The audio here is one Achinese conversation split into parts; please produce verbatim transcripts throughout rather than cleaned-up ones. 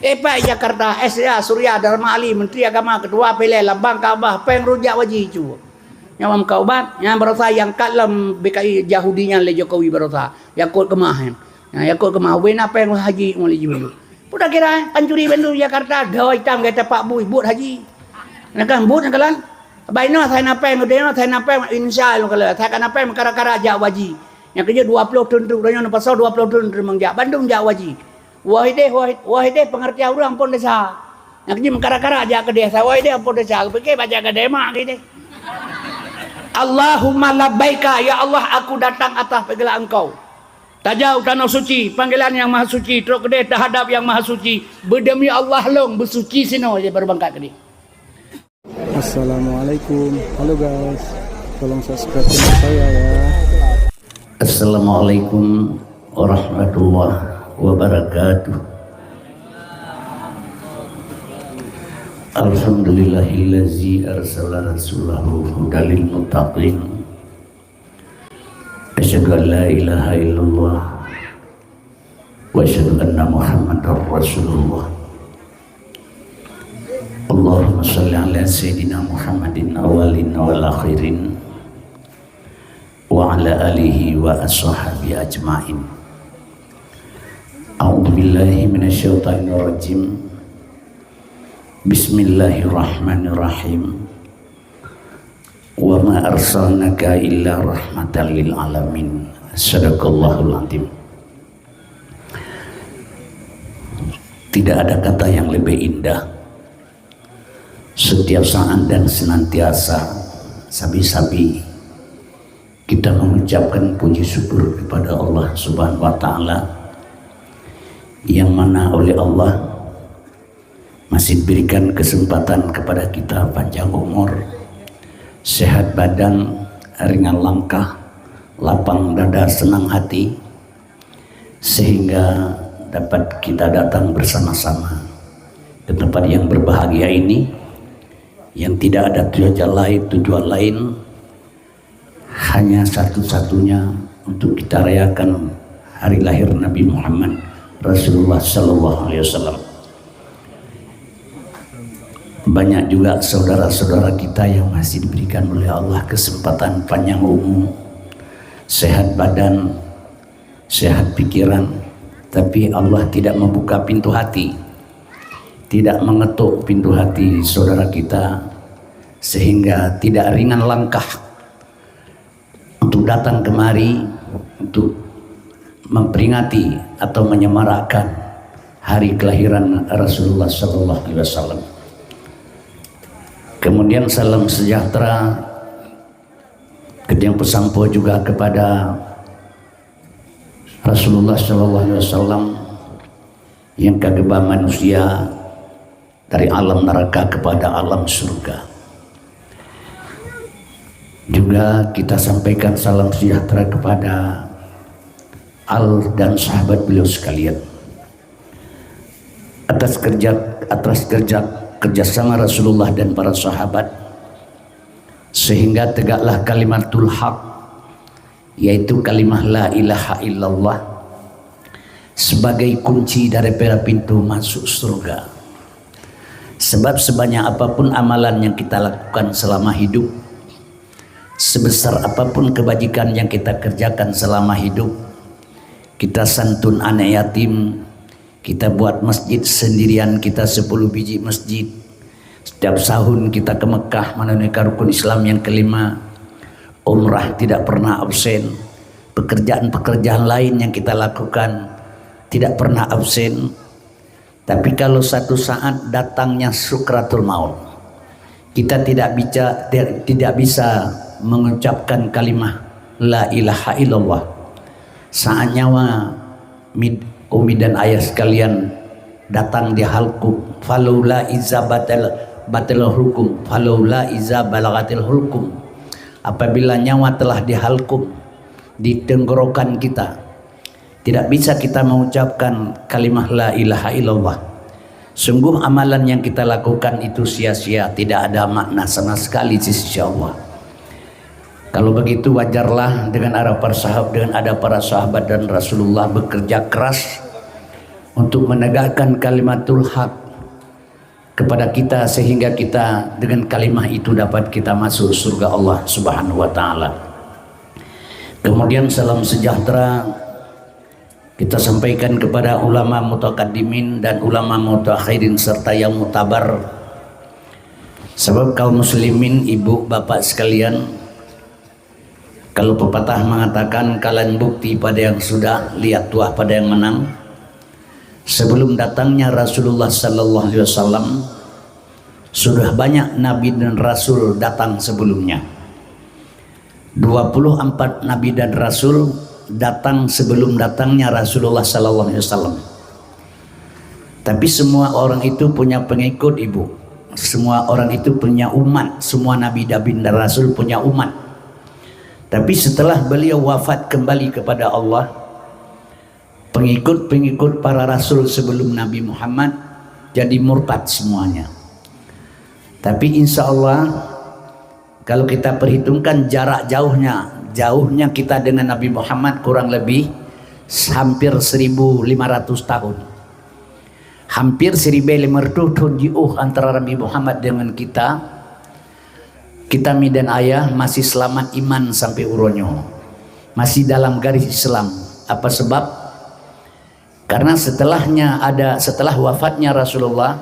Tepat Jakarta, S A Surya Dharma Ali, Menteri Agama, Ketua P L L, Lambang Ka'bah, péng rujak waji cu. Nyang lam Ka'bah, nyang barosa nyang kat lam B K I Yahudi nyan lé Jokowi barosa. Yakut keumah nyan. Nyang yakut keumah, ubé na péng haji mulai julu. Peue takira, eh? Pancuri bandum Jakarta, gawa itam gata pak bui, buet haji. Nah kan, buet nyan kalon. Bainoe sai na péng, udah nyoe sai na péng, insya Allah kalau sai ka na péng, kara-kara jak waji. Nyang keujeuet dua ploh thon trok, udah nyoe pasoe dua ploh thon trok manjak, bandum jak waji. Wah idéh, wah, wah idéh pengertian ureuëng ampôn desya. Nyang keujeuet meukarak-karak jak keudéh, sa wah idéh ampôn desya, geupike bak jak keudéh mak idéh. Allahumma labbaika, ya Allah, aku datang atas panggilan Engkau. Tajak u tanoh suci, panggilan Yang Maha Suci, trok keudéh tahadap Yang Maha Suci. Beudemi Allah lôn, beusuci sinoe, jadi baru bangkat keudéh. Assalamualaikum. Halo guys, tolong subscribe channel saya ya. Assalamualaikum warahmatullahi wabarakatuh. Alhamdulillahillazi arsala rasulahu hudalil muttaqin. Asyhadu an la ilaha illallah wa asyhadu anna Muhammadar Rasulullah. Allahumma shalli ala sayyidina Muhammadin awalin wal akhirin wa ala alihi wa ashabihi ajmain. A'udzu billahi minasyaitonir rajim. Bismillahirrahmanirrahim. Wa ma arsalnaka illa rahmatan lil alamin. Sadaqallahul azim. Tidak ada kata yang lebih indah. Setiap saat dan senantiasa, sabi-sabi kita mengucapkan puji syukur kepada Allah Subhanahu wa Ta'ala, yang mana oleh Allah masih diberikan kesempatan kepada kita panjang umur, sehat badan, ringan langkah, lapang dada, senang hati, sehingga dapat kita datang bersama-sama ke tempat yang berbahagia ini, yang tidak ada tujuan lain, tujuan lain hanya satu-satunya untuk kita rayakan hari lahir Nabi Muhammad Rasulullah sallallahu alaihi wasallam. Banyak juga saudara-saudara kita yang masih diberikan oleh Allah kesempatan panjang umur, sehat badan, sehat pikiran, tapi Allah tidak membuka pintu hati, tidak mengetuk pintu hati saudara kita, sehingga tidak ringan langkah untuk datang kemari untuk memperingati atau menyemarakkan hari kelahiran Rasulullah sallallahu alaihi wasallam. Kemudian salam sejahtera keudeh peusampoe juga kepada Rasulullah sallallahu alaihi wasallam yang ka geuba manusia dari alam neraka kepada alam surga. Juga kita sampaikan salam sejahtera kepada al dan sahabat beliau sekalian. Atas kerja atas kerja kerjasama Rasulullah dan para sahabat, sehingga tegaklah kalimatul haq, yaitu kalimah la ilaha illallah, sebagai kunci daripada pintu masuk surga. Sebab sebanyak apapun amalan yang kita lakukan selama hidup, sebesar apapun kebajikan yang kita kerjakan selama hidup, kita santun anak yatim, kita buat masjid sendirian, kita sepuluh biji masjid, setiap tahun kita ke Mekah menunaikan rukun Islam yang kelima, umrah tidak pernah absen, pekerjaan-pekerjaan lain yang kita lakukan tidak pernah absen. Tapi kalau satu saat datangnya sukratul maut, kita tidak bica, tidak bisa mengucapkan kalimah la ilaha illallah. Saat nyawa mid, umi dan ayah sekalian datang di halkum, falaula iza batal batal hulkum, falaula iza balagatil hulkum. Apabila nyawa telah di halkum, di tenggorokan kita, tidak bisa kita mengucapkan kalimah la ilaha illallah. Sungguh amalan yang kita lakukan itu sia-sia, tidak ada makna sama sekali di sisi Allah. Kalau begitu wajarlah dengan ada para sahab, dengan ada para sahabat dan Rasulullah bekerja keras untuk menegakkan kalimatul haq kepada kita, sehingga kita dengan kalimah itu dapat kita masuk surga Allah Subhanahu wa Ta'ala. Kemudian, salam sejahtera kita sampaikan kepada ulama mutakaddimin dan ulama mutakhirin serta yang mutabar. Sebab, kaum muslimin, ibu bapak sekalian, kalau pepatah mengatakan, "Kalon bukti pada yang sudah, lihat tuah pada yang menang." Sebelum datangnya Rasulullah sallallahu alaihi wasallam, sudah banyak nabi dan rasul datang sebelumnya. Dua puluh empat nabi dan rasul datang sebelum datangnya Rasulullah sallallahu alaihi wasallam. Tapi semua orang itu punya pengikut, ibu. Semua orang itu punya umat. Semua nabi dan rasul punya umat. Tapi setelah beliau wafat kembali kepada Allah, pengikut-pengikut para rasul sebelum Nabi Muhammad jadi murtad semuanya. Tapi insya Allah, kalau kita perhitungkan jarak jauhnya, jauhnya kita dengan Nabi Muhammad kurang lebih hampir seribu lima ratus tahun. Hampir seribu lima ratus thon jiôh antara Nabi Muhammad dengan kita. Kita mi dan ayah masih selamat iman sampai uroe nyoe. Masih dalam garis Islam. Apa sebab? Karena setelahnya ada, setelah wafatnya Rasulullah,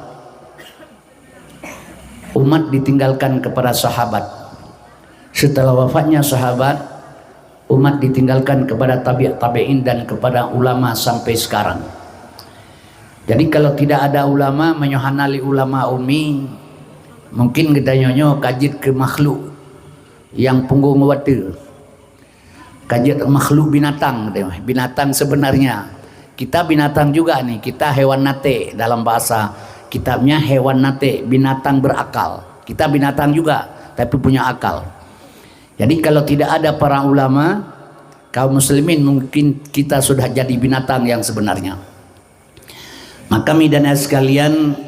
umat ditinggalkan kepada sahabat. Setelah wafatnya sahabat, umat ditinggalkan kepada tabi' tabi'in dan kepada ulama sampai sekarang. Jadi, kalau tidak ada ulama, meunyoe hana lé ulama umi, mungkin geutanyoe nyoe ka jeuet keu makhluk nyang punggong watée. Ka jeuet makhluk binatang, binatang sebenarnya. Kita binatang juga ni, kita hewan naték dalam bahasa kitabnya, hewan naték, binatang berakal. Kita binatang juga, tapi punya akal. Jadi, kalau tidak ada para ulama, kaum muslimin, mungkin kita sudah jadi binatang yang sebenarnya. Maka, mi dan ayah sekalian,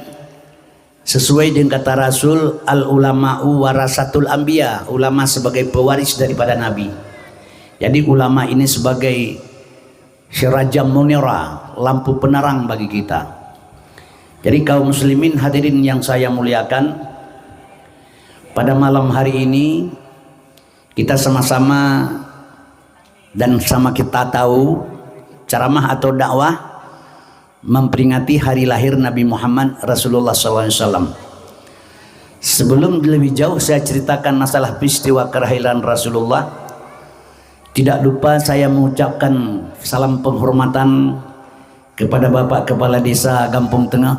sesuai dengan kata Rasul, "Al-ulama'u warasatul anbiya", ulama sebagai pewaris daripada nabi. Jadi, ulama ini sebagai sirajam munira, lampu penerang bagi kita. Jadi, kaum muslimin hadirin yang saya muliakan, pada malam hari ini kita sama-sama dan sama kita tahu, ceramah atau dakwah memperingati hari lahir Nabi Muhammad Rasulullah sallallahu alaihi wasallam. Sebelum lebih jauh saya ceritakan masalah peristiwa kelahiran Rasulullah, tidak lupa saya mengucapkan salam penghormatan kepada Bapak Kepala Desa Gampong Tengah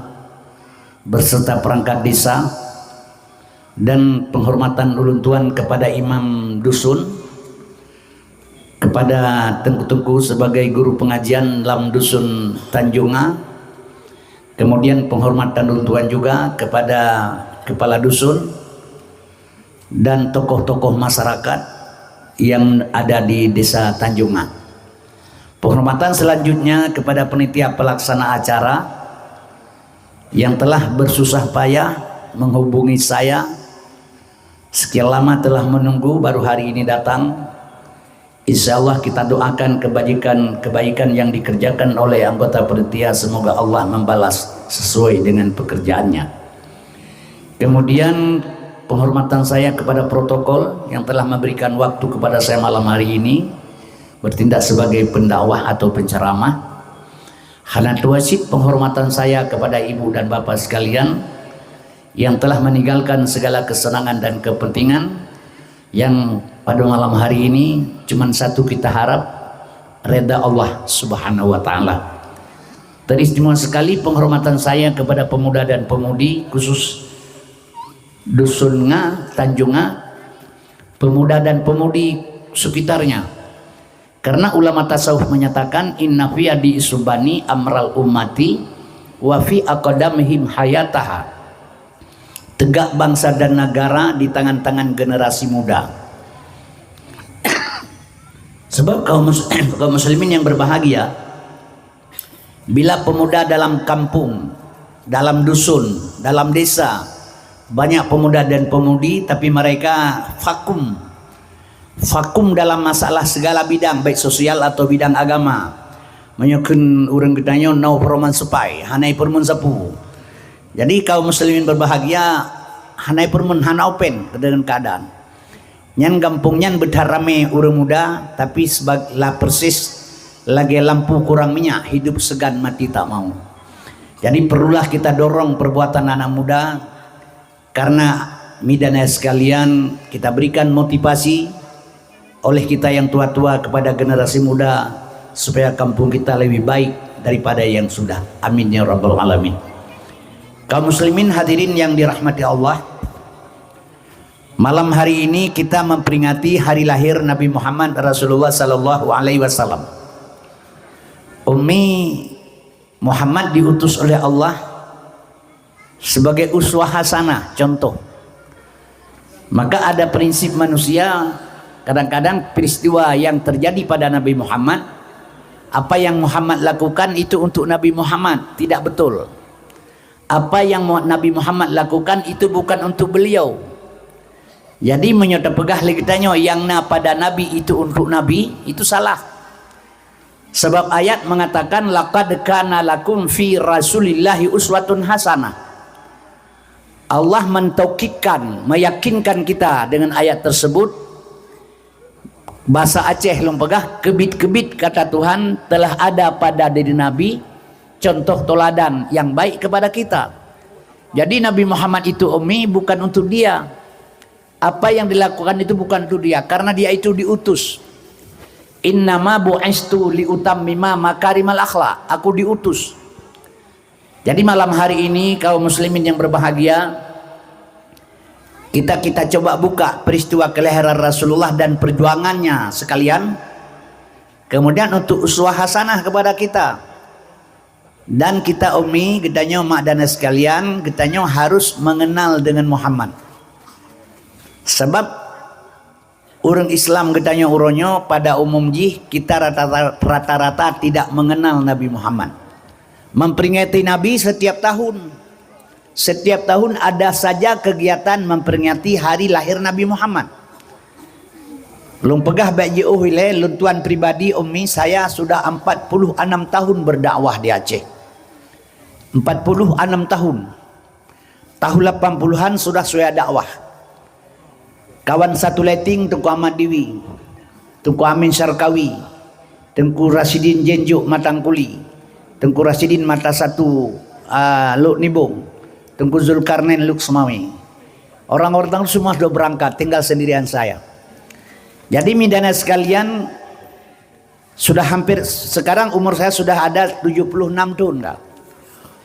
beserta perangkat desa, dan penghormatan ulôn tuan kepada imam dusun, kepada teungku-teungku sebagai guru pengajian lam dusun Tanjunga, kemudian penghormatan ulôn tuan juga kepada kepala dusun dan tokoh-tokoh masyarakat yang ada di Desa Tanjunga. Penghormatan selanjutnya kepada panitia pelaksana acara yang telah bersusah payah menghubungi saya, sekian lama telah menunggu, baru hari ini datang. Insya Allah, kita doakan kebajikan-kebaikan yang dikerjakan oleh anggota panitia, semoga Allah membalas sesuai dengan pekerjaannya. Kemudian, penghormatan saya kepada protokol yang telah memberikan waktu kepada saya malam hari ini bertindak sebagai pendakwah atau penceramah. Hana tuwah cit penghormatan saya kepada ibu dan bapa sekalian yang telah meninggalkan segala kesenangan dan kepentingan, yang pada malam hari ini cuman satu kita harap, reda Allah Subhanahu wa Ta'ala. Teristimewa sekali penghormatan saya kepada pemuda dan pemudi, khusus Dusun Nga, Tanjung Nga, pemuda dan pemudi sekitarnya. Karena ulama tasawuf menyatakan, "Inna fi yadi isubani amral ummati wa fi aqdamihim hayataha." Tegak bangsa dan negara di tangan-tangan generasi muda. Sebab kaum mus-, kaum muslimin yang berbahagia, bila pemuda dalam kampung, dalam dusun, dalam desa, banyak pemuda dan pemudi, tapi mereka vakum. Vakum dalam masalah segala bidang, baik sosial atau bidang agama. Meunyoe kheun ureuëng geutanyoe no peureuman sepai, hana ipeureumeun sapeue. Jadi kaum muslimin berbahagia, hana ipeureumeun, hana open deungon keadaan. Nyan gampông nyan beuthat ramé ureuëng muda, tapi sebag-, lah persis lagée lampu kurang minyak, hidup segan mati tak mau. Jadi perlulah kita dorong perbuatan anak muda, karena, midana sekalian, kita berikan motivasi oleh kita yang tua-tua kepada generasi muda supaya kampung kita lebih baik daripada yang sudah. Amin ya rabbal alamin. Kaum muslimin hadirin yang dirahmati Allah, malam hari ini kita memperingati hari lahir Nabi Muhammad Rasulullah sallallahu alaihi wasallam. Ummi, Muhammad diutus oleh Allah sebagai uswah hasanah, contoh. Maka ada prinsip manusia, kadang-kadang peristiwa yang terjadi pada Nabi Muhammad, apa yang Muhammad lakukan itu untuk Nabi Muhammad, tidak betul. Apa yang Mu-, Nabi Muhammad lakukan itu bukan untuk beliau. Jadi meunyoe tapeugah lé geutanyoe nyang na pada Nabi itu untuk Nabi, itu salah. Sebab ayat mengatakan, "Laqad kana lakum fi Rasulillahi uswatun hasanah." Allah mentaukidkan, meyakinkan kita dengan ayat tersebut. Bahasa Aceh lôn peugah, keubit-keubit kata Tuhan, telah ada pada diri Nabi contoh teladan yang baik kepada kita. Jadi Nabi Muhammad itu ummi bukan untuk dia. Apa yang dilakukan itu bukan untuk dia, karena dia itu diutus. "Innama bu'istu liutammima makarimal akhlak." Aku diutus. Jadi malam hari ini, kaum muslimin yang berbahagia, kita, kita coba buka peristiwa kelahiran Rasulullah dan perjuangannya sekalian. Kemudian untuk uswah hasanah kepada kita. Dan kita ummi, geutanyoe mak dan ayah sekalian, geutanyoe harus mengenal dengan Muhammad. Sebab ureuëng Islam geutanyoe uroe nyoe pada umum jih kita rata-, rata-rata tidak mengenal Nabi Muhammad. Memperingati Nabi setiap tahun. Setiap tahun ada saja kegiatan memperingati hari lahir Nabi Muhammad. Lôn peugah bék jiôh ilée, lôn tuan pribadi, ummi, saya sudah empat puluh enam tahun berdakwah di Aceh. Empat puluh enam tahun. Tahun lapan puluhan sudah saya dakwah. Kawan satu letting, Teungku Ahmad Diwi, Teungku Amin Syarkawi, Teungku Rasidin Jenjuk Matangkuli, Teungku Rasidin Mata Satu, ah, Lhokseumawe, Teungku Zulkarnain Lhokseumawe. Orang-orang semua sudah berangkat, tinggal sendirian saya. Jadi, midana sekalian, sudah hampir, sekarang umur saya sudah ada tujuh puluh enam tahun, Kak.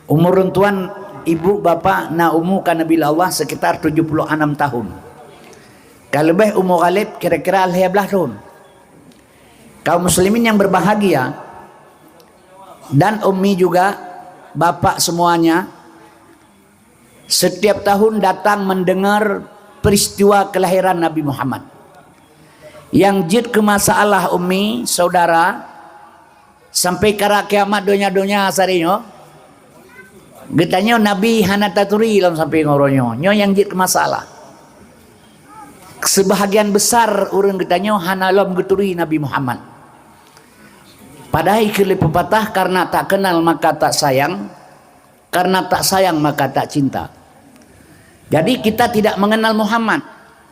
Umur tuan, ibu, bapak, na umu ka neubi lé Allah sekitar tujuh puluh enam tahun. Ka leubeh umu Ghalib kira-kira lhée blaih thon. Kaum muslimin yang berbahagia, dan ummi juga, bapak semuanya, setiap tahun datang mendengar peristiwa kelahiran Nabi Muhammad. Yang jeuet keu masalah, ummi, saudara, sampai karab kiamat donya-donya sari nyoe, geutanyoe Nabi hana taturi lom sampai ngon uroe nyoe. Nyoe nyang jeuet keu masalah. Sebahagian besar ureuëng geutanyoe hana lom geuturi Nabi Muhammad. Padahai keu lé peupatah, "Karena tak kenal maka tak sayang, karena tak sayang maka tak cinta." Jadi kita tidak mengenal Muhammad,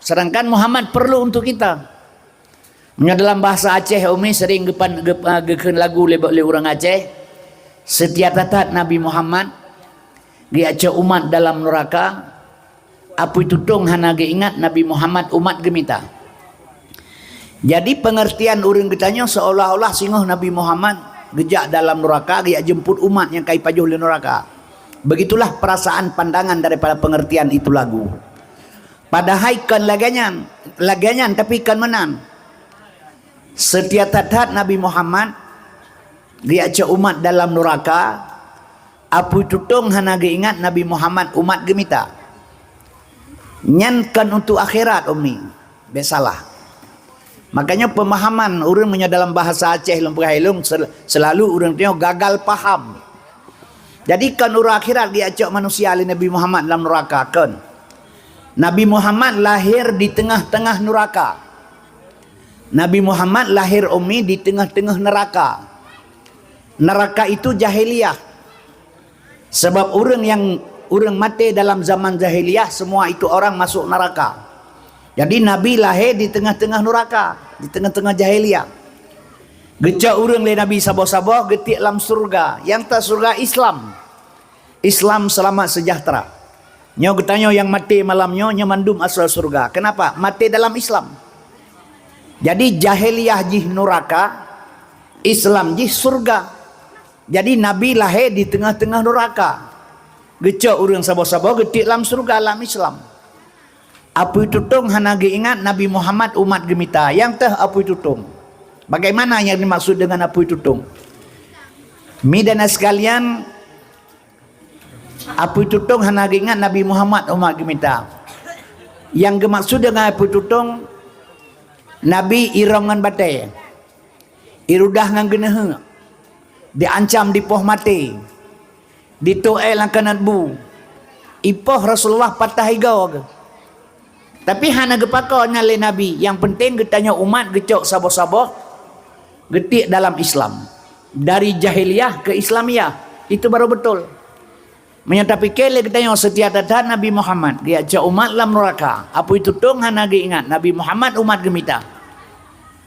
sedangkan Muhammad perlu untuk kita. Meunyoe dalam bahasa Aceh, ummi, sering geupan-, geup-, ah, geukheun lagu lé, lé ureuëng Aceh, "Seutia that-that Nabi Muhammad, geujak cok umat dalam nuraka, apui tutong hana geuingat Nabi Muhammad umat geumita." Jadi pengertian ureuëng geutanyoe seolah-olah singoh Nabi Muhammad geujak dalam nuraka, geujak jemput umat nyang ka ipajoh lé nuraka. Begitulah perasaan pandangan daripada pengertian itu lagu. Padahai kon lagée nyan, lagée nyan tapi kon meunan. Seutia that-that Nabi Muhammad, geujak cok umat dalam nuraka, apui tutong hana geuingat Nabi Muhammad umat geumita. Nyan kon untuk akhirat, ummi. Bék salah. Makanya pemahaman ureuëng meunyoe dalam bahasa Aceh lôn peugah ilong sel-, selalu ureuëng nyoe gagal paham. Jadi kon uroe akhirat geujak cok manusia lé Nabi Muhammad dalam nuraka, kon. Nabi Muhammad lahir di tengah-tengah nuraka. Nabi Muhammad lahir, ummi, di tengah-tengah neraka. Neraka itu jahiliyah. Sebab ureuëng yang ureuëng maté dalam zaman jahiliyah, semua itu orang masuk neraka. Jadi Nabi lahé di teungoh-teungoh nuraka, di teungoh-teungoh jahiliyah. Geucok ureuëng lé Nabi saboh-saboh geutiek lam syurga. Nyang ta syurga Islam. Islam selamat sejahtera. Nyoe geutanyoe nyang maté malam nyoe, nyoe mandum asoe syurga. Kenapa? Maté dalam Islam. Jadi jahiliyah jih nuraka, Islam jih syurga. Jadi Nabi lahé di teungoh-teungoh nuraka. Geucok ureuëng saboh-saboh geutiek lam syurga lam Islam. Apui tutong hana geuingat Nabi Muhammad umat geumita. Nyang teuh apui tutong. Bagaimana yang dimaksud dengan apui tutong? Mi dan sekalian, apui tutong hana geuingat Nabi Muhammad umat geumita. Yang geumaksud dengan apui tutong, Nabi irong ngon batée, irudah ngon geuneuheuk, diancam dipoh maté, ditoe lam kanat bu, ipoh Rasulullah patah igoe geuh. Tapi hana geupako nyan lé Nabi. Nyang penting geutanyoe umat geucok saboh-saboh geutiek dalam Islam. Dari jahiliyah ke Islamiyah. Itu baru betul. Meunyoe tapike lé geutanyoe seutia that-that Nabi Muhammad, geujak cok umat lam nuraka. Apui tutong hana geuingat Nabi Muhammad umat geumita.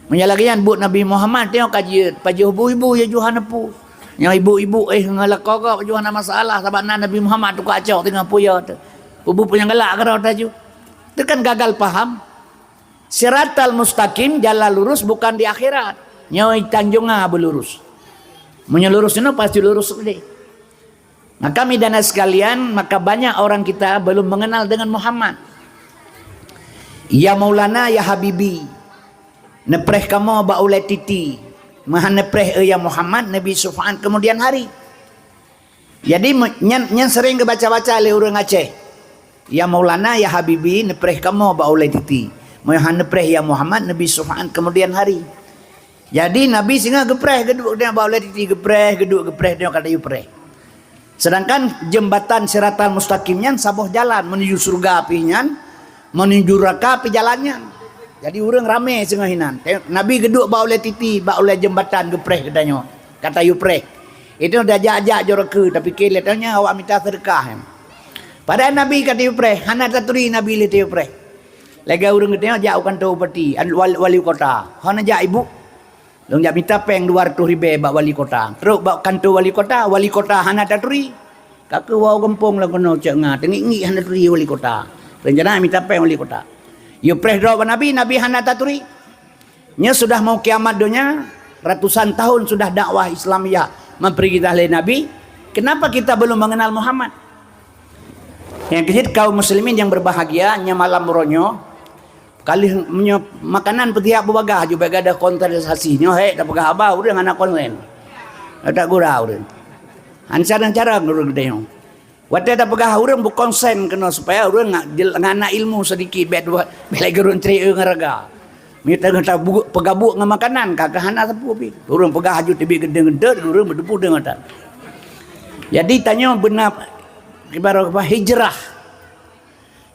Meunyoe lagée nyan buet Nabi Muhammad, tanyoe ka jeuet pajoh bu ibu ya Johan pu. Nyang ibu-ibu eh ngalako gop Johan masalah sabab na Nabi Muhammad tukak cok teungoh puya tu. Ubu punya galak karo taju. Itu kan gagal paham. Siratal mustaqim, jalan lurus bukan di akhirat. Nyoe tanjonga beulurus. Meunyoe lurus nyoe pasti lurus deh. Maka midana sekalian, maka banyak orang kita belum mengenal dengan Muhammad. Ya Maulana, ya Habibi, neupreh kamoe bak ulée titi. Meuhan neupreh, eh, ya Muhammad, neubi syufaat kemudian hari. Jadi, me-, nyan, nyan sering geubaca-baca lé ureuëng Aceh. Ya Maulana, ya Habibi, neupreh kamoe bak ulée titi. Meuhan neupreh, ya Muhammad, neubi syufaat kemudian hari. Jadi Nabi singoh geupreh geuduek dia bak ulée titi, geupreh geuduek, geupreh dia kata yue preh. Sedangkan jembatan Siratal Mustaqim nyan saboh jalan menuju syurga pih nyan, menuju neraka pih jalan nyan. Jadi ureuëng ramé singoh hinan. Nabi geuduek bak ulée titi, bak ulée jembatan geupreh geutanyoe. Kata yue preh. Itu dah jak-jak joroke, tapi keu lé tanyoe awak mita seudeukah. Padahal Nabi kata yue preh, hana taturi Nabi lé tayue preh. Lagée ureuëng geutanyoe jak u kanto bupati, wali, wali kota. Hana jak ibu. Lôn jak mita péng dua ratus ribée bak wali kota. Trok bak kanto wali kota, wali kota hana taturi. Ka keuh wau gampông lam keunoe cok nga, teungiek-ngiek hana taturi wali kota. Rencana mita péng wali kota. Yue preh droe bak Nabi, Nabi hana taturi. Nyoe sudah mau kiamat donya, ratusan tahun sudah dakwah Islamiyah memperingati lé Nabi. Kenapa kita belum mengenal Muhammad? Nyang keujeuet kaum muslimin yang berbahagia, nyoe malam uroe nyoe, ka lheueh meunyoe makanan peutiap beubagaih aju bak gadoh konsentrasi. Nyoe hék tapeugah haba ureuëng hana konsen. Hana gura ureuëng. Hana carang-carang ureuëng geutanyoe. Watée tapeugah ureuëng beukonsen keunoe supaya ureuëng ngat jel-, ngat na ilmu sedikit, bék dua, bék lagée ureuëng cre ngon raga. Meunyoe tanyoe tabu-, peugah buet ngon makanan, ka, ka hana sapeue pih. Ureuëng peugah aju teubiet geudeung-geudeung, ureuëng meuteupeu deungon tan. Jadi tanyoe beuna ibarat apa, hijrah.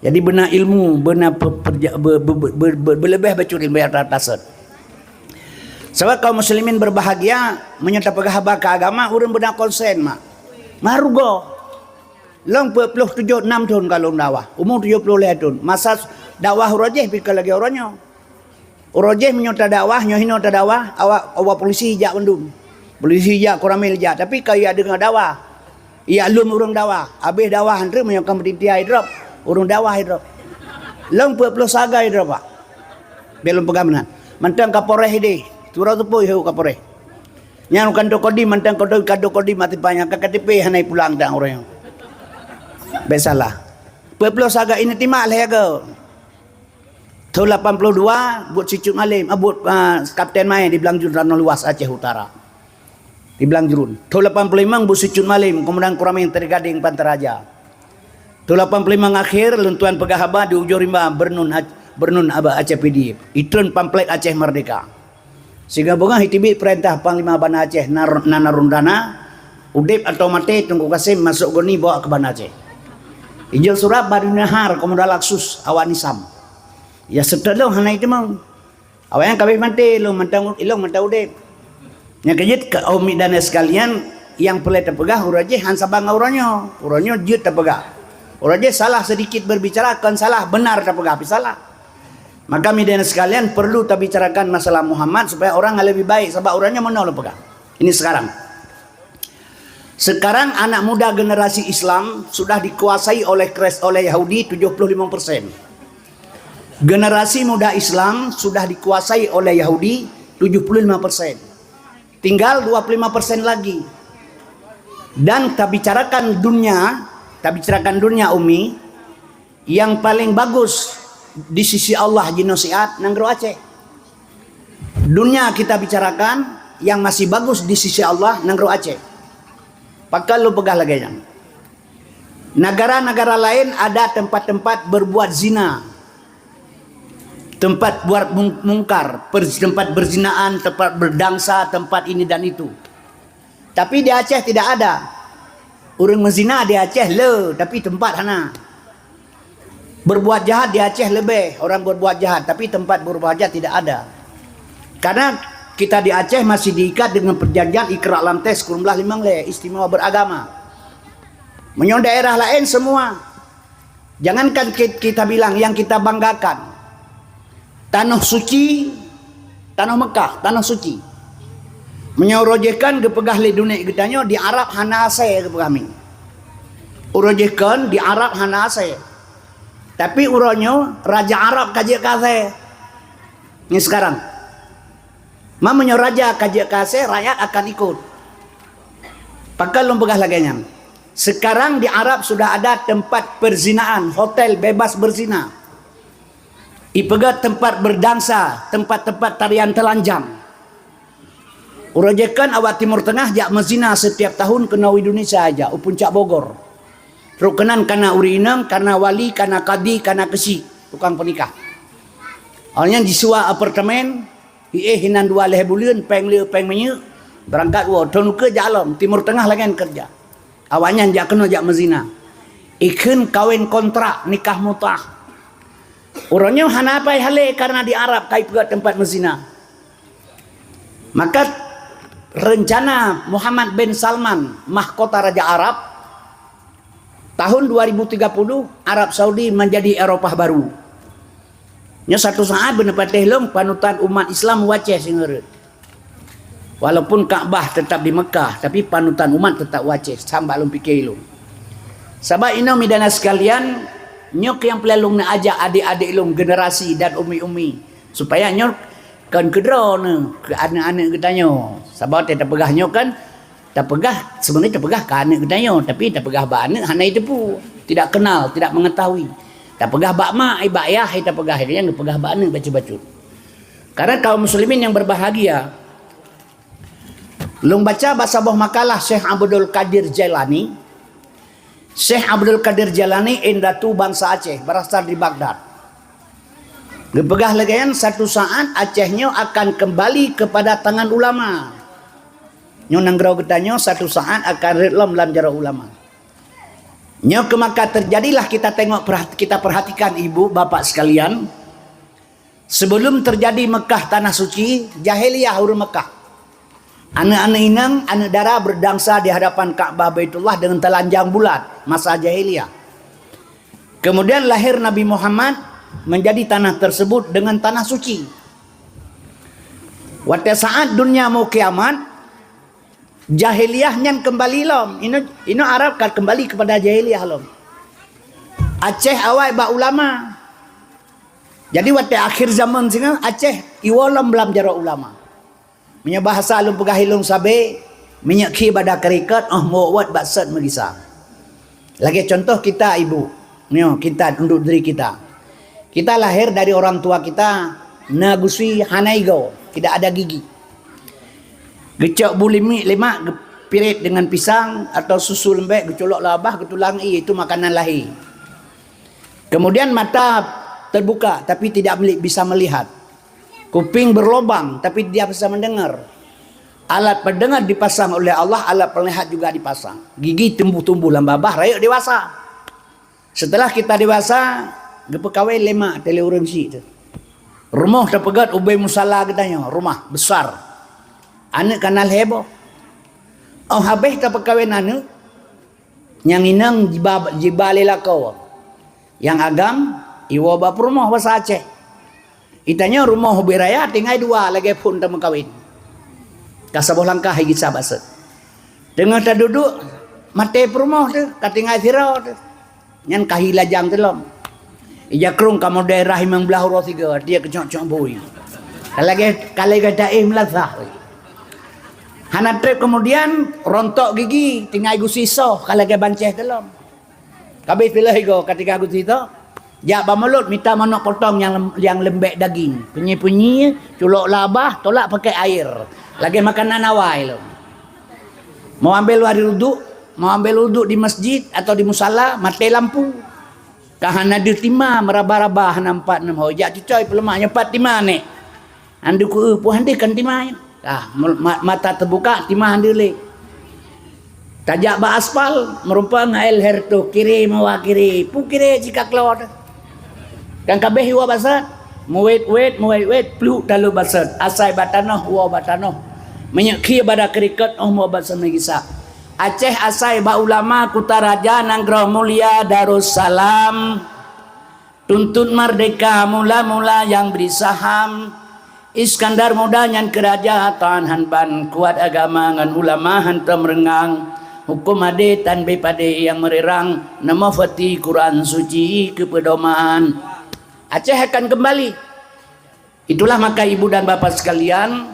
Jadi beuna ilmu, beuna pe-, perja-, be-, be-, be-, be-, be-, beuleubeh bacut ilmu nyang tatasot. Sabab kaum muslimin berbahagia, meunyoe tapeugah haba keu agama, ureuëng beuna konsen mak. Marugoe. Lôn peuet ploh tujoh nam thon ka lôn dakwah, umu tujoh ploh lhée thon. Masa dakwah uroe jéh pih ka lagée uroe nyoe. Uroe jéh meunyoe tadakwah, nyoe hinoe tadakwah, awak, awak polisi jak bandum. Polisi jak, koramil jak, tapi ka ya deungoe dakwah. Ya lôn ureuëng dakwah, habéh dakwah han treuk meunyoe ka meutintia idrop, ureuëng dakwah idrop. Lôn peuet ploh sagai idrop, Pak. Bék lôn peugah meunan. Mantong Kapolres ideh, surok teupeu heu Kapolres. Nyang kanto Kodim, mantong kanto, kanto Kodim mati panyang, ka K T P hana ipulang dang ureuëng. Bék salah. Peuet ploh sagai ini timak lhée go. Thon lapan ploh dua, buet sicut malem, ah, buet, ah, kapten maé di Blang Jruen Ranoh Luwas Aceh Utara. Di Blang Jruen. Thon lapan ploh limong buet sicut malem, komandan Kurameng Teugadeng Pantai Raja. Thon lapan ploh limong akhé, lôn tuan peugah haba di ujong rimba Bernun Ac-, Bernun Aba Aceh Pidie. Itreun pamflet Aceh Merdeka. Sigoe beungoh iteubiet peurintah Panglima Banda Aceh Nar-, Nana Rundana, udeb atau maté Teungku Kasim masok goni bawa keu Banda Aceh. Ijol surat bak Duniahar Komandan Laksus awak Nisam. Ya seutôt lôn hana iteumong. Awaknyan ka habéh maté, ilôn mantong, ilôn mantong udeb. Nyang keujeuet keu umi dan sekalian, nyang peureulée teupeugah uroe jih han saban ngon uroe nyoe. Uroe nyoe jeuet teupeugah. Uroe jih salah sedikit berbicara, kon salah, benar teupeugah, tapi salah. Maka, mi dan sekalian, perlu tabicarakan masalah Muhammad supaya orang lebih baik, sabab uroe nyoe meunoe lôn peugah. Ini sekarang. Sekarang anak muda generasi Islam sudah dikuasai oleh Kres-, oleh Yahudi tujuh puluh lima persen. Generasi muda Islam sudah dikuasai oleh Yahudi tujuh puluh lima persen. Tinggal dua puluh lima persen lagi. Dan tabicarakan dunia, tabicarakan dunia, umi, yang paling bagus di sisi Allah jinoe siat nanggroe Aceh. Dunia kita bicarakan yang masih bagus di sisi Allah nanggroe Aceh. Pakon lôn peugah lagée nyan. Negara-negara lain ada tempat-tempat berbuat zina. Tempat buat mung-, mungkar, per-, tempat berzinaan, tempat berdansa, tempat ini dan itu. Tapi di Aceh tidak ada. Ureuëng meuzina di Aceh le, tapi tempat hana. Berbuat jahat di Aceh lebih, orang berbuat jahat, tapi tempat berbuat jahat tidak ada. Karena kita di Aceh masih diikat dengan perjanjian Iqra' Lantai sepuluh belas lima belas, istimewa beragama. Meunyoe daerah lain semua, jangankan ki-, kita bilang, yang kita banggakan, tanoh suci, tanoh Mekah, tanoh suci. Meunyoe uroe jih kon geupeugah lé dunek geutanyoe, di Arab hana asée geupeugah mi. Uroe jih kon di Arab hana asée. Tapi uroe nyoe raja Arab ka jeuet keu asée. Ni sekarang. Ma meunyoe raja ka jeuet keu asée, rakyat akan ikut. Pakon lôn peugah lagée nyan. Sekarang di Arab sudah ada tempat perzinaan, hotel bebas berzina. Ipeugah tempat berdansa, tempat-tempat tarian telanjang. Uroe jih kon awak Timur Tengah jak meuzina setiap tahun keunoe Indonesia jak u Puncak Bogor. Trok keunan kana ureuëng inong, kana wali, kana kadi, kana keuchik, tukang peunikah. Awak nyan jisua apartemen, iéh inan dua lhée buleuen, péng le péng minyeuk, beurangkat woe, thon ukeue jak lom, Timur Tengah lagée nyan keureuja. Awaknyan jak keunoe jak meuzina. Ikheun kawén kontrak, nikah mutah. Uroe nyoe hana pai hale karena di Arab ka ipeugah tempat meuzina. Maka rencana Muhammad bin Salman, mahkota Raja Arab, tahun dua ribu tiga puluh, Arab Saudi menjadi Eropah baru. Nyoe satu saat beuneupatéh lôn panutan umat Islam u Aceh singoh rhot. Walaupun Ka'bah tetap di Mekah, tapi panutan umat tetap u Aceh, sambak lôn pike lôn. Sabab inoe mi dan sekalian, nyoe keuh nyang peureulée lôn neuajak adek-adek lôn generasi dan umi-umi, supaya nyoe kon keudroe neuh keu aneuk-aneuk geutanyoe. Sabab watée tapeugah nyoe kan, tapeugah, sebenarnya tapeugah keu aneuk geutanyoe, tapi tapeugah bak aneuk hana jiteupeue, tidak kenal, tidak mengetahui. Tapeugah bak mak, bak yah, tapeugah nyang geupeugah bak aneuk bacut-bacut. Karena kaum muslimin yang berbahagia, lôn baca bak saboh makalah Syekh Abdul Qadir Jailani. Syekh Abdul Qadir Jailani indatu bansa Aceh, berasal dari Baghdad. Geupeugah lagée nyan, satu saat Aceh nyoe akan kembali kepada tangan ulama. Nyoe nanggroe geutanyoe satu saat akan rhot lom lam jaroe ulama. Nyoe keuh maka terjadilah kita tengok, perhat-, kita perhatikan ibu bapak sekalian, sebelum terjadi Mekah tanah suci, jahiliyah ureuëng Mekah. Aneuk-aneuk inong, aneuk dara berdansa di hadapan Ka'bah Baitullah dengan telanjang bulat, masa jahiliyah. Kemudian lahir Nabi Muhammad, menjadi tanah tersebut dengan tanah suci. Watée saat dunia mau kiamat, jahiliyah nyan kembali lom. Inoe, inoe Arab ka kembali kepada jahiliyah lom. Aceh awai bak ulama. Jadi watée akhir zaman singoh, Aceh iwoe lom lam jaroe ulama. Meunyoe bahasa lôn peugah ilong sabe, minyeuk khi bada keurikot, óh meuwot bak sot meugisa. Lagée contoh kita ibu, nyoe kita untuk diri kita. Kita lahir dari orang tua kita na gusui hana igoe, tidak ada gigi. Geucok bu limiek lemak, geupirit dengan pisang atau susu lembek, geuculok lam babah, geutulang ie, itu makanan lahé. Kemudian mata terbuka tapi tidak meli-, bisa melihat. Kuping berlobang tapi tidak bisa mendengar. Alat pendengar dipasang oleh Allah, alat penglihat juga dipasang. Gigi tumbuh-tumbuh lam babah, rayeuk dewasa. Setelah kita dewasa, geupeukawén lé mak teuh lé ureuëng syik teuh. Rumoh teupeugét ubé musala geutanyoe, rumah besar. Aneuk ka na lhèe boh. Óh habéh tapeukawen aneuk, nyang inong jiba, jiba lé lakoe. Nyang agam iwoe bak peurumoh basa Aceh. Itanyoe rumoh ubit raya tinggai dua lagèe phon tameukawen. Ka saboh langkah igisa bak sot. Teungoh taduduek maté peurumoh teuh, ka tinggai sidroe teuh. Nyan ka hi lajang teulom. Ija krong kamoe daerah limong blaih uroe sigoe, dia keucok-cok bui. Ka lagèe, ka lagèe daéh meulasah. Hana trép keumudian, rontok gigi, tinggai gusi soh, ka lagèe bancéh teulom. Ka abéh piléh igoe, ka tinggai gusi soh. Jak bak mulod mita manok potong nyang lem-, nyang leumbek daging. Punyi-punyi, culok labah, tolak pakai air. Lagèe makanan awai lom. Mau ambil wudhu, mau ambil wudhu di masjid atau di musala, maté lampu. Ka hana deuh tima, meuraba-raba hana empat enam ho. Jak cucoe peuleumah nyoe pat tima nèk. Andu ku eu, puih deuh kan tima nyoe. Ah, ma-, mata teubuka, tima andu lé. Tajak bak aspal, meurumpok ngon L Herto, kiri mawa kiri, pu kiri cika klot. Kan ka abéh iwoe bak sot, muwét-wét, muwét-wét, pluk talop bak sot, asai bak tanoh, woe bak tanoh. Meunyoe khie bada keurikot, óh muwoe bak sot meugisa. Aceh asai bak ulama, kuta raja, nanggroe mulia Darussalam. Tuntot merdeka mula-mula nyang bri saham. Iskandar Muda nyan keu raja, tahan han ban, kuat agama ngon ulama hantom reungang. Huköm adé tan bé padé nyang meurirang, neumoe feuti Quran Suci keu peudoman. Aceh akan kembali. Itulah maka ibu dan bapa sekalian,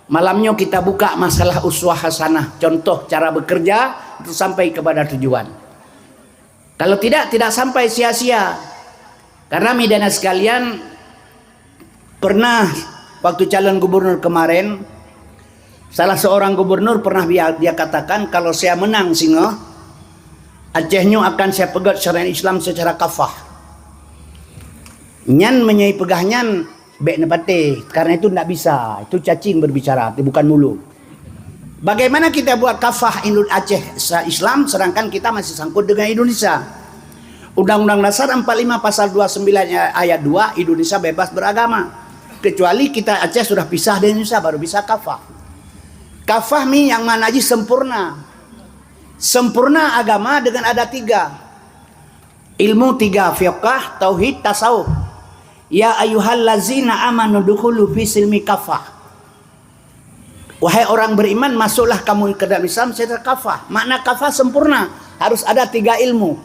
malam nyoe kita buka masalah uswah hasanah, contoh cara bekerja untuk sampai kepada tujuan. Kalau tidak, tidak sampai, sia-sia. Karena, midana sekalian, pernah waktu calon gubernur kemarin, salah seorang gubernur pernah dia, dia katakan, "Kalau saya menang singoh, Aceh nyoe akan saya peugöt syariat Islam secara kafah." Nyan meunyoe peugah nyan, bèk neupatéh, karena itu ndak bisa. Itu cacing berbicara, itu bukan mulut. Bagaimana kita buat kafah indut Aceh sa-, Islam, sedangkan kita masih sangkut dengan Indonesia? Undang-Undang Dasar empat lima pasal dua sembilan ayat dua, Indonesia bebas beragama. Kecuali kita Aceh sudah pisah dari Indonesia, baru bisa kafah. Kafah mi yang makna jih sempurna. Sempurna agama dengan ada tiga. Ilmu tiga, fiqah, tauhid, tasawuf. "Ya ayyuhallazina amanu dukhulu fi silmi kafah." Wahai orang beriman, masuklah kamu ke dalam Islam secara kafah. Makna kafah sempurna, harus ada tiga ilmu.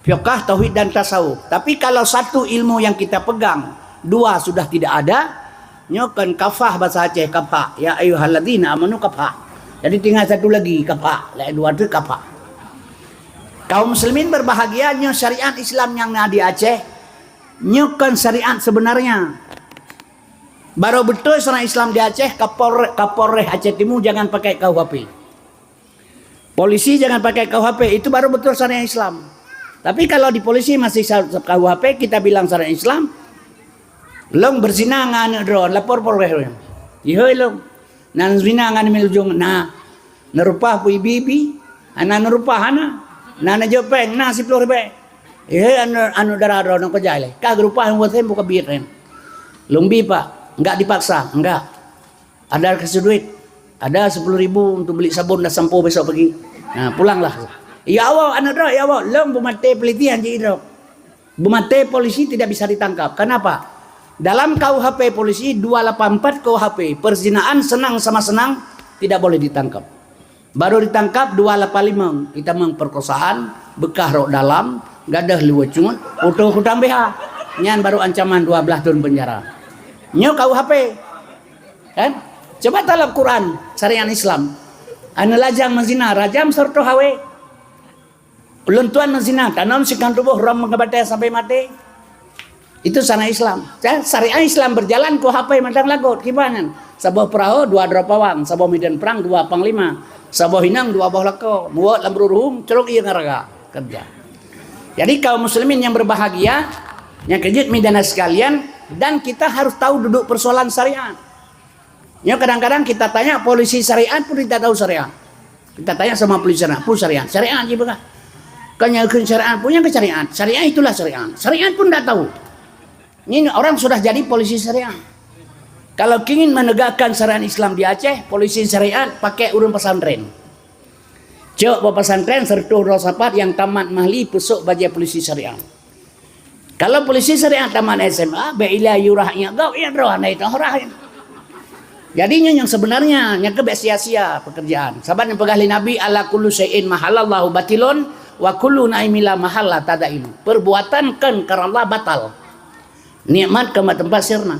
Fiqah, tauhid, dan tasawuf. Tapi kalau satu ilmu yang kita pegang, dua sudah tidak ada, nyoe kon kafah bahasa Aceh, kapak. "Ya ayyuhallazina amanu" kapak. Jadi tinggal satu lagi kapak, laén dua tu kapak. Kaum muslimin berbahagia, nyoe syariat Islam nyang na di Aceh, nyoe kon syariat sebenarnya. Baru beutôi syariat Islam di Aceh, Kapolre-, Kapolres Aceh Timu jangan pakai K U H P. Polisi jangan pakai K U H P, itu baru betul syariat Islam. Tapi kalau di polisi masih sa-, K U H P, kita bilang syariat Islam, lôn beuzina ngon aneuk droe, lapor Polres. Ihôi lôn. Na zina ngon aneuk ujong, na. Neurupah pue ibi-ibi, hana neurupah hana. Na neujok péng, na siploh ribèe. Ihôi aneuk, aneuk dara droe nyoe keujai lé. Ka geurupah nyang buet buka biet nyan. Lôn bi, Pak, enggak dipaksa, enggak. Ada kasih duit, ada sepuluh ribu untuk beli sabun dan sampo besok pagi. Nah, pulanglah. Ya Allah, aneuk droe, ya Allah, lôn beumaté polisi hanjeuet droe. Beumaté polisi tidak bisa ditangkap. Kenapa? Dalam K U H P polisi dua lapan empat K U H P, perzinaan senang sama senang tidak boleh ditangkap. Baru ditangkap dua lapan lima, kita memperkosaan, beukah rok dalam, gadôh luweue cut, putôh kutang B H. Nyan baru ancaman dua belas tahun penjara. Nyoe K U H P. Kan? Coba talab Quran, syariat Islam. Aneuk lajang meuzina, rajam sarto hawé. Ulôn tuan meuzina, tanom sikang tuboh rom meugabatai sampai maté. Itu syariat Islam. Ya, syariat Islam berjalan K U H P mantong lagot, kiban nyan. Saboh peurahô, dua droe pawang, saboh midan prang, dua panglima, saboh inong, dua boh lakoe, muwot lam ruruhung, crok ié ngon raga, kerja. Jadi kaum muslimin yang berbahagia, nyang keujeuet midana sekalian, dan kita harus tahu duduk persoalan syariat. Nyoe kadang-kadang kita tanya polisi syariat pun tidak tahu syariat. Kita tanya sama polisi syariat, pun syariat. Syariat je peugah. Kan nyang kheun syariat, pun nyang keu syariat. Syariat itulah syariat. Syariat pun tidak tahu. Ini orang sudah jadi polisi syariat. Kalau kingin menegakkan syariat Islam di Aceh, polisi syariat pakai ureuëng pesantren. Cok bak pesantren seratus droe sapat nyang tamat mahli peusok bajée polisi syariat. Kalau polisi syariat tamat S M A, bek ilée yue rhah ingat gob, ingat droe hana itong rhah. Jadi nyoe nyang sebenarnya, nyang keu bek sia-sia pekerjaan. Sabab nyang peugah lé Nabi, "Ala kullu syai'in mahallallahu batilun, wa kullu na'imin la mahalla tadailu." Perbuatan kan karena Allah batal. Nikmat keu bak teumpat sirna.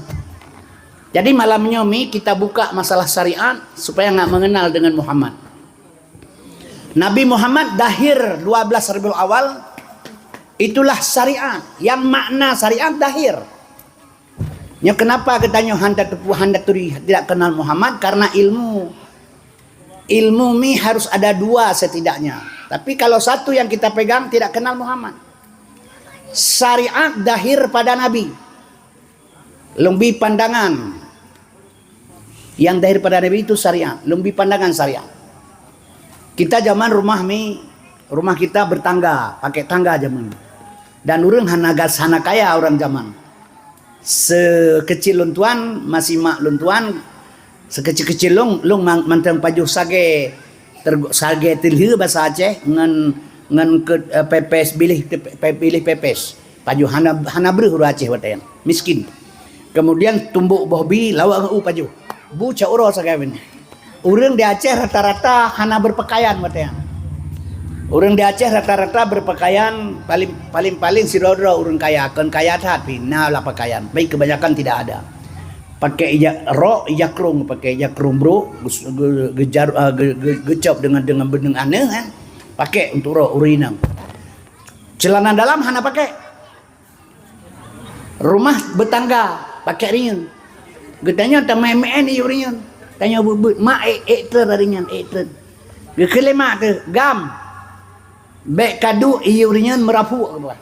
Jadi malam nyoe mi kita buka masalah syariat supaya ngak mengenal dengan Muhammad. Nabi Muhammad dahir dua belas Rabiul Awal, itulah syariat. Yang makna syariat dahir. Nyoe kenapa geutanyoe hana teupeu, hana turi, tidak kenal Muhammad? Karena ilmu. Ilmu mi harus ada dua setidaknya. Tapi kalau satu yang kita pegang, tidak kenal Muhammad. Syariat dahir pada Nabi. Lôn bi pandangan. Yang daripada Nabi itu syariat. Lôn bi pandangan syariat. Kita zaman rumah mi, rumah kita bertangga, pakai tangga zaman. Dan ureuëng hana gas, hana kaya orang zaman. Sekecil lôn tuan, masih mak lôn tuan, sekecil-kecil lôn, lôn mang-, mantong pajoh sagée, tergo-, sagée teulheu basa Aceh ngon, ngon ke, eh, pepes, bilih te-, pe-, bilih pepes. Pajoh hana, hana breuh ureuëng Aceh watée nyan. Miskin. Kemudian tumbok boh bi, lawak ngon u pajoh. Bu cak uroe sagai bin. Ureuëng di Aceh rata-rata hana berpakaian watée nyan. Ureuëng di Aceh rata-rata berpakaian paling, paling-paling sidroe-droe ureuëng kaya, kon kaya that pih na lah pakaian. Tapi kebanyakan tidak ada. Pakai ija rok, ija krong, pakai ija krong brok, gus-, ge-, gejar, ah, ge-, ge-, gecop dengan, dengan beneng aneuëk kan. Pakai untuk rok ureuëng inong. Celana dalam hana pakai. Rumah bertangga, pakai riyeun. Geutanyoe tamé-mé di riyeun. Tanyoe buet-buet, mak ék, ék treun riyeun, ék treun. Geukheun lé mak teuh, gam. Bèk kaduek iyue riyeun meurapuk, geupeugah.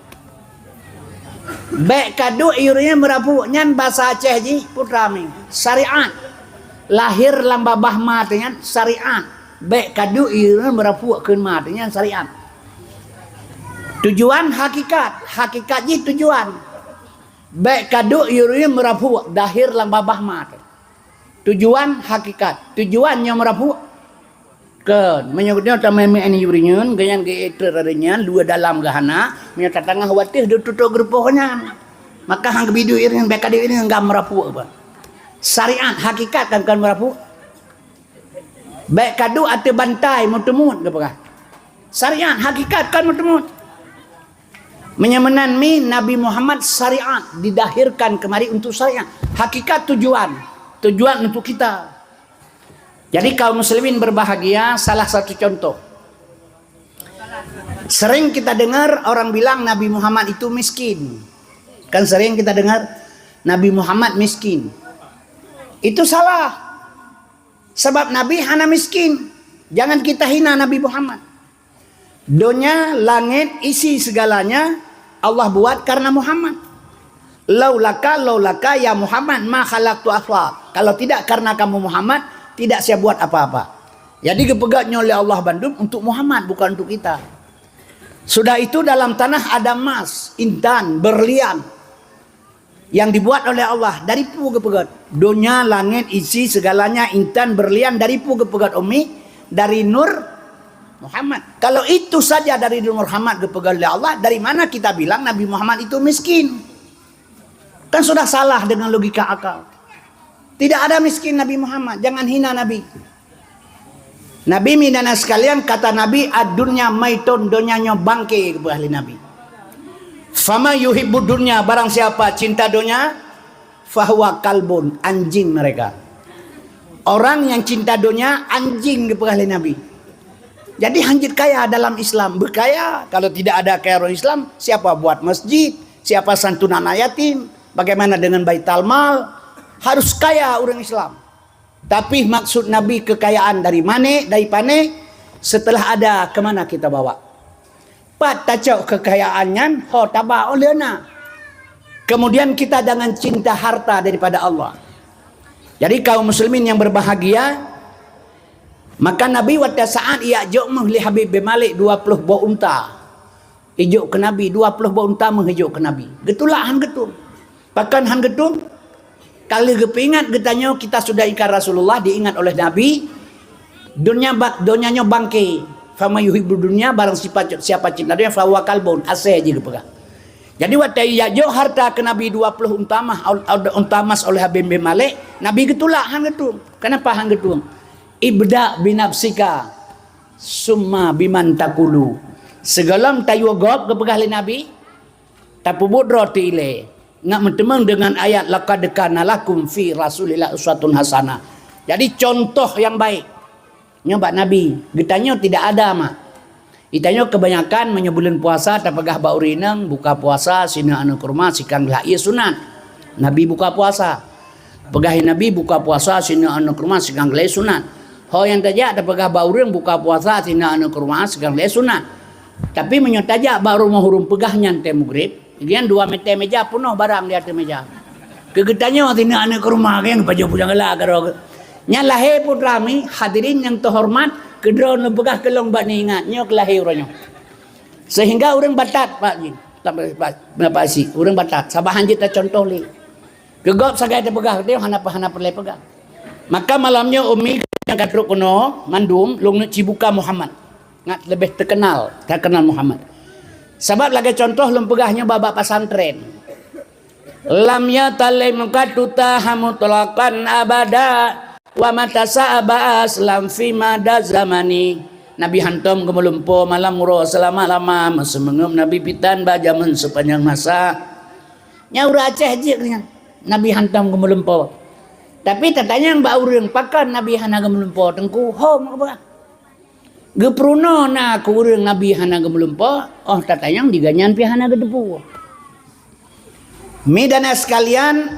Bèk kaduek iyue riyeun meurapuk, nyan basa Aceh jih, putra mi. Syariat. Lahé lam babah ma teuh nyan, syariat. Bèk kaduek iyue riyeun meurapuk kheun ma teuh nyan, syariat. Tujuan hakikat, hakikat jih tujuan. Bèk kaduek iyue riyeun meurapuk, lahé lam babah ma teuh. Tujuan hakikat, tujuan nyoe meurapuk. Kheun, meunyoe geutanyoe tamé-mé iyue riyeun, geuhnyan geuék treun riyeun, luwa dalam geuhana, meunyoe tatangah watèe deututoe geurupoh nyan. Maka han geubi duek riyeun, bèk kaduek riyeun gam meurapuk apa. Syariat hakikat kan, kan meurapuk. Bèk kaduek ateueh bantai meuteumut geupeugah. Syariat hakikat kan meuteumut. Meunyoe meunan mi Nabi Muhammad syariat didahirkan kemari untuk syariat. Hakikat tujuan, tujuan untuk kita. Jadi kaum muslimin berbahagia, salah satu contoh. Sering kita dengar orang bilang Nabi Muhammad itu miskin. Kan sering kita dengar Nabi Muhammad miskin. Itu salah. Sabab Nabi hana miskin. Jangan kita hina Nabi Muhammad. Donya, langit, isi segalanya Allah buat karena Muhammad. Laulaka, laulaka ya Muhammad ma khalaqtu aflak. Kalau tidak karena kamu Muhammad, tidak saya buat apa-apa. Jadi geupeugah nyoe lé Allah bandum untuk Muhammad, bukan untuk kita. Sudah itu dalam tanah ada emas, intan, berlian. Yang dibuat oleh Allah dari peue geupeugét? Donya, langét, isi segalanya, intan, berlian, dari peue geupeugét, Ummi? Dari Nur Muhammad. Kalau itu saja dari Nur Muhammad geupeugét oleh Allah, dari mana kita bilang Nabi Muhammad itu miskin? Kan sudah salah dengan logika akal. Tidak ada miskin Nabi Muhammad, jangan hina Nabi. Nabi, mi dan sekalian, kata Nabi, "Ad-dunya maitun, donya nyoe bangke," geupeugah lé Nabi. "Fama yuhibbu dunya, barang siapa cinta donya, fahuwa kalbun, anjing mereka." Orang yang cinta donya, anjing geupeugah lé Nabi. Jadi hanjeuet kaya dalam Islam, berkaya. Kalau tidak ada kaya orang Islam, siapa buat masjid, siapa santunan anak yatim, bagaimana dengan baital mal? Harus kaya orang Islam. Tapi maksud Nabi kekayaan dari manéh, dari panéh, setelah ada, ke mana kita bawa? Pat tacok kekayaan nyan, ho taba oleh na. Kemudian kita dengan cinta harta daripada Allah. Jadi kaum muslimin yang berbahagia, maka Nabi watée saat ijok méuh lé Habib bin Malik dua puluh boh unta. Ijok keu Nabi, dua puluh boh unta méuh ijok keu Nabi. Geutulak han geutum. Pakon han geutum? Kalau geupeuingat geutanyoe kita sudah ingkar Rasulullah, diingat oleh Nabi, dunia ba-, dunia nyoe bangke. Fama yuhibbu dunia, barang siapa, siapa cinta dunia, fahuwa kalbun, asée jih geupeugah. Jadi watée jijok harta keu Nabi dua puluh unta mah, ol-, ol-, unta emas oleh Habib bin Malik, Nabi geutulak han geutueng. Kenapa han geutueng? Ibda binafsika, summa biman takulu. Sigohlom tayue gob geupeugah lé Nabi, tapeubuet droe teuilée, ngat meuteumeung deungon ayat, "Laqad kana lakum fi Rasulillah uswatun hasanah." Jadi contoh nyang baik. Nyoe bak Nabi, geutanyoe tidak ada mak. Geutanyoe kebanyakan meunyoe buleuen puasa tapeugah bak ureuëng inong buka puasa sineuk aneuëk kurma sikang glah ie sunat. Nabi buka puasa. Peugah Nabi buka puasa sineuk aneuëk kurma sikang glah ie sunat. Ho nyang tajak tapeugah bak ureuëng buka puasa sineuk aneuëk kurma sikang glah ie sunat. Tapi meunyoe tajak bak rumoh ureuëng peugah nyan tée mugrib, Gian dua meter meja peunoh barang di ateueh meja. Keu geutanyoe sineuk aneuëk kurma geng pajoh pujang gala keudroe. Nyan lahé putra mi, hadirin nyang teuhoreumat, keudroe neupeugah keulong bak ni ingat, nyoe keu lahé uroe nyoe. Sehingga ureuëng batat Pak Jin, Pak, Pak, Pak Asyik, ureuëng batat, sabahan jeuet tacontoh lé. Keu gob sagai tapeugah, dia hana hana peureulée peugah. Maka malam nyoe Umi nyang ka trok keunoe mandum lôn neucibuka Muhammad. Ngat leubeh teukeunal, teukeunal Muhammad. Sabab lagée contoh lôn peugah nyoe bak-bak pesantren. Lam yatalim katuta hamutlaqan abada wa mata sa'aba aslam fi mada zamani. Nabi hantom geumeulumpo malam uroe seulama-lama, meuseumengeup Nabi pitan bak jameun sepanjang masa. Nyan ureuëng Aceh jeuet nyan. Nabi hantom geumeulumpo. Tapi tatanyong bak ureuëng pakon Nabi hana geumeulumpo teungku, hom apa? Geupeurunoe na keu ureuëng Nabi hana geumeulumpo, oh tatanyong di gobnyan pih hana geuteupeue. Mi dan sekalian,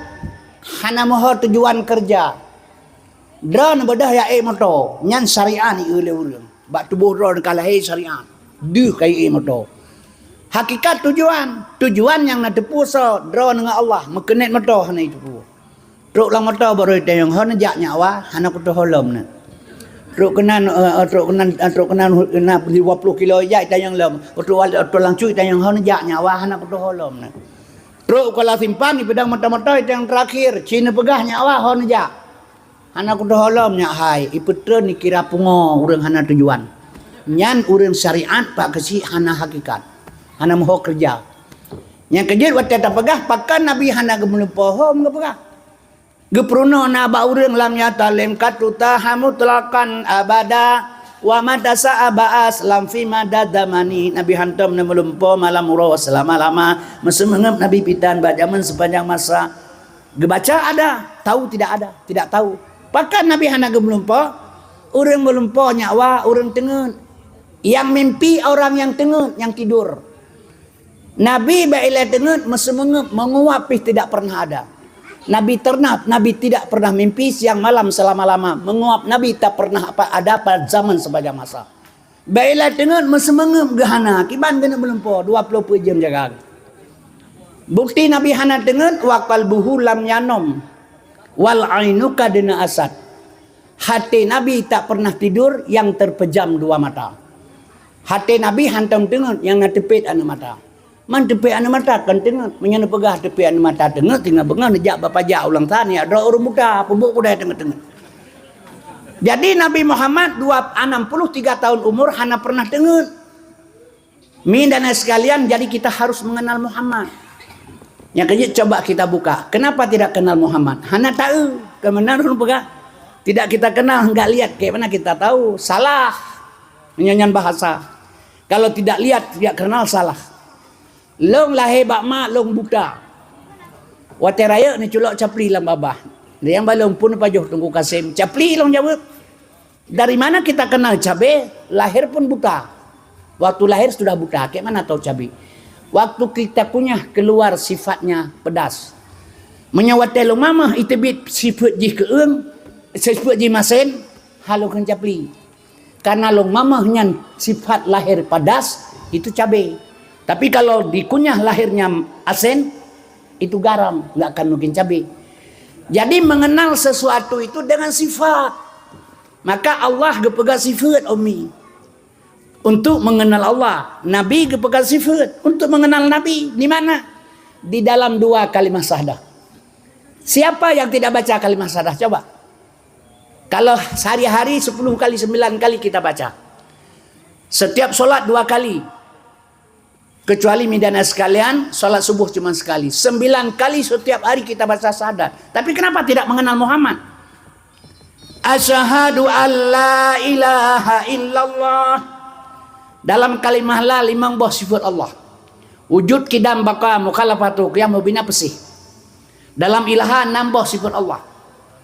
hana meuho tujuan keureuja. Droeneuh beudôh jak ék moto, nyan syariat ni lé ureuëng. Bak tuboh droeneuh ka lahé syariat, deuh ka ék moto. Hakikat tujuan, tujuan nyang na teupeue soe, droeneuh ngon Allah, meukeunet moto hana jiteupeue. Trok lam moto baru itanyong, "Ho neujak nyak wa?" "Hana kutuho lom na." Trok keunan, eh, eh, trok keunan, eh, trok keunan hu-, na dua puluh kilo ijak itanyong lom. Trok wali, trok lam cut itanyong, "Ho neujak nyak wa?" "Hana kutuho lom na." Trok Kuala Simpang ipeudong moto-moto itanyong terakhir, "Ci neupeugah nyak wa ho neujak?" "Hana kutuho lom nyak hai." Ipeutreun ikira pungo ureuëng hana tujuan. Nyan ureuëng syariat pak keusiek hana hakikat. Hana meuho keureuja. Nyang keujeuet watée tapeugah, pakon Nabi hana geumeulumpo hom geupeugah. Geupeurunoe na bak ureuëng lam yatalim katuta hamutlaqan abada wa mata sa'aba aslam fi mada zamani. Nabi hantom neumeulumpo malam uroe seulama-lama, meuseumengeup Nabi pitan bak jameun sepanjang masa. Geubaca ada, tahu tidak ada, tidak tahu. Pakon Nabi hana geumeulumpo? Ureuëng meulumpo nyak wa ureuëng teungeut. Yang mimpi orang yang teungeut, yang tidur. Nabi bak ilée teungeut meuseumengeup, meunguap pih tidak pernah ada. Nabi ternah, Nabi tidak pernah mimpi siang malam selama-lama. Meunguap Nabi tak pernah apa ada pada zaman sepanjang masa. Bak ilée teungeut meuseumengeup geuhana, kiban geuneuk meulumpo dua puluh peuet jeuem jaga. Bukti Nabi hana teungeut, wa qalbuhu lam yanom, wal ainu qad na'asat. Hati Nabi tak pernah tidur yang terpejam dua mata. Hati Nabi hantom teungeut yang na teupet aneuëk mata. Man teupet aneuëk mata kon teungeut. Meunyoe neupeugah teupet aneuëk mata teungeut, tinggai beungoh neujak bak pajak ulang tahun, ya droe ureuëng buta, peubuet kudai teungeut-teungeut. Jadi Nabi Muhammad dua, enam puluh tiga tahun umur hana pernah teungeut. Mi dan sekalian, jadi kita harus mengenal Muhammad. Nyang keujeuet coba kita buka. Kenapa tidak kenal Muhammad? Hana tahu. Kemudian ureuëng peugah, tidak kita kenal, enggak lihat, kayak mana kita tahu? Salah. Nyan, nyan bahasa. Kalau tidak lihat, tidak kenal, salah. Lôn lahé bak mak lôn buta. Watée rayeuk neuculok capli lam babah. Nyang balong pun pajoh Teungku Kasem, capli lôn jaweueb. Dari mana kita kenal cabe? Lahir pun buta. Waktu lahir sudah buta, kayak mana tahu cabe? Waktu kita kunyah keluar sifatnya pedas. Meunyoe watée lôn mamah iteubiet sifeuet jih keueung, sifeuet jih masen, hana lôn kheun capli. Karena lôn mamah nyan sifat lahir padas, itu cabe. Tapi kalau dikunyah lahirnya asen, itu garam, nggak akan mungkin cabe. Jadi mengenal sesuatu itu dengan sifat. Maka Allah geupeugah sifeuet Umi untuk mengenal Allah. Nabi geupeugah sifeuet untuk mengenal Nabi. Di mana? Di dalam dua kalimah syahadah. Siapa yang tidak baca kalimah syahadah? Coba. Kalau sehari-hari sepuluh kali, sembilan kali kita baca. Setiap solat dua kali. Kecuali, meunyoe sekalian, solat subuh cuma sekali. Sembilan kali setiap hari kita baca syahadat. Tapi kenapa tidak mengenal Muhammad? Asyhadu an la ilaha illallah. Dalam kalimah la limong boh sifat Allah. Wujud, qidam, baqa, mukhalafatu, qiyam, mubina, peusih. Dalam ilaha enam boh sifat Allah.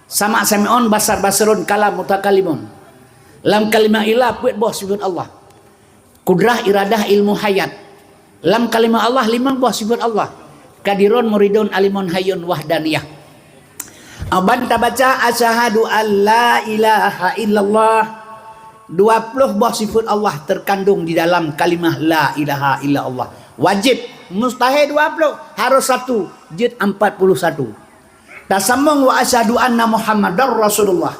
Sama, sami'un, basar, basirun, kalam, mutakallimun. Lam kalimah ilah peuet boh sifat Allah. Kudrah, iradah, ilmu, hayat. Lam kalimah Allah limong boh sifat Allah. Qadirun, muridun, alimun, hayyun, wahdaniyah. Aban tabaca asyhadu an la ilaha illallah. Dua puluh boh sifat Allah terkandung di dalam kalimah la ilaha illallah. Wajib, mustahil dua puluh, harus satu, jeuet empat puluh satu. Tasambong wa asyhadu anna Muhammadar Rasulullah.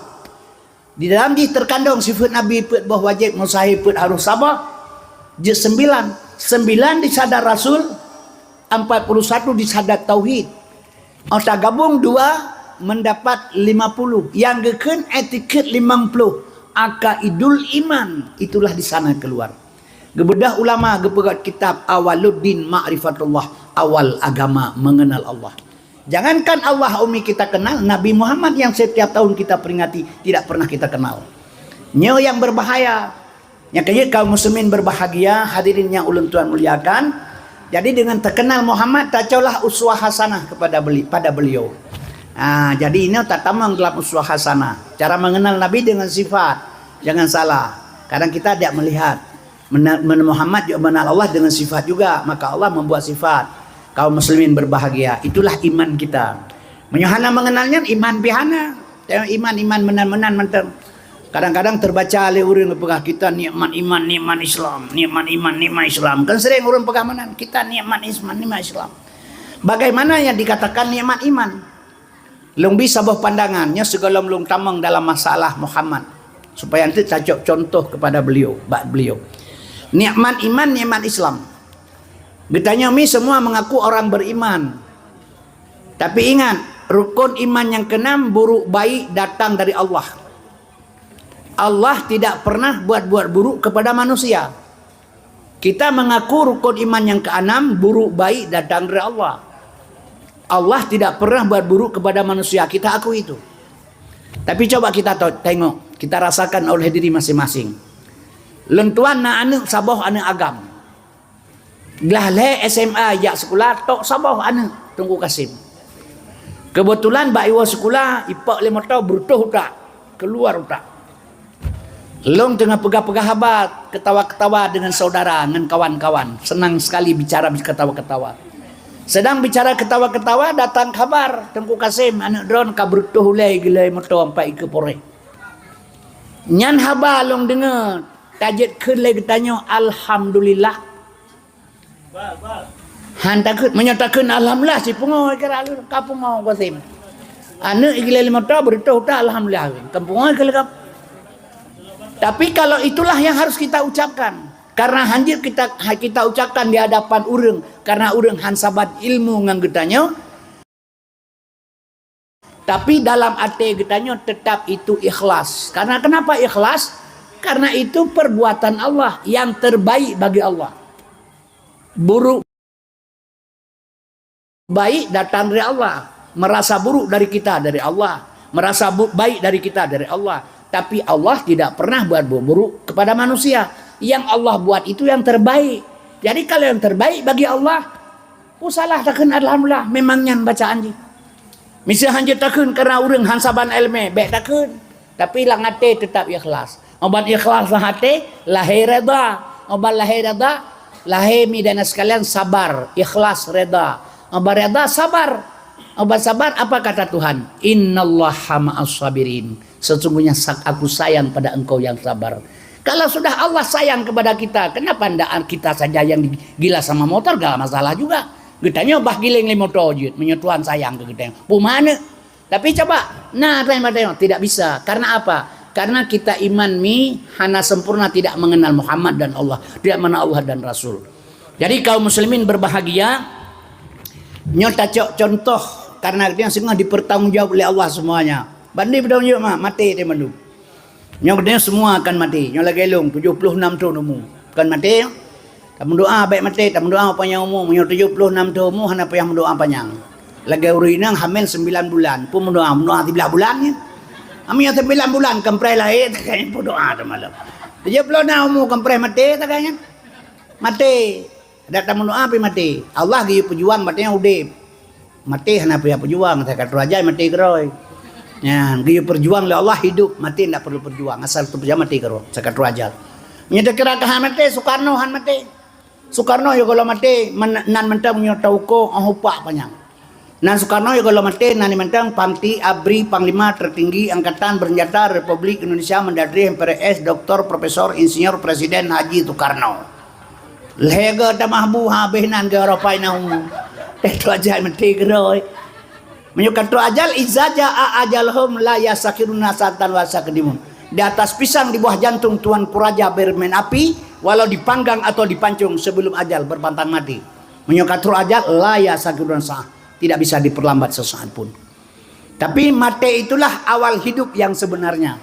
Di dalam jih terkandung sifat Nabi peuet boh wajib, mustahil peuet harus saboh, jeuet sembilan. Sembilan di syahadat Rasul, empat puluh satu di syahadat tauhid. Oh, tagabong dua mendapat lima puluh. Nyang geukheun etiket limong puluh. Aqaidul iman, itulah di sana keluar. Geubeudôh ulama geupeugah kitab Awaluddin Ma'rifatullah, awal agama mengenal Allah. Jangankan Allah umi kita kenal, Nabi Muhammad yang setiap tahun kita peringati tidak pernah kita kenal. Nyoe yang berbahaya. Nyang keujeuet kaum muslimin berbahagia, hadirin yang ulôn tuan muliakan. Jadi dengan terkenal Muhammad, tacolah uswah hasanah kepada beli-, pada beliau. Ah, jadi ini tatamong dalam uswah hasanah. Cara mengenal Nabi dengan sifat. Jangan salah. Kadang kita tidak melihat. Mena-, men-, Muhammad juga mengenal Allah dengan sifat juga. Maka Allah membuat sifat. Kaum muslimin berbahagia. Itulah iman kita. Meunyoe hana mengenalnya, iman pih hana. Tengok iman, iman meunan-meunan mantong. Kadang-kadang terbaca lé ureuëng peugah kita nikmat iman, nikmat Islam, nikmat iman, nikmat Islam. Kan sering ureuëng peugah meunan, kita nikmat Islam, nikmat Islam. Bagaimana yang dikatakan nikmat iman? Lôn bi saboh pandangan, nyoe sigohlom lôn tamong dalam masalah Muhammad. Supaya nanti tacok contoh kepada beliau, bak beliau. Nikmat iman, nikmat Islam. Geutanyoe mi semua mengaku orang beriman. Tapi ingat, rukun iman yang keenam, buruk baik datang dari Allah. Allah tidak pernah buat-buat buruk kepada manusia. Kita mengaku rukun iman yang keenam, buruk baik datang dari Allah. Allah tidak pernah buat buruk kepada manusia, kita akui itu. Tapi coba kita to-, tengok, kita rasakan oleh diri masing-masing. Lôn tuan na aneuëk saboh aneuëk agam. Glah lhée S M A jak sikula, tok saboh aneuëk Teungku Kasim. Keubeutulan bak iwoe sikula, ipok lé moto, beureutôh utak, keuluwa utak. Lôn teungoh peugah-peugah haba, keutawa-keutawa deungon saudara, ngon kawan-kawan. Seunang sekali bicara keutawa-keutawa. Sedang bicara keutawa-keutawa, datang kabar, Teungku Kasim, aneuëk droen ka beureutôh ulée geulée moto ampai ikeue poréh. Nyan haba lôn deungoe, tajeuet kheun lé geutanyoe, alhamdulillah. Han takheun, meunyoe takheun alhamdulillah, sipungo kira lôn ka pungo Qasim. Aneuëk igilee lima ta beureutôh ta alhamdulillah. Kan pungo keu lagam. Tapi kalau itulah yang harus kita ucapkan. Karena hanjeuet kita, kita ucapkan di hadapan ureuëng, karena ureuëng han saban ilmu ngon geutanyoe. Tapi dalam até geutanyoe tetap itu ikhlas. Karena kenapa ikhlas? Karena itu perbuatan Allah yang terbaik bagi Allah. Buruk baik datang dari Allah. Merasa buruk dari kita dari Allah. Merasa bu-, baik dari kita dari Allah. Tapi Allah tidak pernah buat bu-, buruk kepada manusia. Yang Allah buat itu yang terbaik. Jadi kalau yang terbaik bagi Allah, peue salah takheun alhamdulillah, memang nyan bacaan jih. Miseu hanjeuet takheun karena ureuëng han saban iéleumé, bék takheun. Tapi lam até teutap ikhlas. Óh ban ikhlas lam até, lahé reda. Óh ban lahé reda, lahé mi dan sekalian sabar, ikhlas, reda. Óh ban reda, sabar. Óh ban sabar, apa kata Tuhan? "Innallaha ma'as sabirin." Sesungguhnya sa-, Aku sayang pada engkau yang sabar. Kalau sudah Allah sayang kepada kita, kenapa ndak kita saja yang digila sama motor, gak masalah juga. Geutanyoe bah giléng lé motor jeuet, meunyoe Tuhan sayang keu geutanyoe. Peue manö? Tapi coba, na tanya, tidak bisa. Karena apa? Karena kita iman mi hana sempurna, tidak mengenal Muhammad dan Allah, tidak mengenal Allah dan Rasul. Jadi kaum muslimin berbahagia, nyoe tacok contoh Karena geutanyoe singoh dipertanggungjawab oleh Allah semuanya. Banding bertanggung jawab mah, maté teuh mandum. Nyoe geutanyoe semua akan maté. Nyoe lagée lôn, tujoh ploh nam thon umu. Akan maté. Tameudoa bék maté, tameudoa panyang umu. Meunyoe tujoh ploh nam thon umu, hana payah meudoa panyang. Lagée ureuëng inong hamil sembilan bulan, pun meudoa, meudoa siblah bulan nyan. Hamil sembilan bulan, keumpréh lahé, tagai nyan peudoa teuh malam. Tujoh ploh nam umu, keumpréh maté, tagai nyan. Maté. Dak tameudoa pih maté. Allah geuyue peujuang, maté nyang udeb. Maté hana payah peujuang, asai ka troh ajai maté keudroe. Nyan, geuyue peujuang lé Allah hidup, maté ndak perlu peujuang, asai teupeujuang maté keudroe, asai ka troh ajai. Meunyoe takira ka han maté, Soekarno han maté. Soekarno ya kalau maté, men-, nan mantong meunyoe tauko, oh, upak panyang. Nan Soekarno ya kalau maté, nan mantong Panti Abri Panglima Tertinggi Angkatan Bersenjata Republik Indonesia Mendatri M P R S Doktor Profesor Insinyur Presiden Haji Soekarno. Lhée go tamah bu habéh nan geuropai nahu. Teuh tu ajai meuti keudroe. Meunyoe ka troh ajal, iza jaa ajaluhum la yastakhiruna sa'atan wa la yastaqdimun. Di atas pisang di bawah jantung Tuanku Raja bermain api, walau dipanggang atau dipancung sebelum ajal berpantang mati. Meunyoe ka troh ajal, la yastakhiruna sa'ah, tidak bisa diperlambat sesaat pun. Tapi maté itulah awal hidup yang sebenarnya.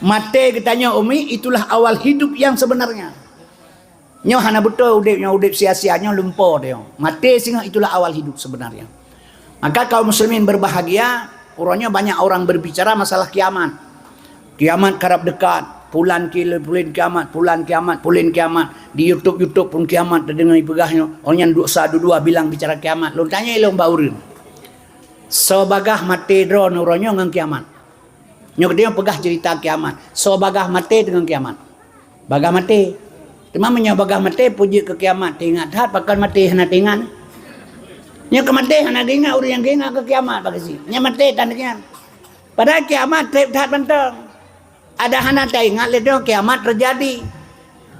Maté geutanyoe umi itulah awal hidup yang sebenarnya. Nyoe hana beutôi udeb, nyoe udeb sia-sia, nyoe lumpo teuh. Maté singoh itulah awal hidup sebenarnya. Maka kaum muslimin berbahagia, uroe nyoe banyak orang berbicara masalah kiamat. Kiamat karab dekat, pulan kil-, pulan kiamat, pulan kiamat, pulan kiamat. Di YouTube, YouTube pun kiamat teudeungoe ipeugah nyoe. Awak nyan duek sa dua-dua bilang bicara kiamat. Lôn tanyong lôn bak ureuëng. Soe bagah maté droeneuh uroe nyoe ngon kiamat? Nyoe geutanyoe peugah cerita kiamat. Soe bagah maté deungon kiamat? Bagah maté. Teuma meunyoe bagah maté, peue jeuet keu kiamat teuingat that, pakon maté hana teuingat? Nyoe keu maté hana geuingat, ureuëng nyang geuingat keu kiamat bak geuchik. Nyoe maté tan geuingat. Padahai kiamat treb that mantong. Adak hana taingat lé dong kiamat teujadi.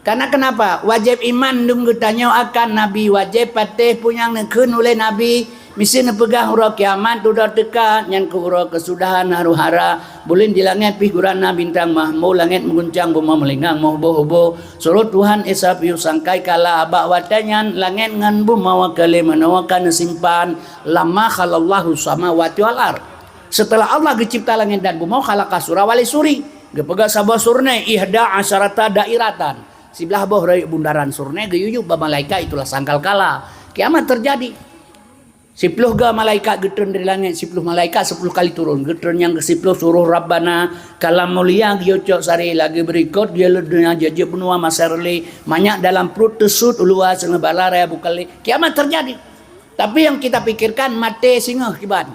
Karena kenapa? Wajéb iman dum geutanyoe akan Nabi, wajéb patéh peue nyang neukheun ulée Nabi. Miseue neupeugah uroe kiamat dudoe teuka, nyan keuh uroe keusudahan haru hara. Buleuen di langét pih gurana, bintang mahmo langét meuguncang, bumoe meulingang meuhubô-hubô. Surot Tuhan Esa piôh sangkai kala, bak watée nyan langét ngon bumoe ka lé meunoe ka neusimpan, lama khalaqallahu samawati wal ard. Seuteulah Allah geucebta langét dan bumoe, khalaqa sura wali suri. Geupeugah saboh surnée, ihda asyarata dairatan. Siblaih boh rayeuk bundaran surnée geuyue yub bak malaikat, itulah sangkal kala. Kiamat teujadi. Siploh ga malaikat geutreun dari langét, siploh malaikat siploh kali turun. Geutreun nyang keusiploh suroh Rabbana, kalam mulia geuyue cok sari, lagée beurikot geuyue leuet donya, jeuet-jeuet beunua masa reulée, manyak dalam pruet teusut, uluwa seungeubala raya bukalé. Kiamat teujadi. Tapi nyang kita pikirkan maté singoh kiban.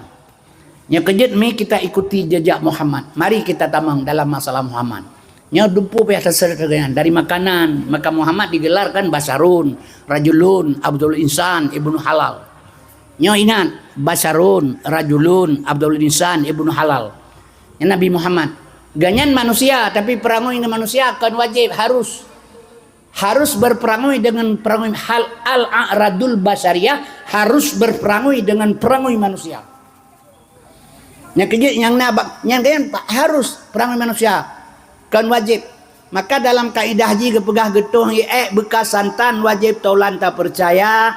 Nyoe keujeuet mi kita ikuti jejak Muhammad. Mari kita tamong dalam masalah Muhammad. Nyoe dumpeue payah taseureut keu geuhnyan. Dari makanan, maka Muhammad digelarkan Basyarun, Rajulun, Abdul Insan, Ibnu Halal. Nyoe ingat, Basyarun, Rajulun, Abdul Insan, Ibnu Halal. Nyan Nabi Muhammad. Geuhnyan manusia, tapi peurangui ngon manusia kon wajéb, harus. Harus berperangui dengan perangui hal al-a'radul basyariyah, harus berperangui dengan perangui manusia. Nyang keujeuet nyang na bak, nyang keunan harus perangui manusia, kon wajéb. Maka dalam kaidah jih geupeugah geutoh iék beukas santan wajéb tolan tapeucaya.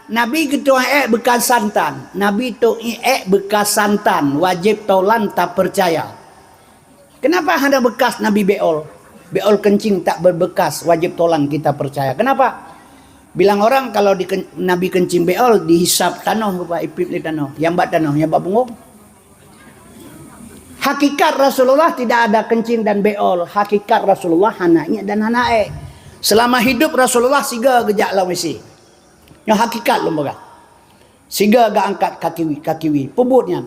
Nabi geutoh iék beukas santan, Nabi toh iék beukas santan wajéb tolan tapeucaya. Kenapa hana beukas Nabi béol? Béol keuncing tak berbekas, wajéb tolan kita percaya. Kenapa? Bilang orang kalau di ken-, Nabi keuncing béol, dihisab tanoh rupa ipip lé tanoh. Nyang bak tanoh, nyang bak bungong. Hakikat Rasulullah tidak ada keuncing dan béol. Hakikat Rasulullah hana iék dan hana ék. Selama hidup Rasulullah siga geujak lam W C. Nyoe hakikat lôn peugah. Siga geuangkat kaki wi, kaki wi. Peubuet nyan.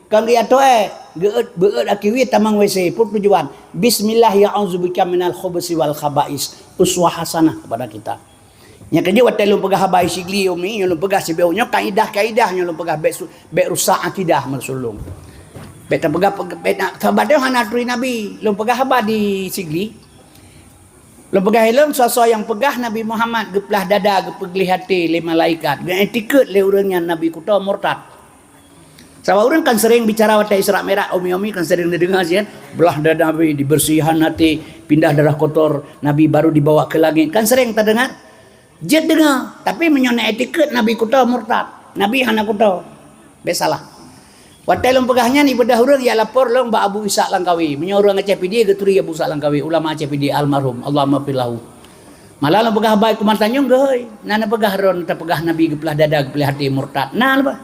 Kon geuatoe, geuet, beuet kaki wi tamong W C. Peue tujuan? Bismillah, ya a'udzubika minal khubusi wal khaba'is. Uswah hasanah kepada kita. Nyang keujeuet watée lôn peugah haba Sigli umi, nyoe lôn peugah sibeuet nyoe kaidah-kaidah nyoe lôn peugah bék su-, bék rusak akidah meusulung. Bék tapeugah, bék na, sahabat hana turi Nabi. Lôn peugah haba di Sigli. Lôn peugah ilôn soe-soe nyang peugah Nabi Muhammad geuplah dada, geupeugleh até lé malaikat, geuetikeuet lé ureuëng nyan Nabi kuto murtad. Sabab ureuëng kan sering bicara watée Isra Mi'raj, umi-umi kan sering neudeungoe siat, blah dada Nabi dibeursihan até, pindah darah kotor, Nabi baru dibawa ke langit. Kan sering tadeungoe? Jeuet deungoe, tapi meunyoe na etikeuet Nabi kuto murtad, Nabi hana kuto. Bék salah. Watée lôn peugah nyan, ibeudôh ureuëng jak lapor lôn bak Abu Ishak Langkawi. Meunyoe ureuëng Aceh Pidie geuturi Abu Ishak Langkawi, ulama Aceh Pidie almarhum, Allahumma fir lahu. Malah lôn peugah haba i Kumantanjong geuhôi, na neupeugah droe tapeugah Nabi geuplah dada geuplah até murtad. Na leubeh.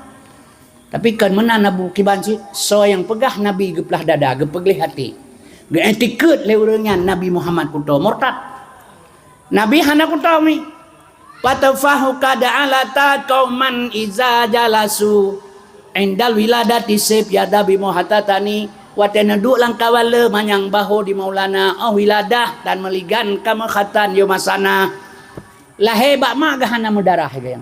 Tapi kon meunan Abu kiban cit, soe nyang peugah Nabi geuplah dada, geupeugleh até, geuiktikeuet lé ureuëng nyan Nabi Muhammad kuto, murtad. Nabi hana kuto mi. Fatafahu qad alata qauman iza jalasu indal wiladati sib yadabi muhatatani. Watée neuduek lam kawan le manyang baho di Maulana, oh wiladah dan meuligan kamoe khatan yoh masana. Lahé bak mak geuh hana meudarah geuh.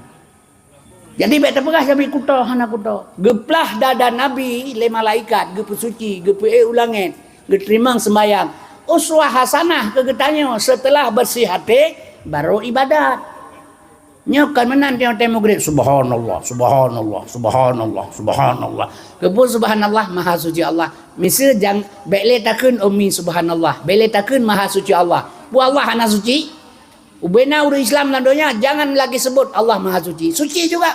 Jadi bék tapeugah Nabi kuto, hana kuto. Geuplah dada Nabi lé malaikat, geupeusuci, geupeuék u langét, geuteurimong seumbahyang. Uswah hasanah keu geutanyoe seuteulah beureuséh até, barô ibadat. Nyoe kon meunan tieb-tieb mugrib, subhanallah, subhanallah, subhanallah, subhanallah. Keupeue subhanallah, maha suci Allah. Miseue jang bék lé takheun umi subhanallah, bék lé takheun maha suci Allah. Peue Allah hana suci? Ubena ureuëng Islam lam donya jangan lagi sebut Allah Maha Suci. Suci juga.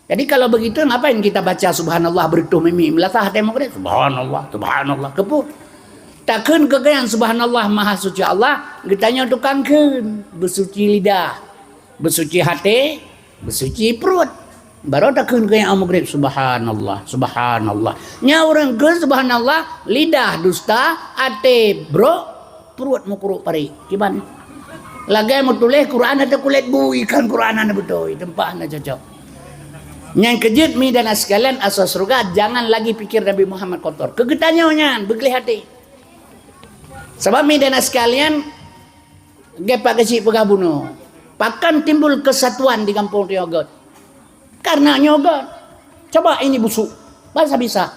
Jadi kalau begitu ngapain kita baca subhanallah beureutoh mimi meulasah até mugrib? Subhanallah, subhanallah. Keupeue? Takheun keu geuhnyan subhanallah Maha Suci Allah, geutanyoe tukang kheun, beusuci lidah, beusuci até, beusuci pruet. Barô takheun keu nyang mugrib subhanallah, subhanallah. Nya ureuëng kheun subhanallah, lidah dusta, até brok, pruet meukurok parit. Kiban. Lagée meutuléh Quran ateueh kulét bui, kan Quran hana beutôi, teumpat hana cocok. Nyang keujeuet mi dan sekalian asoe syeuruga, jangan lagi pikir Nabi Muhammad kotor. Keu geutanyoe nyan beugleh até. Sabab mi dan sekalian, geupak geucik peugah bunoe. Pakon timbul keusatuan di gampông tanyoe göt? Karena nyoe göt. Coba ini busuk. Bansa bisa.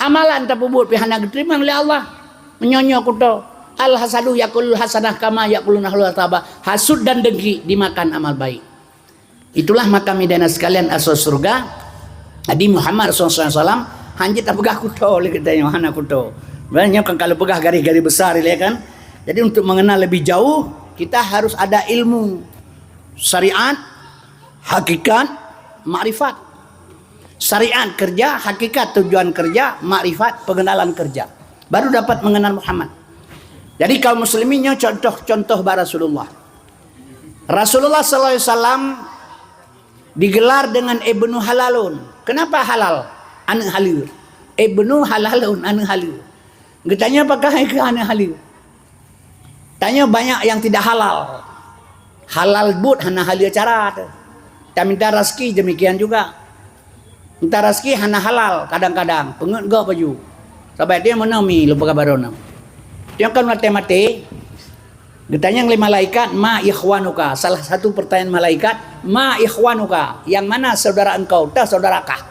Amalan tapeubuet pih hana geuteurimong lé Allah. Meunyoe nyoe kuto, al hasadu yakulul hasanah kama yakulun ahlul tabah. Hasut dan dengki dimakan amal baik. Itulah maka mi dan sekalian asoe syeuruga. Jadi Muhammad sallallahu alaihi wasallam hanjeuet tapeugah kuto lé geutanyoe, hana kuto. Nyoe kan kalau peugah garis-garis besar ilée kan. Jadi untuk mengenal lebih jauh, kita harus ada ilmu syariat, hakikat, makrifat. Syariat kerja, hakikat tujuan kerja, makrifat pengenalan kerja. Baru dapat mengenal Muhammad. Jadi kaum muslimin nyoe contoh-contoh bak Rasulullah. Rasulullah sallallahu alaihi wasallam digelar dengan Ibnu Halalun. Kenapa halal? Aneuk haleue. Ibnu Halalun, aneuk haleue. Geutanyoe pakon hai keu aneuk haleue? Tanyoe banyak yang tidak halal. Halal buet hana haleue cara teuh. Taminta raseuki demikian juga. Minta raseuki hana halal kadang-kadang, peungeuet gob baju. Sabab dia meunoe mi lôn peugah baroe nyoe. Dia kan maté-maté, geutanyong lé malaikat, "Ma ikhwanuka?" Salah satu pertanyaan malaikat, "Ma ikhwanuka?" Yang mana saudara engkau? Tah saudara kah?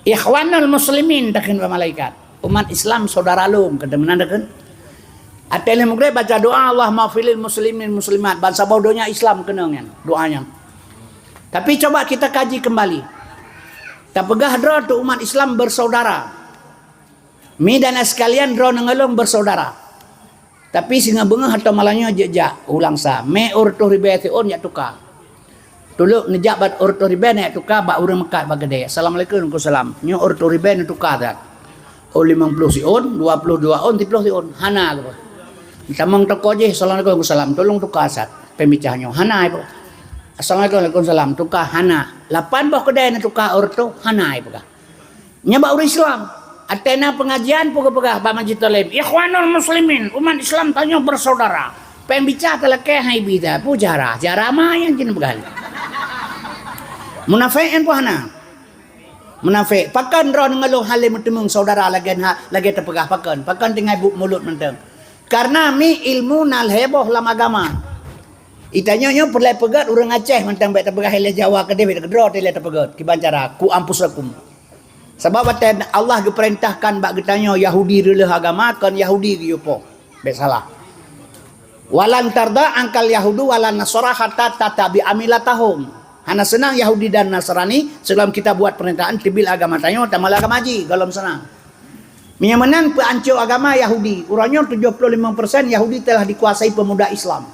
Ikhwanul muslimin takheun bak malaikat. Umat Islam saudara lôn, kata meunan takheun. Até lheuh mugreb baca doa, "Allahumma fir lil muslimin muslimat." Bansaboh donya Islam keunong nyan, doa nyan. Tapi coba kita kaji kembali. Tapeugah droe tu umat Islam bersaudara. Mi dan sekalian droe ngon lôn bersaudara. Tapi singoh beungoh atau malam nyoe jeuet jak u Langsa. Mé ureuëng ribée siôn jak tuka. Tulok neujak bak ureuëng ribée neujak tuka bak ureuëng meukat bak keudée. "Assalamualaikum." "Waalaikumsalam." Nyoe ureuëng ribée neutuka that. Oh limong ploh siôn, dua ploh dua ôn, siplôh siôn. Hana geupeugah. Tamong toko jih, "Assalamualaikum." "Waalaikumsalam." "Tolong tuka sat. Pembicah nyoe." Hana geupeugah. "Assalamualaikum." "Waalaikumsalam." Tuka hana. Lapan boh keudée neutuka ureuëng tu, hana geupeugah. Nyan bak ureuëng Islam. Ateueh na pengajian peugah-peugah bak Majlis Taklim, "Ikhwanul Muslimin, umat Islam tanyoe bersaudara." Péng bica talakée hai bida, peue cara? Cara ma nyang jeuet peugah. Munafék nyan peue hana? Munafék. Pakon droe ngon lôn hana lé meuteumeung saudara lagée ha, lagée tapeugah pakon? Pakon tinggai buet mulot mantong? Karena mi ilmu na lhée boh lam agama. Itanyoe nyoe peureulée peugét ureuëng Aceh mantong bék tapeugah ilée Jawa keudeh bék keudroe ilée tapeugét. Kiban cara? Ku ampusakum. Sabab watée Allah geupeurintahkan bak geutanyoe Yahudi reuleueh agama, kon Yahudi geuyue poh. Bék salah. "Walan tarda angkal Yahudu walan Nasara hatta tattabi amilatahum." Hana seunang Yahudi dan Nasrani sebelum kita buat pernyataan teubiet agama tanyoe, tamat agama jih, gohlom seunang. Meunyoe meunan peuancô agama Yahudi, uroe nyoe tujoh ploh limong persen Yahudi telah dikuasai pemuda Islam.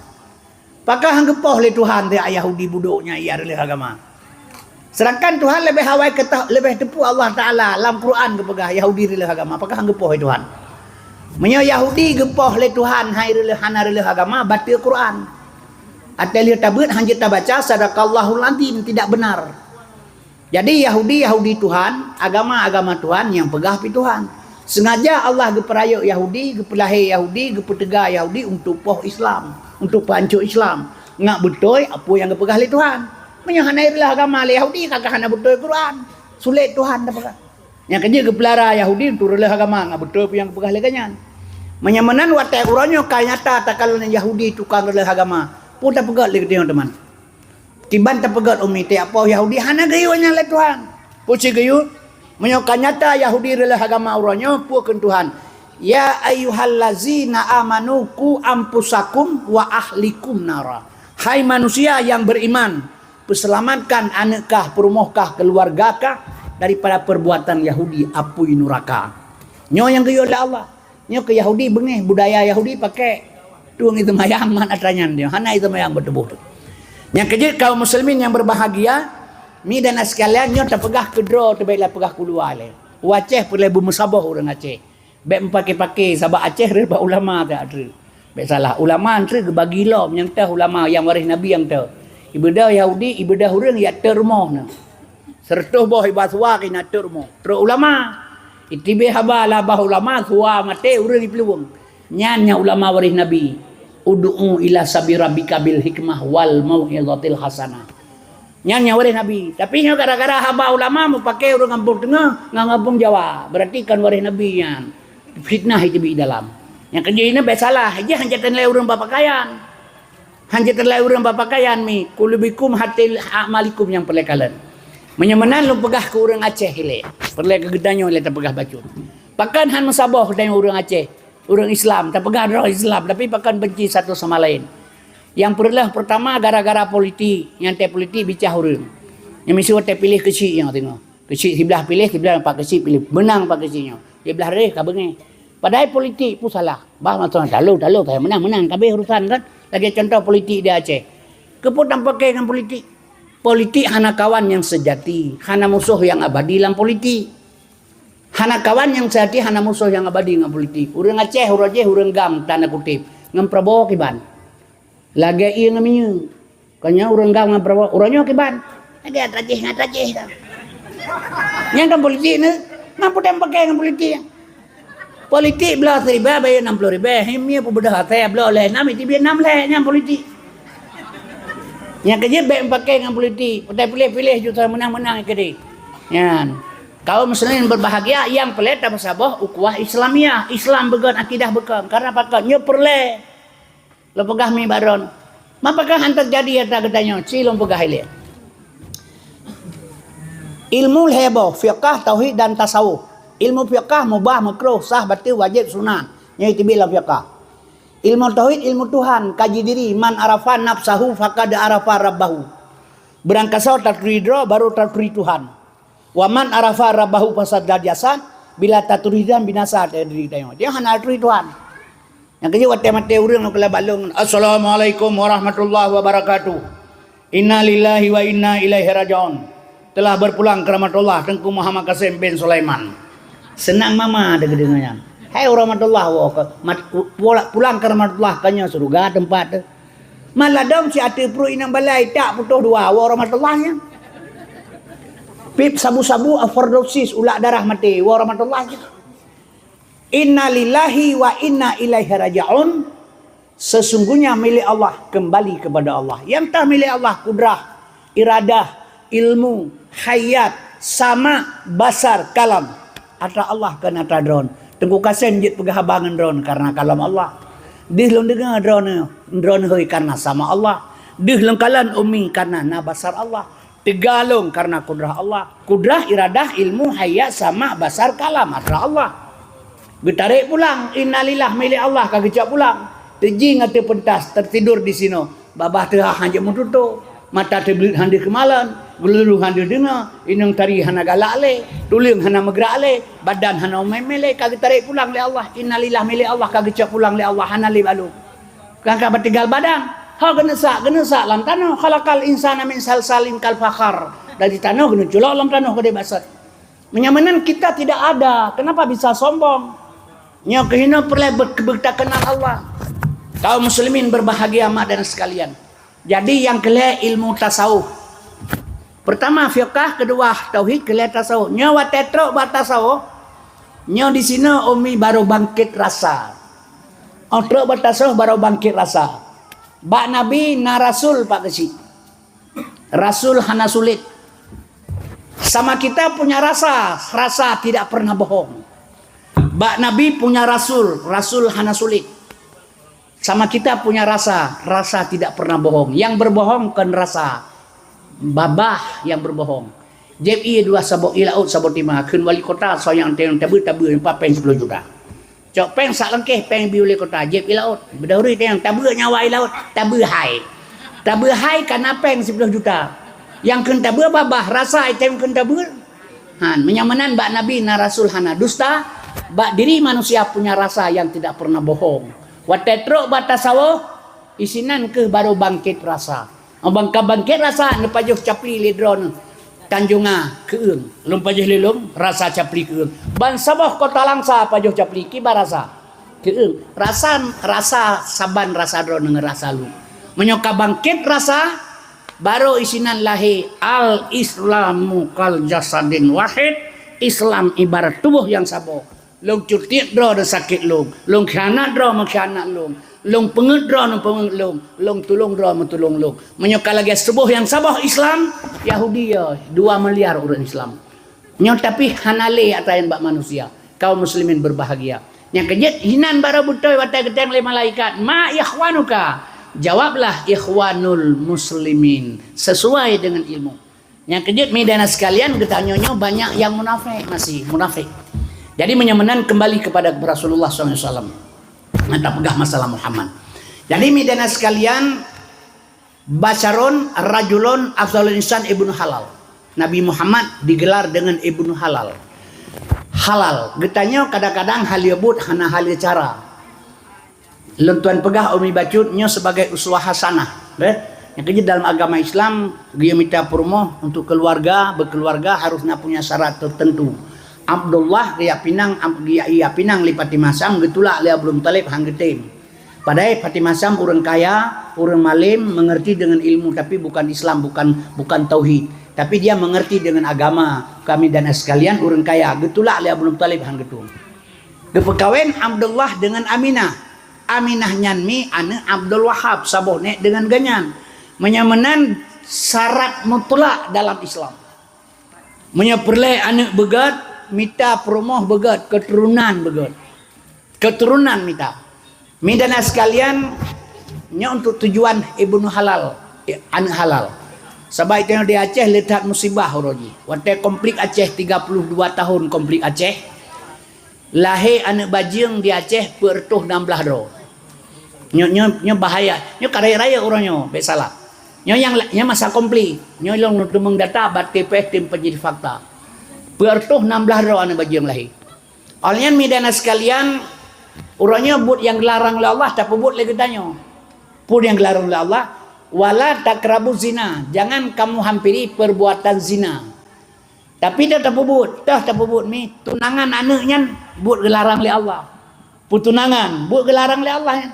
Pakon han geupoh lé Tuhan teuh Yahudi budok nyan ia reuleueh agama? Seudangkan Tuhan leubeh awai keutah-, leubeh teupeu Allah Taala lam Quran geupeugah Yahudi reuloh agama, pakon han geupoh lé Tuhan. Meunyoe Yahudi geupoh lé Tuhan hai reuloh, hana reuloh agama, bateue Quran. Ateueh lheueh tabeuet han jeuet tabaca, sadaqallahul azim, tidak benar. Jadi Yahudi, Yahudi Tuhan, agama, agama Tuhan, nyang peugah pih Tuhan. Sengaja Allah geupeurayeuk Yahudi, geupeulahé Yahudi, geupeuteuga Yahudi untuk poh Islam, untuk peuhanco Islam. Ngat beutôi peue nyang geupeugah lé Tuhan. Meunyoe hana reuloh agama lé Yahudi, ka hana beutôi Quran. Sulet Tuhan tapeugah. Nyang keujeuet geupeulara Yahudi untuk reuloh agama, ngat beutôi peue nyang geupeugah lé gobnyan. Meunyoe meunan watée uroe nyoe ka nyata takalon Yahudi tukang reuloh agama, peue tapeugét lé geutanyoe teuma? Kiban tapeugét umi teuh, apoh Yahudi hana geuyue nyan lé Tuhan. Peue cit geuyue? Meunyoe ka nyata Yahudi reuloh agama uroe nyoe, peue kheun Tuhan? "Ya ayyuhallazina amanu qu anfusakum wa ahlikum nara." Hai manusia nyang beriman, peuseulamatkan aneuëk kah, peurumoh kah, keuluwarga kah daripada peurbuatan Yahudi apui nuraka. Nyoe nyang geuyue lé Allah. Nyoe keu Yahudi beungéh, budaya Yahudi pakai tueng seumayang mat atra nyan nyoe, hana seumayang beutuboh tu. Nyang keujeuet kaum muslimin nyang berbahagia, mi dan sekalian nyoe tapeugah keudroe teubiet lé peugah keuluwa lé. U Aceh peureulée beumeusaboh ureuëng Aceh. Bék meupaké-paké sabab Aceh reueh bak ulama teuh treuk. Bék salah, ulama treuk geubagi lom nyang teuh ulama nyang waréh Nabi nyang teuh. Ibadah Yahudi, ibadah ureuëng jak teuk rumoh nyoe. Seureutôh boh iba suwa keu inak teuk rumoh. Trok ulama. Itibée haba labah ulama, suwa maté ureuëng iplueng. Nyan nyang ulama waréh Nabi. "Ud'u ila sabi rabbika bil hikmah wal mau'izatil hasanah." Nyan nyang waréh Nabi. Tapi nyoe gara-gara haba ulama meupaké ureuëng gampông teungoh ngon gampông Jawa. Berarti kon waréh Nabi nyan. Fitnah itibée dalam. Nyang keujeuet nyoe bék salah. Jih hana teuntée ureuëng bapakaian. Hana teuntée ureuëng bapakaian mi, kulubikum hatil a'malikum nyang peureulée kalon. Meunyoe meunan lôn peugah keu ureuëng Aceh ilée, peureulée keu geutanyoe ilée tapeugah bacut. Pakon han meusaboh geutanyoe ureuëng Aceh, ureuëng Islam, tapeugah droe Islam, tapi pakon benci satu sama lain. Nyang peureulée peurtama gara-gara politik, nyang tée politik bicah ureuëng. Nyang miseue watée piléh keuchik nyang teungoh. Keuchik siblah piléh, siblah Pak Keuchik piléh. Meunang Pak Keuchik nyoe. Siblah réh ka beungéh. Padahai politik pun salah. Bah masa talo, talo, saya menang, menang. Kabeh urusan kan. Lagi contoh politik di Aceh. Keupeue tampakée ngon politik? Politik hana kawan yang sejati, hana musuh yang abadi lam politik. Hana kawan yang sejati, hana musuh yang abadi ngon politik. Ureuëng Aceh, ureuëng Aceh, ureuëng GAM, tanda kutip. Ngon Prabowo kiban. Lagée ié ngon minyeuk. Kon nyan ureuëng GAM ngon Prabowo, uroe nyoe kiban. Lagée atra jih ngon atra jih ka. Nyan kan politik ni. Mampu dan pakai ngon politik. Politik bloe siribée bayeue nam ploh ribée. Him mie peubeudôh asée bloe lhée nam, itibie nam lhée nyan politik. Nyang keujeuet bék pakai ngon politik. Patai piléh-piléh juta meunang-meunang keudeh. Nyan. Kaum muslimin berbahagia nyang peureulée tameusaboh ukhuwah Islamiah. Islam beugét, akidah beugét. Karena pakon nyoe peureulée. Lôn peugah mi bak droen. Mapakah han teujadi atra geutanyoe? Ci lôn peugah ilée. Ilmu lhée boh, fiqah, tauhid dan tasawuf. Ilmu fiqah mubah, meukruh, sah, bateue, wajéb, sunat. Nyoe itibie lam fiqah. Ilmu tauhid, ilmu Tuhan, kaji diri, man arafa nafsahu faqad arafa rabbahu. Beurangkasoe taturi droe baru taturi Tuhan. Wa man arafa rabbahu fasadda jasad, bila taturi dan binasa diri tanyoe. Dia hana taturi Tuhan. Nyang keujeuet watée maté ureuëng keu balong, "Assalamualaikum warahmatullahi wabarakatuh. Inna lillahi wa inna ilaihi raji'un. Telah berpulang ke rahmatullah Teungku Muhammad Kasim bin Sulaiman." Senang mama deuh geudeungoe nyan. Hai rahmatullah, woe ke, mat-, pulang ke rahmatullah, ka nyoe syeuruga teumpat teuh. Maladom si ateueh pruet inong balai tak putôh dua, woe rahmatullah nyan. Pip sabu-sabu, overdosis, ulak darah maté, woe rahmatullah nyan. Inna lillahi wa inna ilaihi raji'un. Sesungguhnya milik Allah, kembali kepada Allah. Nyang tah milik Allah, kudrah, iradah, ilmu, hayat, sama, basar, kalam. Atra Allah kon atra droen. Teungku Kasim jeuet peugah haba ngon droen karena kalam Allah. Deuh lôn deungoe droen, droen hôi karena sama Allah. Deuh lôn kalon umi karena na basar Allah. Teuga lôn karena kudrah Allah. Kudrah, iradah, ilmu, hayat, sama, basar, kalam atra Allah. Geutarek pulang, innalillah milik Allah ka geucok pulang. Teujing ateueh peuntas, teutidur di sinoe. Babah teuhah han jeuet meututoe, mata teubleuet han deuh keumalon, geululu han deuh deungoe, inong tari hana galak lé, tuleueng hana meugrak lé, badan hana umé-mé lé, ka geutarek pulang lé Allah. Innalillah milik Allah ka geucok pulang lé Allah, hana lé balo. Ka, ka beutinggai badan. Ha geuneusak, geuneusak lam tanoh. Khalaqal insana min salsalin kal fakhar. Dari tanoh keuneuk culok lam tanoh keudeh bak sot. Meunyoe meunan kita tidak ada, kenapa bisa sombong? Nyoe keuhina peureulée be-, beutakenal Allah. Kaum muslimin berbahagia, mak dan sekalian. Jadi nyang keulhée ilmu tasawuf. Pertama fiqah, kedua tauhid, keulhée tasawuf. Nyoe watée trok bak tasawuf, nyoe di sinoe umi baru bangkit rasa. Oh, trok bak tasawuf baru bangkit rasa. Bak Nabi na rasul pak keuchik. Rasul hana sulit. Sama kita punya rasa, rasa tidak pernah bohong. Bak Nabi punya rasul, rasul hana sulit. Sama kita punya rasa, rasa tidak pernah bohong. Yang berbohong bukan rasa, babah yang berbohong. Jép ie dua saboh, ie laôt saboh tima, kheun wali kota soe nyang teueng tabeue-tabeue, empat péng sepuluh juta. Cok péng sak langkéh, péng bi ulée kota, jép ie laôt. Beudahuri teueng tabeue nyawa ie laôt, tabeue hai. Tabeue hai kana péng siploh juta. Nyang kheun tabeue babah, rasa item kheun tabeue. Han, meunyoe meunan bak Nabi na rasul hana dusta, bak diri manusia punya rasa yang tidak pernah bohong. Watée trok bak tasawuf, isinan keuh baru bangkét rasa. Bang ka bangkét rasa neupajoh capli lé droeneuh. Tanjunga keueung, lôn pajoh lé lôn rasa capli keueung. Ban saboh kota Langsa pajoh capli kiban rasa keueung. Rasa, rasa saban rasa droeneuh ngon rasa lôn. Meunyoe ka bangkét rasa, baru isinan lahé al-Islamu kal jasadin wahid, Islam ibarat tuboh nyang saboh. Lôn cutiek droe dan sakét lôn. Lôn khianat droe meukhianat lôn. Lôn peungeuet droe neupeungeuet lôn. Lôn tulông droe meutulông lôn. Meunyoe ka lagée tuboh nyang saboh Islam, Yahudi ya, dua miliar ureuëng Islam. Nyoe tapi hana lé atra nyan bak manusia. Kaum muslimin berbahagia. Nyang keujeuet hinan baru beutôi watée geuteueng lé malaikat, "Ma ikhwanuka?" Jawablah, "Ikhwanul muslimin," sesuai dengan ilmu. Nyang keujeuet mi dan sekalian, geutanyoe nyoe banyak nyang munafék, masih munafék. Jadi meunyoe meunan kembali kepada Rasulullah sallallahu alaihi wasallam. Mata peugah masalah Muhammad. Jadi mi dan sekalian, Basyarun rajulun afdalul insan ibnu halal. Nabi Muhammad digelar dengan ibnu halal. Halal. Geutanyoe kadang-kadang hal yebut hana hal cara. Lôn tuan peugah umi bacut nyoe sebagai uswah hasanah. Beh? Nyang keujeuet dalam agama Islam, geuyue mita peurumoh untuk keluarga, berkeluarga harus na punya syarat tertentu. Abdullah geujak pinang, ab-, geujak, geujak pinang lé Fatimah Sam geutulak lé Abdul Muthalib han geutem. Padahai Fatimah Sam ureuëng kaya, ureuëng malem, mengerti dengan ilmu, tapi bukan Islam, bukan, bukan tauhid. Tapi dia mengerti dengan agama. Kami dan sekalian ureuëng kaya, geutulak lé Abdul Muthalib han geutem. Geupeukawen Abdullah dengan Aminah. Aminah nyan mi aneuëk Abdul Wahab, saboh nék dengan geuhnyan. Meunyoe meunan syarat mutlak dalam Islam. Meunyoe peureulée aneuëk beugét, mita peurumoh beugét, keuturonan beugét. Keuturonan mita. Mi dan sekalian, nyoe untuk tujuan ibnu halal, aneuëk halal. Sabab itu di Aceh le that musibah uroe jih. Watée konflik Aceh tiga puluh dua tahun konflik Aceh, lahé aneuëk bajeueng di Aceh peuet reutôh nam blaih droe. Nyoe, nyoe, nyoe bahaya. Nyoe ka rayeuk-rayeuk uroe nyoe, bék salah. Nyoe nyang, nyang masa konflik. Nyoe lôn teumeung data bak T P S tim penyidik fakta. Peuet reutôh nam blaih droe aneuëk bajeueng lahé. Awaknyan mi dan sekalian, uroe nyoe buet nyang geularang lé Allah tapeubuet lé geutanyoe. Peue nyang geularang lé Allah? Wala taqrabuz zina, jangan kamu hampiri perbuatan zina. Tapi toh tapeubuet, toh tapeubuet mi, tunangan aneuëk nyan buet geularang lé Allah. Peutunangan, buet geularang lé Allah nyan.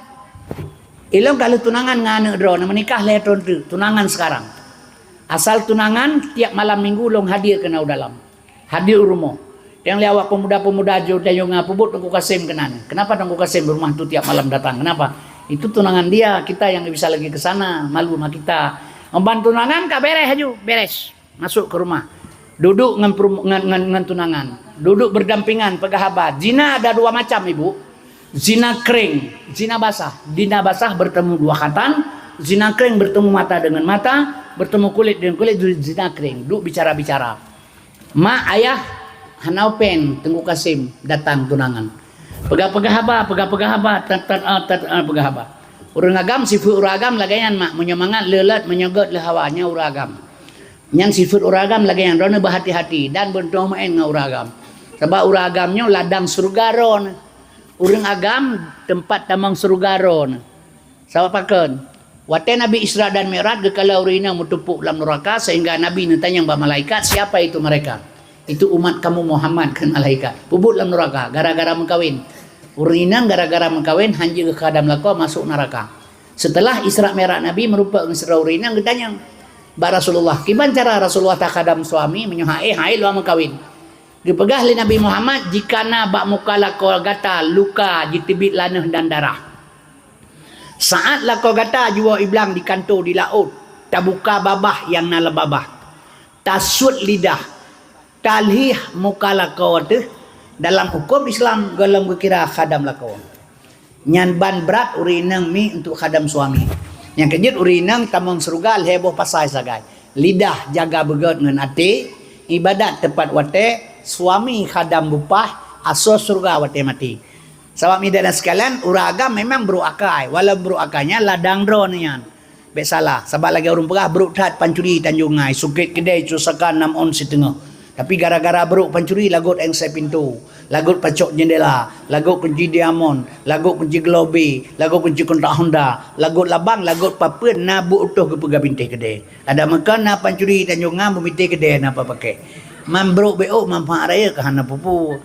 Ilôn ka lheueh tunangan ngon aneuëk droeneuh, meunikah lhée thon teuk, tunangan sekarang. Asal tunangan, tiap malam minggu lôn hadir keunan u dalam. Hadir u rumoh. Nyang lé awak pemuda-pemuda jeuet tanyoe ngon peubuet Teungku Kasim keunan. Kenapa Teungku Kasim rumah tu tiap malam datang? Kenapa? Itu tunangan dia, kita yang bisa lagi ke sana, malu sama kita. Ban tunangan ka beres aju, beres. Masuk ke rumah. Duduk ngon, ngon, ngon, ngon tunangan. Duduk berdampingan, peugah haba. Zina ada dua macam, Ibu. Zina kering, zina basah. Zina basah bertemu dua khatan, zina kering bertemu mata dengan mata, bertemu kulit dengan kulit, zina kering. Duk bicara-bicara. Mak ayah hana upen Teungku Kasim datang tunangan. Peugah-peugah haba, peugah-peugah haba, tat, tat, ah, tat, ah, peugah haba. Ureuëng agam sifeuet ureuëng agam lagée nyan mak, meunyoe mangat le lét, meunyoe gét le hawa, nyan ureuëng agam. Nyan sifeuet ureuëng agam lagée nyan, droeneuh beuhati-hati dan beuntoh meuén ngon ureuëng agam. Sabab ureuëng agam nyoe ladang syeuruga droeneuh. Ureuëng agam teumpat tamong syeuruga droeneuh. Sabab pakon? Watée Nabi Isra dan Mi'raj, geukalon ureuëng inong meuteupok lam nuraka, sehingga Nabi neutanyong bak malaikat, "Siapa itu mereka?" "Itu umat kamu Muhammad," kheun malaikat. "Peubuet lam nuraka gara-gara meukawen." Ureuëng inong gara-gara meukawen hanjeuet geukhadam lakoe masôk nuraka. Seuteulah Isra Mi'raj Nabi meurumpok ngon sidroe ureuëng inong, geutanyong bak Rasulullah, "Kiban cara Rasulullah takhadam suami meunyoe han éh, han éh lom meukawen?" Geupeugah lé Nabi Muhammad, "Jika na bak muka lakoe gata luka jiteubiet laneuen dan darah, saát lakoe gata jiwoe iblang di kantô di laôt, tabuka babah nyang na lam babah, tasuet lidah, talhih muka lakoe teuh, dalam huköm Islam gohlom geukira khadam lakoe. Nyan ban brat ureuëng inong miet untuk khadam suami." Nyang keujeuet ureuëng inong tamong syeuruga lhée boh pasai sagai. Lidah jaga beugét ngon até, iébadat teupat watée, suami khadam bupah, asoe syeuruga watée maté. Sabab, mideuna sekalian, ureuëng agam memang brok akai, walau brok akai nyan ladang droe nyan. Bék salah, sabab lagée ureuëng peugah, brok that pancuri Tanjong Ngai, sukét keudée, cusakan nam ôn siteungoh. Tapi gara-gara brok pancuri, lagot éngsé pintoe, lagot pacok jeundela, lagot kunci diamond, lagot kunci globé, lagot kunci kontak Honda, lagot labang, lagot papeuen na buet utoh geupeugah bintéh keudée. Adak meukeue na pancuri Tanjong Ngai, beumitéh keudée na papaké. Man brok bék ôk, manfaat raya ka hana peue-peue.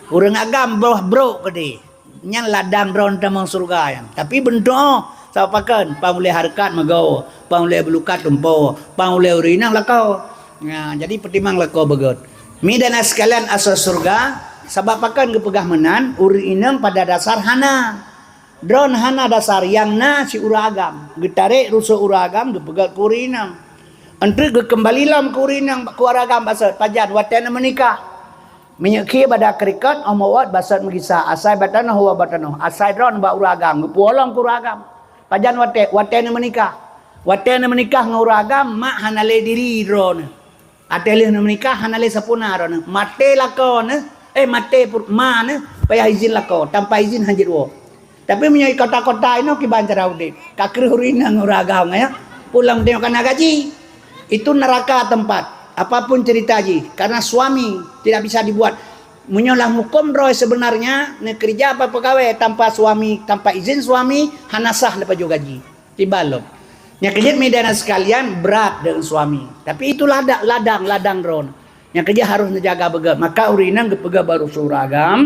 Ureuëng agam boh brok keudée. Nyan ladang droe tamong syeuruga nyan. Tapi beuntoe, sabab pakon, pang ulée hareukat meugoe, pang ulée beulukat tumpoe, pang ulée ureuëng inong lakoe. Nah, jadi peutimang lakoe beugét. Mideuna sekalian asoe syeuruga, sabab pakon geupeugah meunan, ureuëng inong pada dasar hana. Droe hana dasar, nyang na si ureuëng agam. Geutarek rusok ureuëng agam geupeugét keu ureuëng inong. Enteuk geukeumbali lom keu ureuëng inong, keu ureuëng agam baset, pajan watée na meunikah. Meunyoe khie bada keurikot, óh meuwot baset meugisa, asai bak tanoh, woe bak tanoh, asai droe bak ureuëng agam, geupuwoe lom keu ureuëng agam. Pajan watée, watée na meunikah. Watée na meunikah ngon ureuëng agam, mak hana lé diri droe. Watée lheueh na meunikah, hana lé sapeue na droe. Maté lakoe, eh, maté pur-, ma, payah izin lakoe, tanpa izin hanjeuet woe. Tapi meunyoe kota-kota inoe kiban cara udeb, ka kreueh ureuëng inong ngon ureuëng agam, ya. Pulang tengok kana gaji. Itu neraka tempat. Apapun cerita jih, karena suami tidak bisa dibuat. Meunyoe lam huköm droe sebenarnya, neukeureuja apa peugawée tanpa suami, tanpa izin suami, hana sah neupajoh gaji. Tiba lom. Nyang keujeuet mideuna sekalian, brat deungon suami. Tapi itu lada-, ladang, ladang droe. Nyang keujeuet harôh neujaga beugét. Maka ureuëng inong geupeugét bak rusok ureuëng agam,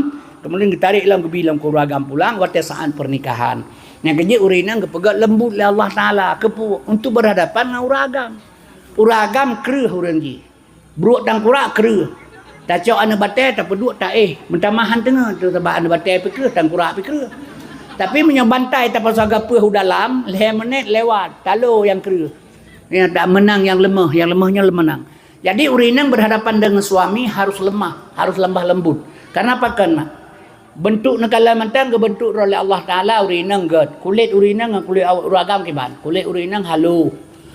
keumudian geutarek lom geubi lom keu ureuëng agam pulang watée saát pernikahan. Nyang keujeuet ureuëng inong geupeugét leumbut lé Allah Taala, keupeue? Untuk berhadapan ngon ureuëng agam. Ureuëng agam kreueh ureuëng jih. Brok tangkurak kreueh. Tacok aneuëk batée, tapeuduek taéh. Meutamah han teungoh, sabab aneuëk batée pih kreueh, tangkurak pih kreueh. Tapi meunyoe bantai tapasoe gapeueh u dalam, lhée menit lewat, talo nyang kreueh. Ya, tak menang nyang leumoh, nyang leumoh nyoe leumeunang. Jadi, ureuëng inong berhadapan dengan suami harus lemah, harus lemah lembut. Karena apa? Karena bentuk neukalon mantong geubentuk droe lé Allah Taala ureuëng inong gét. Kulét ureuëng inong ngon kulét ureuëng agam kiban. Kulét ureuëng inong halo.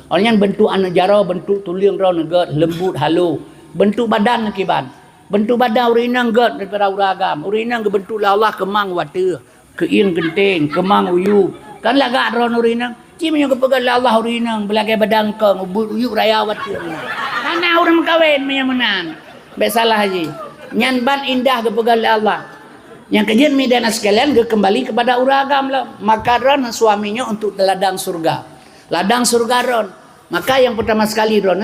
Awaknyan bentuk aneuëk jaroe, bentuk tuleueng droe gét, lembut, halo. Bentuk badan kiban. Bentuk badan ureuëng inong gét daripada ureuëng agam. Ureuëng inong geubentuk lé Allah keumang watée. Keuieng geunteng, keumang uyueb. Kan lagak droe ureuëng inong. Ci meunyoe geupeugah lé Allah ureuëng inong, beulagée badang kong, ubit uyueb raya watée. Hana ureuëng meukawen meunyoe meunan. Bék salah jih. Nyan ban indah geupeugah lé Allah. Nyang keujeuet mideuna sekalian geukeumbali keupada ureuëng agam lom. Maka droe suami nyoe untuk ladang syeuruga. Ladang syeuruga droe. Maka nyang peurtama sekali droe,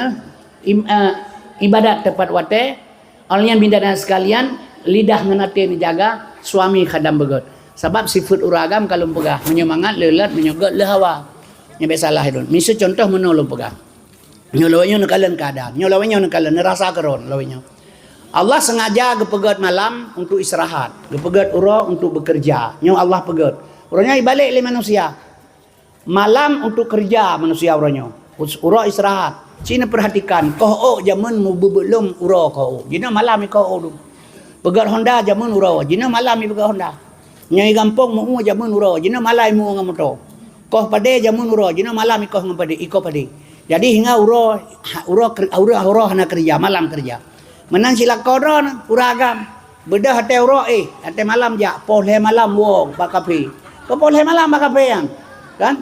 im-, eh, iébadat teupat watée, Awaknyan mideuna sekalian, lidah ngon até neujaga, suami khadam beugét. Sabab sifeuet ureuëng agam ka lôn peugah, meunyoe mangat le lôt, meunyoe gét le hawa. Nyoe bék salah ulôn. Miseue cuntoh meunoe lôn peugah. Nyoe lawét nyoe neukalon keuadaan. Nyoe lawét nyoe neukalon, neurasa keudroe lawét nyoe. Allah sengaja geupeugét malam untuk istirahat, geupeugét uroe untuk bekerja. Nyoe Allah peugét. Uroe nyoe ibalek lé manusia. Malam untuk kerja manusia uroe nyoe. Us-, uroe istirahat. Ci neupeurhatikan, koh ôk jameun meubeubeuet lom uroe koh ôk. Jinoe malam ikoh ôk dum. Peugét honda jameun uroe, jinoe malam ipeugét honda. Nyang i gampông meu-ue jameun uroe, jinoe malam imu-ue ngon moto. Koh padé jameun uroe, jinoe malam ikoh ngon padé, ikoh padé. Jadi hingga uroe, ha, uroe ker-, uroe, uroe hana keureuja, malam keureuja. Meunan cit lakoe droe, ureuëng agam. Beudôh watée uroe éh, watée malam jak, poh lhée malam woe bak kafé. Keu poh lhée malam bak kafé nyan, kan?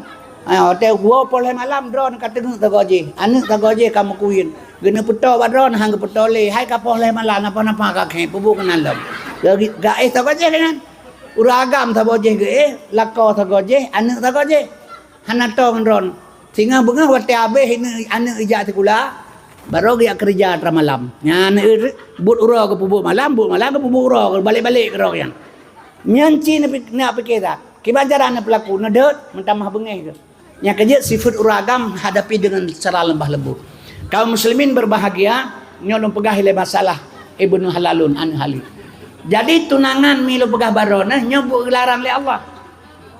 Ha, watée woe poh lhée malam, droe ka teungeut sagoe jih, aneuëk sagoe jih ka meukawén. Geuneuk peutoe bak droe, han geupeutoe lé. Hai ka poh lhée malam, napa-napa ka khém, peubuet keunan lom. Ga-, gaéh sagoe jih nyan. Ureuëng agam saboh jih geuéh, lakoe sagoe jih, aneuëk sagoe jih. Hana toe ngon droe. Singoh beungoh watée habéh aneuk, aneuk ijak sikula, barô geujak keureuja atra malam. Nyan aneuk buet uroe geupeubuet malam, buet malam geupeubuet uroe, balek-balek keudroe nyan. Nyan cit neupi-, neupiké that. Kiban cara neupeulaku, neudeuet, meutamah beungéh geuh. Nyang keujeuet sifeuet ureuëng agam hadapi deungon cara leumbah lembut. Kaum muslimin berbahagia, nyoe lôn peugah ilée masalah Ibnu Halalun aneuk Halid. Jadi tunangan mi lôn peugah baroe nyoe, nyoe buet geularang lé Allah.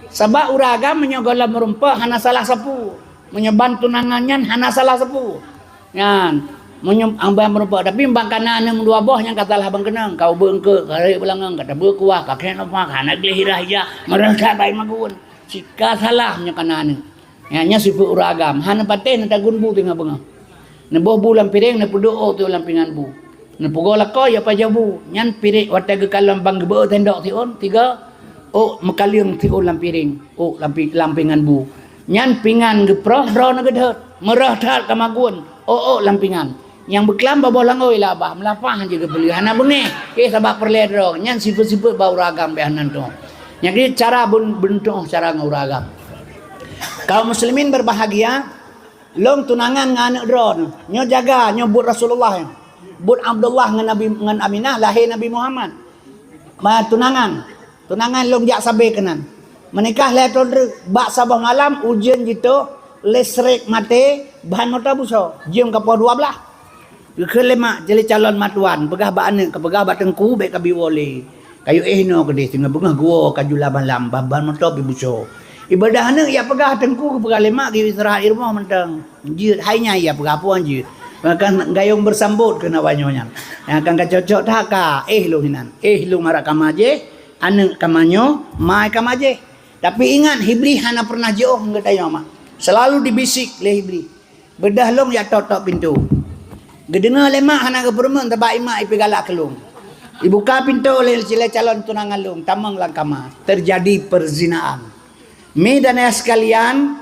Sabab ureuëng agam meunyoe gohlom meurumpok hana salah sapeue. Meunyoe ban tunangan nyan hana salah sapeue. Nyan, meunyoe ambang meurumpok, tapi ban kana aneuk meudua boh nyang ka salah ban keunong, ka ubeut eungkôt, ka rhot beulangong, ka tabeuet kuah, ka khék nafah, ka hana gleh irah ija, meureuh that bai magun. Cit ka salah meunyoe kana aneuk. Nyan, nyan sifeuet ureuëng agam, hana patéh neutagun bu teungoh beungoh. Neuboh bu lam piréng, neupeuduek ôk tiôp lam pingan bu. Neupeugoe lakoe, ya pajoh bu. Nyan piréng watée geukalon ban geubeuet sendok siôn, tiga, ôk meukaleueng siôn lam piréng, ôk lam pi-, lam pingan bu. Nyan pingan geuproh droeneuh geudeuet, meureuh that ka magun, ôk-ôk lam pingan. Nyang beuklam babah langôi labah, meulapah jih geupeuleueh hana beungéh. Eh, sabab peureulée droe, nyan sifeuet-sifeuet bak ureuëng agam béh nan tueng. Nyang keuh cara bun-, beuntoh cara ngon ureuëng agam. Kaum muslimin berbahagia, lôn tunangan ngon aneuk droeneuh. Nyoe jaga, nyoe buet Rasulullah nyan. Buet Abdullah ngon Nabi, ngon Aminah lahé Nabi Muhammad. Ma tunangan. Tunangan lôn jak sabé keunan. Meunikah lhée thon treuk, bak saboh malam ujeuen jitôh, listrik maté, ban moto busoe, jeuem ka poh dua blaih. Geukheun lé mak, jeuet lé calon matuan, peugah bak aneuk, ka peugah bak teungku, bék ka bi woe lé. Kayue éh inoe keudeh, singoh beungoh geuwoe ka jula malam, ban, ban moto bi busoe. Ibadah aneuk ya peugah teungku, geupeugah lé mak, geuistirahat i rumoh mantong. Jeuet, hai nyan ya peugah peue jeuet. Maka gayong beusambot keuh awak nyoe nyan. Nyang akan ka cocok that ka, éh lôn hinan. Éh lôn marak kama jéh, aneuk kama nyoe, mai kama jéh. Tapi ingat, Iblih hana pernah jiôh ngon geutanyoe mak. Selalu dibisik lé Iblih. Beudôh lôn jak tok-tok pintoe. Geudeungoe lé mak hana geupeureumeun, teuma imak ipeugalak keu lôn. Ibuka pintoe lé, lé calon tunangan lôn, tamong lam kama. Terjadi perzinaan. Mi dan ayah sekalian,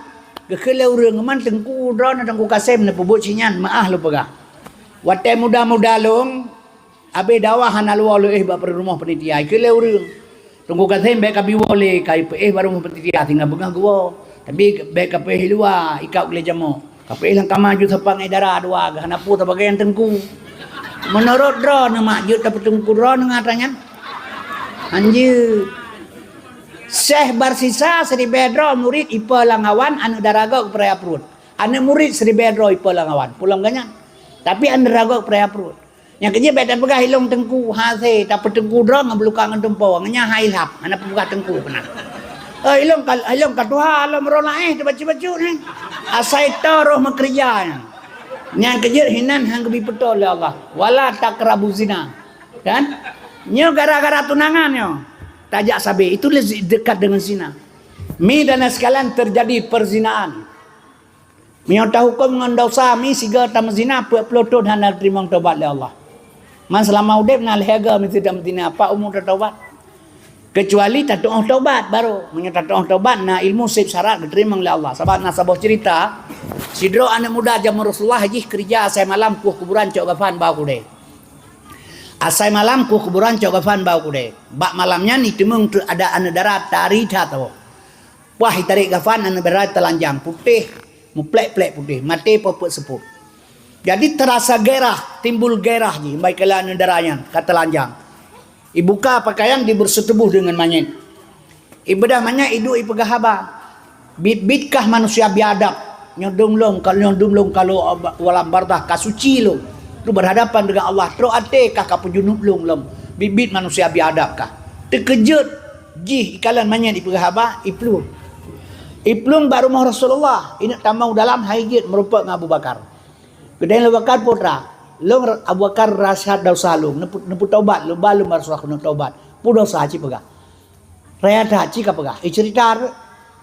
geukheun lé ureuëng, man teungku droeneuh, Teungku Kasem neupeubuet si nyan, meuáh lôn peugah. Watée muda-muda lôn, abéh dakwah hana luwa lôn éh bak rumoh panitia, geukheun lé ureuëng. Teungku Kasem bék ka bi woe lé, ka ipeuéh bak rumoh panitia, singoh beungoh geuwoe. Tapi bék ka peuéh i luwa, ikab gleh jamok. Ka peuéh lam kama ju sapang éh dara dua, hana peue sabagai nyang teungku. Meunurot droeneuh mak jeuet tapeuteungku droeneuh ngon atra nyan? Hanjeuet. Syekh Barsisa siribée droe murit ipe lam awan, aneuk dara gob geupeuraya pruet. Aneuk murit siribée droe ipe lam awan, peue lom geuh nyan. Tapi aneuk dara gob geupeuraya pruet. Nyang keujeuet bék tapeugah ilôn teungku, hase tapeuteungku droe ngon beuluka ngon tumpo, ngon nyan hai lhap, hana peugah teungku keunan. Eh, ilôn ka, ilôn ka tuha lom meurolaéh teubacut-bacut nyan. Asai ta roh meukeureuja nyan. Nyang keujeuet hinan han geubi peutoe lé Allah. Wala taqrabu zina. Kan? Nyoe gara-gara tunangan nyoe. Tajak sabé, itu le-, dekat dengan zina. Mi dan sekalian terjadi perzinaan. Meunyoe tahuköm ngon desya mi sigoe tameuzina peuet ploh thon hana teurimong tobat lé Allah. Man seulama udeb na lhée goe miseue tameuzina, pat umu tatobat? Keucuali tatuoh tobat barô. Meunyoe tatuoh tobat na ilmu seb syarat geuteurimong lé Allah. Sabab na saboh ceurita, sidroe aneuk muda jameun Rasulullah jih keureuja asai malam kueh kuburan cok gafan ba u keudée. Asai malam kueh kuburan cok gafan ba u keudée. Bak malam nyan jiteumeung teuk ada aneuk dara tari that saboh. Wah, itarek gafan aneuk dara teulanjang putéh, muplek-plek putéh, maté peuet-peuet seupôt. Jadi teurasa gairah, timbul gairah jih, baikala aneuk dara nyan ka teulanjang. Ibuka pakaian, dibeureuseutubôh deungon manyét. Ibeudah manyét, iduek ipeugah haba. Biet-biet kah manusia biadab, nyoe dum lôn, ka-, nyoe dum lôn ka lôn u alam barzakh ka suci lôn. Lôn berhadapan dengan Allah, trok até kah ka peujunub lôn lom. Biet-biet manusia biadab kah. Teukeujot jih ikalon manyét ipeugah haba, iplueng. Iplueng bak rumoh Rasulullah, ineuk tamong dalam hai jeuet meurumpok ngon Abu Bakar. Geudeh Abu Bakar putra, lôn Abu Bakar rasa desya lôn, neupeu-, neupeutobat lôn, ba lôn Rasulullah keuneuk tobat. Peue desya cit peugah. Raya that cit ka peugah. Iceurita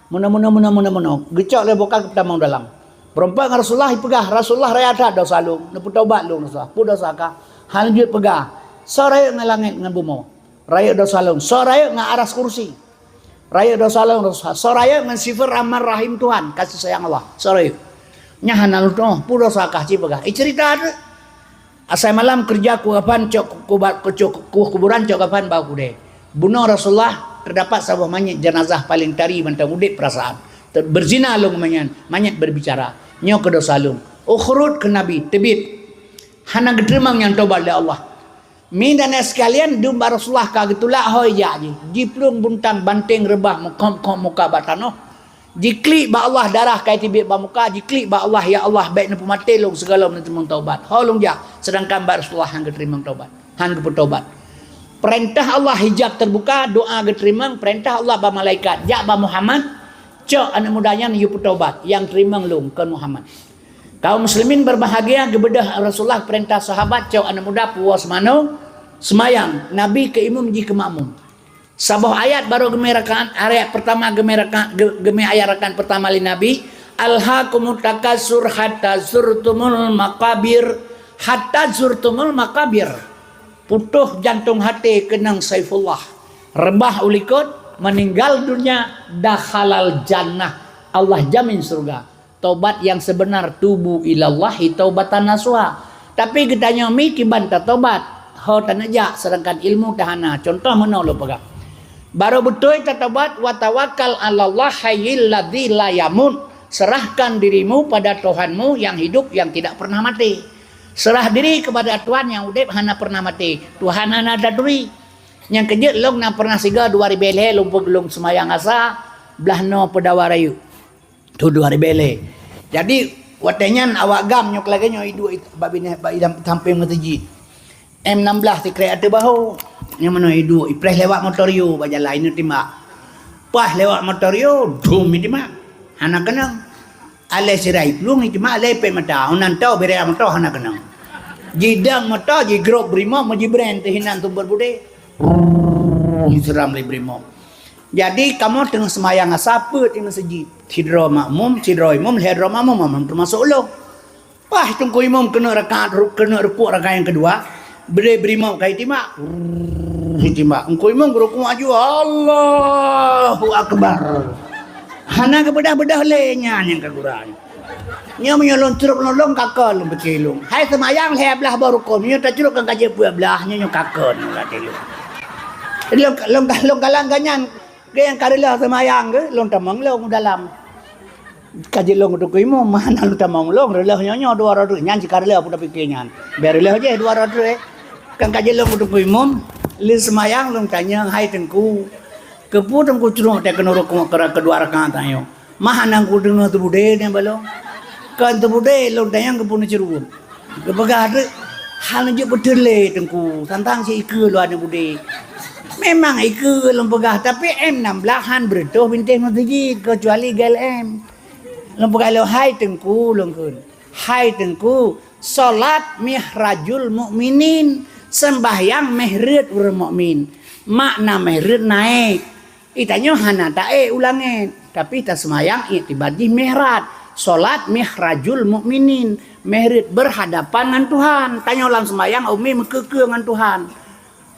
meunoe, meunoe, meunoe, meunoe, meunoe. Geucok lé Abu Bakar keu tamong dalam. Meurumpok ngon Rasulullah ipeugah, Rasulullah raya that desya lôn, neupeutobat lôn Rasulullah. Peue desya kah? Han jeuet peugah. Soe rayeuk ngon langét ngon bumoe. Rayeuk desya lôn. Soe rayeuk ngon aras kursi. Rayeuk desya lôn Rasulullah. Soe rayeuk ngon sifeuet Rahman Rahim Tuhan, kasih sayang Allah. Soe rayeuk. Nyan hana lôn tuoh, peue desya kah cit peugah. Iceurita teuk. Asai malam keureuja kueh gafan cok kuba-, cok kueh kuburan cok gafan ba u keudée. Bunoe Rasulullah, teudapat saboh manyét jeunazah paleng tari mantong udeb peurasaan. Beuzina lôn manyét, manyét beubicara. Nyoe keu dosa lôn. Ukhrud keu Nabi, teubiet. Hana geuteurimong nyang tobat lé Allah. Mi dan sekalian, dum bak Rasulullah ka geutulak, hôi jak jih. Jiplueng buntang banteng reubah meukhom-khom muka bak tanoh. Jiklik bak Allah darah ka jiteubiet bak muka, jiklik bak Allah, "Ya Allah, bék neupeumaté lôn sigohlom neuteurimong taubat." Ho lôn jak, seudangkan bak Rasulullah han geuteurimong taubat, han geupeutobat. Peurintah Allah hijab teubuka, doa geuteurimong, peurintah Allah bak malaikat, "Jak bak Muhammad, cok aneuk muda nyan yue peutobat, nyang teurimong lôn kon Muhammad." Kaum muslimin berbahagia, geubeudôh Rasulullah peurintah sahabat, cok aneuk muda puwoe seumanoe, seumayang, Nabi keu imum jih keu makmum. Saboh ayat barô geumé rakaat, ayat pertama geumé rakaat, ge-, geumé ayat rakaat pertama lé Nabi, "Alhaakumut takatsur hatta zurtumul maqabir, hatta zurtumul maqabir." Putôh jantông haté keunong Saifullah. Reubah u likot, meuninggai dunia, dakhalal jannah. Allah jamin syeuruga. Tobat nyang seubeunar, tubu ilallahi taubatan nasuha. Tapi geutanyoe mi kiban tatobat, ho taneujak, seudangkan ilmu tahana. Cuntoh meunoe lôn peugah. Barô beutôi tatobat, "Wa tawakkal 'alallah hayyil ladzi la yamut." Serahkan dirimu pada Tuhanmu yang hidup, yang tidak pernah mati. Serah diri kepada Tuhan yang udeb hana pernah mati. Tuhan hana taturi. Nyang keujeuet lôn na pernah sigoe dua ribèe lhèe lôn peugeulong seumayang asa, blaih noe Peudawa Rayeuk. Tu dua ribèe lhèe. Jadi, watèe nyan awak GAM nyoe lagèe nyoe iduek bak binéh, bak idam sampéng meuseujid. M enam belas sikrek ateueh bahô. Nyang meunoe iduek, ipreh lewat motor Rio bak jalan, ineuk timbak. Paih lewat motor Rio, dum itimbak. Hana keunong. Alèh sirai plueng itimbak, alèh pèt mata. Unan tao bèrèh motor hana keunong. Jidong motor, jigrôp brimob, meujibrén teuh inan sumber budé. Brrrr, jiseram lé brimob. Jadi, kamoe teungoh seumayang asa peuet di meuseujid. Sidroe makmum, sidroe imum, lhèe droe makmum, makmum teumasok ulôn. Paih teungku imum keuneuk rakaat ru-, keuneuk rukuk rakaat nyang keudua, bri-, brimob ka itimbak. Rrrr, itimbak. Teungku imum geurukuk aju, Allahu Akbar. Hana geubeudôh-beudôh lé nyan nyang ka gura nyoe. Nyoe meunyoe lôn crok lôn, lôn ka kon lôn piké lôn. Hai seumayang lhèe blaih boh rukon, meunyoe tacrok kan ka jeuet peuet blaih, nyoe, nyoe ka kon lôn ka tilok. Lôn, lôn, lôn kalang ganyan, geuh nyang ka reuloh seumayang geuh, lôn tamong lôn u dalam. Ka jeuet lôn keu teungku imum, hana lôn tamong lôn, reuloh nyoe nyoe dua droe treuk, nyan cit ka reuloh peue tapiké nyan. Bèk reuloh jih dua droe treuk. Kan ka jeuet lôn keu teungku imum, lheuh seumayang lôn tanyong, "Hai teungku, keupeue teungku crok teuh keuneuk rukuk keu ra-, keudua rakaat tanyoe? Mah hana kudeungoe teubudé nyan bak lôn?" "Kon teubudé," lôn tanyong, "keupeue neucrok?" Geupeugah teuk, "Hana jeuet beutôi lé teungku, tantang cit ikeue lôn aneuk budé." Memang ikeue lôn peugah, tapi M enam belas han beureutoh bintéh meuseujid, keucuali G L M. Lôn peugah lôn, "Hai teungku," lôn kheun. "Hai teungku, salat mihrajul mukminin, sembahyang méh reuet ureueng mukmin." Makna méh reuet naék. Geutanyoe hana taék u langét, tapi taseumayang iktibar jih mihraj. Salat mihrajul mukminin, méh reuet berhadapan ngon Tuhan. Tanyoe lam seumayang umi meukeue-keue ngon Tuhan.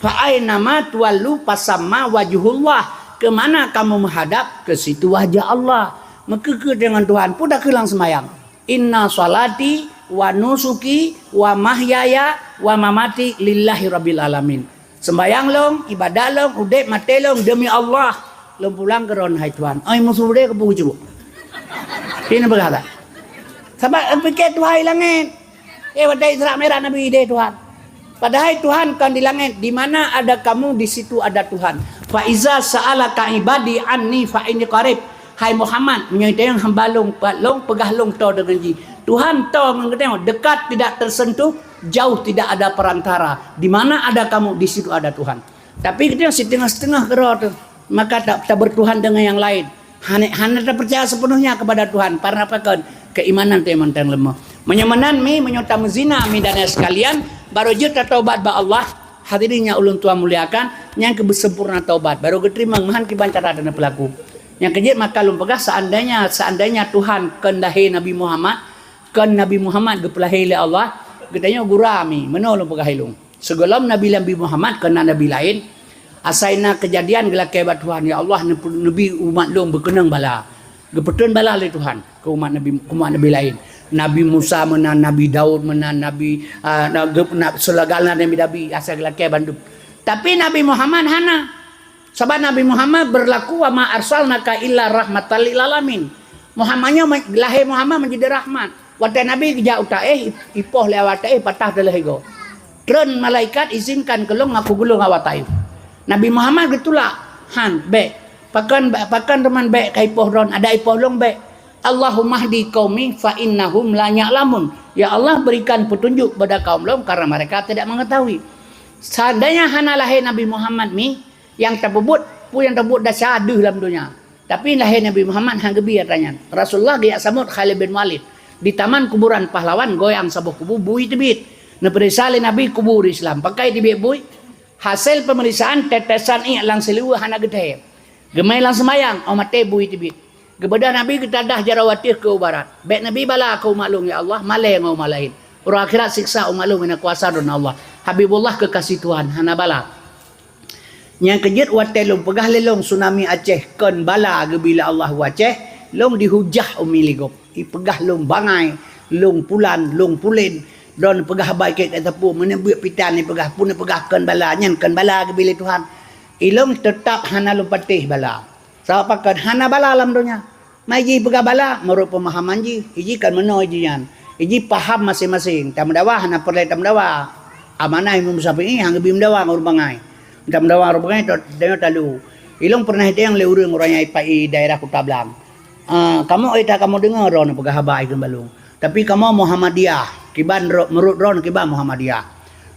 "Fa ainama tuwallu fasamma wajhullah." Ke mana kamu menghadap, ke situ wajah Allah. Meukeue-keue deungon Tuhan, peue takheun lam seumayang. "Inna sholati wa nusuki wa mahyaya wa mamati lillahi rabbil alamin." Sembayang lôn, ibadat lôn, udeb maté lôn demi Allah. Lôn pulang keu Droeneuh, hai Tuhan. Oi, musoh deh keupeue jeuet. Keuneuk peugah that. Sabab lôn piké Tuhan i langét. Eh, watèe Isra Mi'raj Nabi ideh Tuhan. Padahai Tuhan kon di langét, di mana ada kamu, di situ ada Tuhan. "Fa iza sa'alaka ibadi anni fa inni qarib." Hai Muhammad, meunyoe teuh hamba lôn, pat lôn, peugah lôn toe deungon jih. Tuhan toe ngon geutanyoe, dekat tidak tersentuh, jauh tidak ada perantara. Di mana ada kamu, di situ ada Tuhan. Tapi geutanyoe siteungoh-siteungoh keudroe teuh, maka ta-, tabertuhan deungon nyang laén. Hana, hana tapeucaya sepenuhnya kepada Tuhan, karena pakon? Keimanan teuh mantong leumoh. Meunyoe meunan mi, meunyoe tameuzina mi dan sekalian, barô jeuet tatobat bak Allah, hadirin nyang ulôn tuan muliakan, nyan keuh beusempurna taubat, barô geuteurimong, meuhan kiban cara taneuk peulaku. Nyang keujeuet maka lôn peugah, seandainya, seandainya Tuhan kon lahé Nabi Muhammad, kon Nabi Muhammad geupeulahé lé Allah, geutanyoe gura mi, meunoe lôn peugah ilôn. Sigohlom Nabi, Nabi Muhammad kon na nabi laén, asai na keujadian geulakèe bak Tuhan, "Ya Allah, neubi umat lôn beukeunong bala." Geupeutrön bala lé Tuhan keu umat nabi, keu umat nabi laén. Nabi Musa meunan, Nabi Daud meunan, Nabi, ah, na-, geup-, na-, sigohlom nabi-nabi asai geulakèe bandum. Tapi Nabi Muhammad hana. Sabab Nabi Muhammad beurlaku, "Wa ma arsalnaka illa rahmatan lil alamin." Muhammad nyoe ma-, lahé Muhammad menjadi rahmat. Watée Nabi geujak u Taif, ipoh lé awak Taif patah teuh lhée goe. Treun malaikat izinkan keu lôn ngaku geulong awak Taif. Nabi Muhammad geutulak, "Han, bék. Pakon, pakon teuma bék ka ipoh droen, adak ipoh lôn bék. Allahumma hdi qaumi fa innahum la ya'lamun." Ya Allah, berikan petunjuk pada kaum lôn karena mereka tidak mengetahui. Seandainya hana lahé Nabi Muhammad mi, nyang tapeubuet, peue nyang tapeubuet desya deuh lam donya. Tapi lahé Nabi Muhammad han geubi atra nyan. Rasulullah geujak sambot Khalid bin Walid. Di Taman Kuburan Pahlawan goyang saboh kubu, bui teubiet. Neupeuriksa lé Nabi kubu ureuëng Islam. Pakon teubiet bui? Hasil pemeriksaan tetesan iek lam siliwoe hana geuthèe. Geumai lam seumayang, óh maté bui teubiet. Geubeudôh Nabi geutadah jaroe ateueh keu u barat. Bék neubi bala keu umat lôn, ya Allah, malée ngon umat laén. Uroe akhirat siksa umat lôn hana kuasa droen Allah. Habibullah kekasih Tuhan, hana bala. Nyang keujeuet watée lôn peugah lé lôn tsunami Aceh kon bala geubi lé Allah u Aceh, lôn dihujah umi lé gob. Ipeugah lôn bangai, lôn pulan, lôn pulen. Droen peugah haba ikét ka teupeu, meuneubeuet pitan ipeugah, peue neupeugah kon bala, nyan kon bala geubi lé Tuhan. Ilôn teutab hana lôn patéh bala. Sabab pakon hana bala lam donya. Mai jih peugah bala meurot peumahaman jih, iji kan meunoe jih nyan. Iji paham maséng-maséng. Tameudawa hana peureulée tameudawa. Amanah Imam Syafi'i han geubi meudawa ngon ureuëng bangai. Tameudawa ureuëng bangai tanyoe talu. Ilôn peureunah itanyong lé ureuëng, ureuëng nyang ipai daerah Kuta Blang. "Ah, kamoe éh that kamoe deungoe droeneuh peugah haba ikheun bak lôn. Tapi kamoe Muhammadiyah, kiban ro-, meurot droeneuh kiban Muhammadiyah."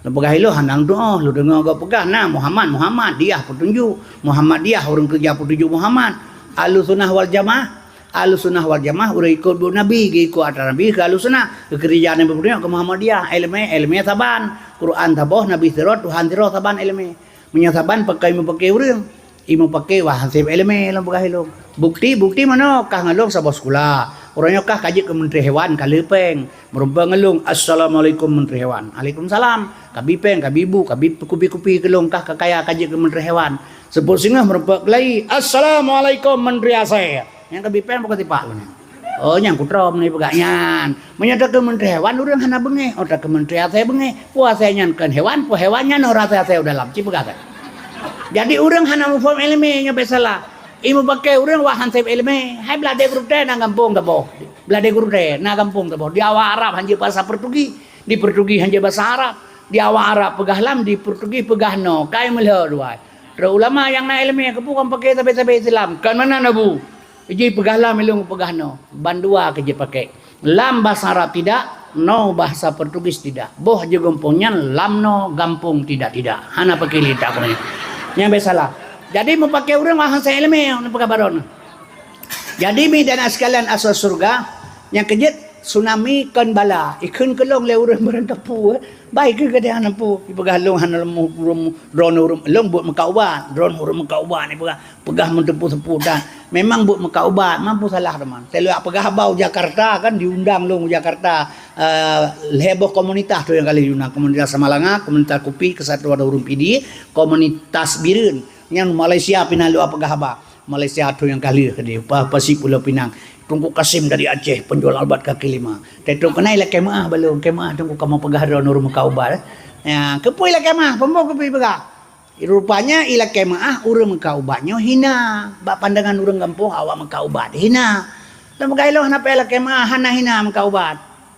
Lôn peugah ilôn hana lôn tuoh, lôn deungoe gob peugah na Muhammad, Muhammad, diyah peutunjuk. Muhammadiyah ureuëng keureuja peutunjuk Muhammad. Ahlussunnah wal Jamaah, Ahlussunnah wal Jamaah ureuëng ikot buet Nabi, geuikot atra Nabi keu Ahlussunnah. Geukeureuja Nabi peutunjuk keu Muhammadiyah, iéleumé, iéleumé saban, Quran saboh, Nabi sidroe, Tuhan sidroe saban iéleumé. Meunyoe saban pakon meupaké ureuëng, imeupakè wah han sép iéleumé lôn peugah ilôn. Bukti, bukti meunoe kah ngon lôn saboh sikula. Uroe nyoe kah ka jeuet keu Menteri Hewan ka lheueh péng. Meurumpok ngon lôn, "Assalamualaikum Menteri Hewan." "Alaikumsalam." Ka bi péng, ka bi bu, ka bi kupi-kupi keu lôn kah ka kaya ka jeuet keu Menteri Hewan. Seupôt singoh meurumpok keulayi, "Assalamualaikum Menteri Asèe." Nyang ka bi péng bukan tipak lôn. Oh, nyang kutroe meunan peugah nyan. Meunyoe takheun Menteri Hewan, ureuëng hana beungéh. Oh, takheun Menteri Asèe beungéh. Peue asèe nyan kon hewan, peue hewan nyan oh rasa asèe u dalam. Ci peugah kan. Jadi ureuëng hana muphom iéleumé nyoe bék salah. Imeupakè ureuëng wah han sép iéleumé. Hai blah dé gurutée na gampông taboh. Blah dé gurutée na gampông taboh. Di awak Arab han jeuet basa Portugis, di Portugis han jeuet basa Arab. Di awak Arab peugah lam, di Portugis peugah no. Kai meulhö dua. Trok ulama nyang na iéleumé keupeue kon pakè sabé-sabé Islam. Kon meunan Abu. Jih peugah lam ilôn peugah no, bandua keu jipakè. Lam bahasa Arab tidak, no bahasa Portugis tidak. Boh jeugampông nyan lam no, gampông tidak tidak. Hana pakè litak keunoe. Nyang biasalah. Jadi meupakè ureuëng wah han sép iéleumé, peugah baron. Jadi mi dan sekalian asai syeuruga, nyang keujeuet tsunami kon bala. Ikheun keu lôn lé ureuëng barangkapeue. Bai keu geutanyoe hana peue, ipeugah lôn hana leumoh ureuëng droeneuh ureuëng lôn buet meukat ubat, droeneuh ureuëng meukat ubat ipeugah, peugah meuteupeue-teupeue tan. Memang buet meukat ubat, mampu salah teuma. Teuh lôn peugah haba u Jakarta kan, diundang lôn u Jakarta, eh, lhée boh komunitas tu nyang ka lheueh diundang, komunitas Samalanga, komunitas Kupi, Kesatuan Ureuëng Pidie, komunitas Bireuen. Nyang Malaysia pih na lôn peugah haba. Malaysia tu nyang ka lheueh di pa, pasi Pulo Pinang. Teungku Kasim dari Aceh, penjual ubat kaki lima. Teutong keunan ilakèe meu'ah bak lôn, kèe meu'ah Teungku kamoe peugah droeneuh ureuëng meukat ubat, eh. Ya, keupeue ilakèe meu'ah, peue meu'ah keupeue peugah. Rupanya ilakèe meu'ah ureuëng meukat ubat nyoe hina. Bak pandangan ureuëng gampông awak meukat ubat hina. Lôn peugah ilôn hana payah lakèe meu'ah, hana hina meukat ubat.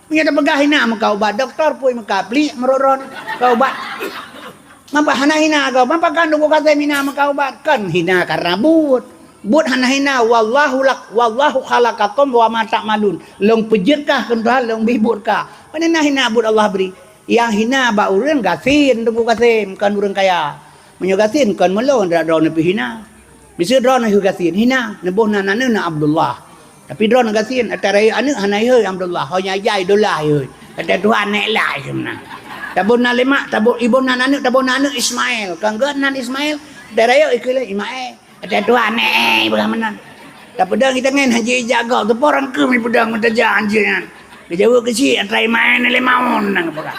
Meunyoe tapeugah hina meukat ubat, dokto peue meukat pliek meurot-rot keu ubat. Mapa hana hina keu? Mapa kan Teungku Kasim hina meukat ubat? Kan hina karena buet. Buet hana hina, wallahu lak-, wallahu khalaqakum wa ma ta'malun. Lôn peujeuet kah keu Tuhan, lôn bi buet kah. Pane na hina buet Allah bri. Nyang hina bak ureuëng gasien Teungku Kasim, kon ureuëng kaya. Meunyoe gasien kon meulôn, droeneuh pih hina. Miseue droeneuh gasien hina, neuboh nan aneuk na Abdullah. Tapi droeneuh gasien, ata rayeuk aneuk hana ihôi Abdullah, ho nyang jai Dolah ihôi. Ata Tuhan nek lah ihôi meunan. Taboh nan lé mak, taboh iboh nan aneuk, taboh nan aneuk Ismail. Kan geuh nan Ismail, ata rayeuk ikheun lé Ismail. Ata Tuhan nek, eh, peugah meunan. Tapeudong itangen haji ijak gok, teupeu rangkeum ipeudong meutajak anjeue nyan. Geujaweueb keuchik, ata Ismail lé maun nang peugah.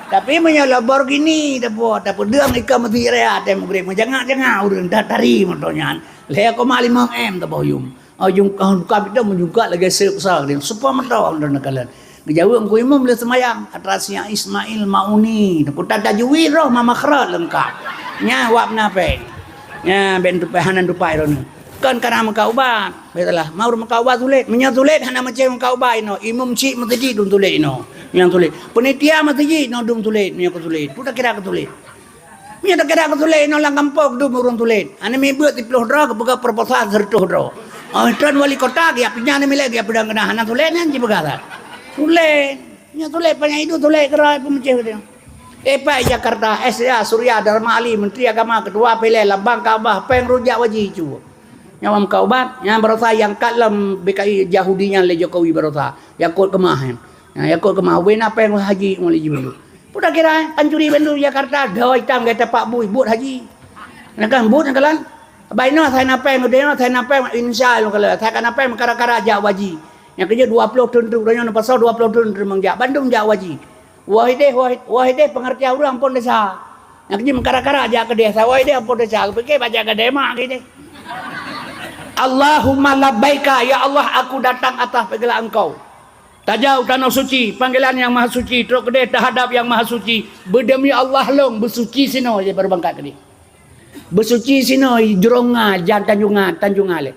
Tapi meunyoe Lamborghini, tapeue, tapeudong ika meusi raya, ata mugreb meujangak-jangak ureuëng, ta-, tari moto nyan. Lhée koma lima M taboh yum. Oh, jungka, buka bidang meujungka lagèe seup sa, dia seupah mata orang dan nakalan. Geujaweueb Teungku Imum lé seumayang, atra siang Ismail Mauni. Puta tajwid roh ma makhraj leungkap. Nya wab na pèng. Nya ben tupai hanan tupai roh ni. Kon karena meukat ubat. Baiklah, mau meukat ubat sulet. Meunyoe sulet hana macam meukat ubat inoe. Imum cik meuseujid dum sulet inoe. Nyang sulet. Panitia meuseujid inoe dum sulet. Meunyoe keu sulet. Peue takira keu sulet. Meunyoe takira keu sulet inoe lam gampông dum ureueng sulet. Hana mibeuet siplôh droe geupeugah proposal seureutôh droe. Oh, tron wali kota geujak pinya hana milek geujak peudong keunan hana sulet nyan jipeugah that. Sulet. Nyan sulet panyang idup sulet keudroe peumeucéh geutanyoe. Eh, pat Jakarta, S A, Surya, Dharma Ali, Menteri Agama, Ketua P L N, Lambang Kaabah, péng rujak waji cu. Nyawam ka ubat, nyang barosa nyang kat lam B K I Yahudi nyan lé Jokowi barosa. Yakut keumah nyan. Nyang yakut keumah, ubena péng haji ngon lé jibeundu. Peue takira, eh? Pancuri bandum Jakarta, dhoe itam gata pak bui, buet haji. Nyan kan buet nyan kalan. Bainoe sai na péng, udah nyoe sai na péng, insya Allah kalau sai ka na péng, kara-kara jak waji. Nyang keujeuet dua ploh treun treuk, udah nyoe na pasal dua ploh treun treun mangjak, bandum jak waji. Wahideh, wahid-, wahideh pengertian ureueng ampôn desya. Nyang keujeuet meukarat-karat jak keudeh, sa wahideh ampôn desya, geupike bak jak keudeh mak keudeh. Allahumma labbaika, ya Allah, aku datang atas panggilan Engkau. Tajak u tanoh suci, panggilan Yang Maha Suci, trok keudeh tahadap Yang Maha Suci. Beudemi Allah lôn, beusuci sinoe, ya, baru bangkat keudeh. Beusuci sinoe, jurong nga, jan tanjong nga, tanjong nga lé.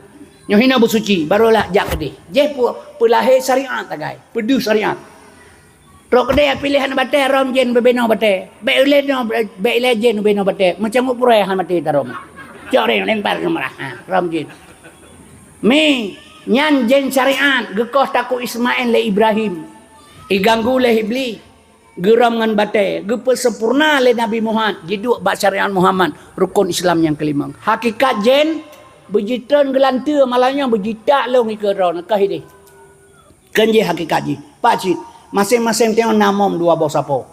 Nyoe hinoe beusuci, baru lak jak keudeh. Jeh pu-, peulahé syariat tagai, peudeuh syariat. Trok keudeh piléh aneuk batée, rom jén beubenoe batée. Bék ilée noe, bék ilée jén beubenoe batée. Meucangok purée hana maté tarom. Cok ring lempar keumarah. Ha, rom jén. Mi, nyan jén syariat geukoh takue Ismail lé Ibrahim. Iganggu lé Iblih. Geurom ngon batée. Geupeusempurna lé Nabi Muhammad. Jiduek bak syariat Muhammad. Rukon Islam nyang keulimong. Hakikat jén, beujitreun geulanteue malam nyoe beujitak lôn ikeue droe. Kah ideh. Kon jih hakikat jih. Pak cit, maséng-maséng tanyoe na mom dua boh sapo.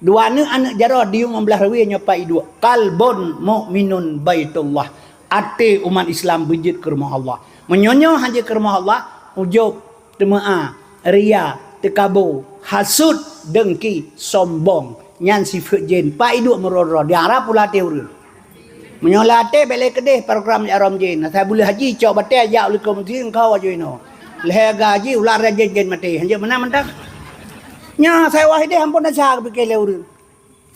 Dua aneuk, aneuk jaroe diyueng lam blaih ruwé nyoe pat iduek. Qalbun mukminun baitullah. Até umat Islam beujeuet keu rumoh Allah. Meunyoe nyoe hana jeuet keu rumoh Allah, ujub, teumeu'a, ria, teukabo, hasut, dengki, sombong. Nyan sifeuet jén. Pat iduek meuroro, diarap pula até ureueng. Meunyoe lam até bék lé keudeh program jak rom jén. Asai buleuen haji cok batée jak u likot meuseujid keu aju inoe. Lhée gaji ular jén-jén maté. Hanjeuet meunan mantong. Nyan asai wahideh ampôn desya geupike lé ureueng.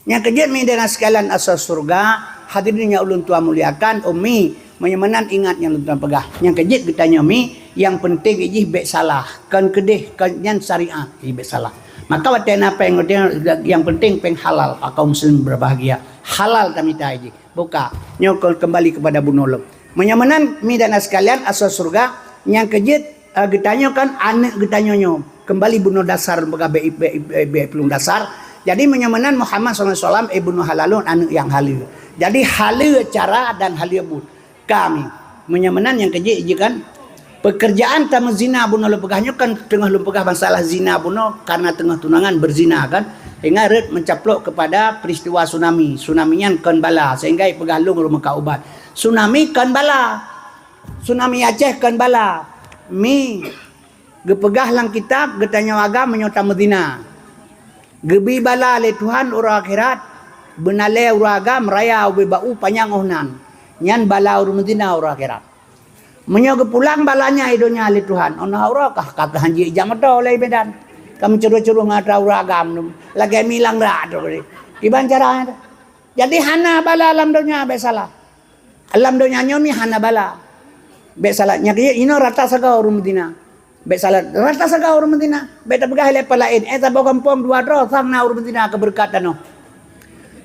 Nyang keujeuet mi dan sekalian asoe syeuruga, hadirin nyang ulôn tuan muliakan, Umi, meunyoe meunan ingat nyang lôn tuan peugah. Nyang keujeuet geutanyoe mi, nyang penting jih bék salah. Kon keudeh, kon nyan syariat, jih bék salah. Maka watée na péng, watée nyang penting péng halal, kaum muslim berbahagia. Halal tamita jih. Buka. Nyoe ke-, kembali kepada bunoe lom. Meunyoe meunan, mi dan sekalian, asoe syeuruga, nyang keujeuet, eh, geutanyoe kan aneuk geutanyoe nyoe. Kembali bunoe dasar, peugah bék, bék, bék, bék plueng dasar. Jadi, meunyoe meunan Muhammad sallallahu alaihi wasallam, eh, bunoe halalon aneuk nyang haleue. Jadi, haleue cara dan haleue buet. Kami. Meunyoe meunan nyang keujeuet jih kan, pekerjaan tameuzina bunoe lôn peugah nyoe kan teungoh lôn peugah masalah zina bunoe karena teungoh tunangan berzina kan. Hingga rot mencaplok kepada peristiwa tsunami. Tsunami nyan kon bala sehingga ipeugah lôn rumoh ka ubat. Tsunami kon bala. Tsunami Aceh kon bala. Mi geupeugah lam kitab geutanyoe agam meunyoe tameuzina. Geubi bala lé Tuhan uroe akhirat, beunalée uroe agam raya ubé bak u panyang óh nan. Nyan bala ureuëng meuzina uroe akhirat. Meunyoe geupulang bala nyan i donya lé Tuhan, óh na uroe kah ka keuhanjeuet jak meuto lé Medan. Ka meucuroh-curoh ngon atra uroe agam lom, lagée milang rak droe. Kiban cara nyan teuh. Jadi hana bala lam donya bék salah. Lam donya nyoe mi hana bala. Bék salah. Nyang keu inoe rata sagoe ureuëng meuzina. Bék salah. Rata sagoe ureuëng meuzina. Bék tapeugah lé peulaén. Eh, saboh gampông dua droe sang na ureuëng meuzina keu beureukat tanoh.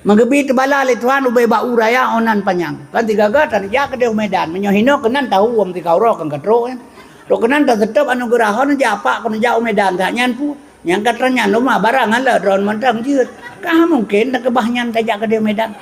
Meugeubi teubala lé Tuhan ubé bak u raya óh nan panyang. Kan tiga-tiga tan jak keudeh u Medan. Meunyoe hinoe keunan tahu wong tika uroe kan ka trok nyan. Trok keunan taseutôb anugeurah óh nan jak apak kon jak u Medan that nyan pu. Nyang ka teunyan lom barang hala droen mantong jeuet. Ka mungken takeubah nyan tajak keudeh Medan.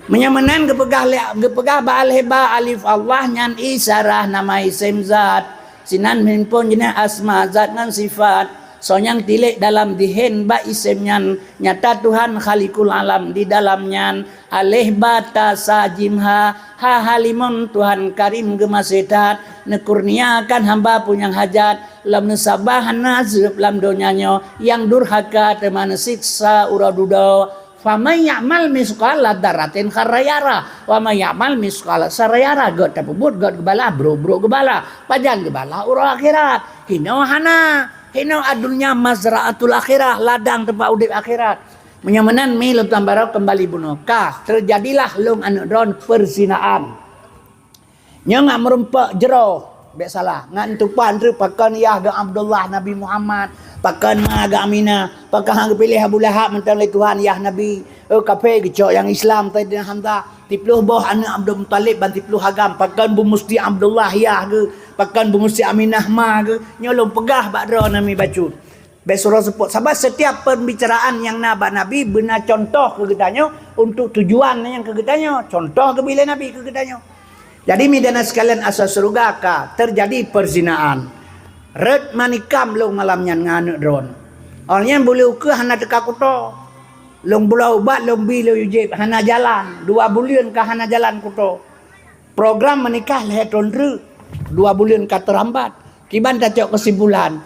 Meunyoe meunan geupeugah lé, geupeugah bak alheba alif Allah nyan isyarah nama isem zat. Sinan himpon jeuneh asma zat ngon sifat. Soe nyang tilék dalam dihen bak isem nyan, nyata Tuhan Khalikul Alam di dalam nyan. Aleh ba ta sa jim ha, ha ha limong Tuhan Karim geumaséh that, neukurniakan hamba peue nyang hajat, lom neusabah hana zeueb lam donya nyoe, nyang durhaka teuma neusiksa uroe dudoe. Faman ya'mal misqala dzarratin khaira yara, wa man ya'mal misqala syarrin yara. Gét tapeubuet gét geubala, brok-brok geubala. Pajan geubala uroe akhirat. Hinoe hana. Hinoe adunya mazra'atul akhirah, ladang teumpat udeb akhirat. Meunyoe meunan mi lôn tuan baroe keumbali bunoe. Ka teujadilah lôn aneuk droen peuzinaan. Nyoe ngat meurumpok jroh, bék salah. Ngat tupan treuk pakon yah geuh Abdullah Nabi Muhammad, pakon ma geuh Aminah, pakon han geupiléh Abu Lahab mantong lé Tuhan yah Nabi. Eh, kafé geucok nyang Islam Saidina Hamzah. Siploh boh aneuk Abdul Muthalib ban siploh agam, pakon beumusti Abdullah yah geuh, pakon beumusti Aminah ma geuh. Nyoe lôn peugah bak droeneuh mi bacut. Bék suroh seupôt. Sabab setiap pembicaraan nyang na bak Nabi beuna contoh keu geutanyoe, untuk tujuan nyang keu geutanyoe. Contoh geubri lé Nabi keu geutanyoe. Jadi, mi dan sekalian, asa syeuruga ka teujadi perzinaan. Rot manikam lôn malam nyan ngon aneuk droeneuh. Awaknyan buleuen ukeue hana teuka kuto. Lôn bloe ubat, lôn bi lôn yue jieb, hana jalan. Dua buleuen ka hana jalan kuto. Program meunikah lhée thon treuk, dua buleuen ka teurambat. Kiban tacok keusimpulan,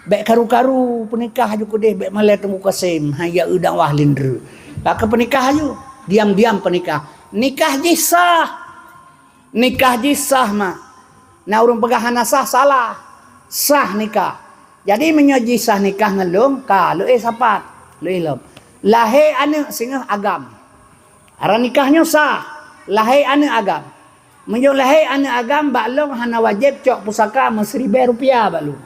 bék karu-karu peunikah aju keudeh, bék malée Teungku Kasem, hai ya eu dakwah lindru. Ka peunikah aju, diam-diam peunikah. Nikah jih sah. Nikah jih sah, mak. Na ureuëng peugah hana sah, salah. Sah nikah. Jadi, meunyoe jih sah nikah ngon lôn, ka leueh sapat, leueh lom. Lahé aneuk singoh agam. Aran nikah nyoe sah, lahé aneuk agam. Meunyoe lahé aneuk agam bak lôn hana wajéb cok pusaka meusiribée rupiah bak lôn.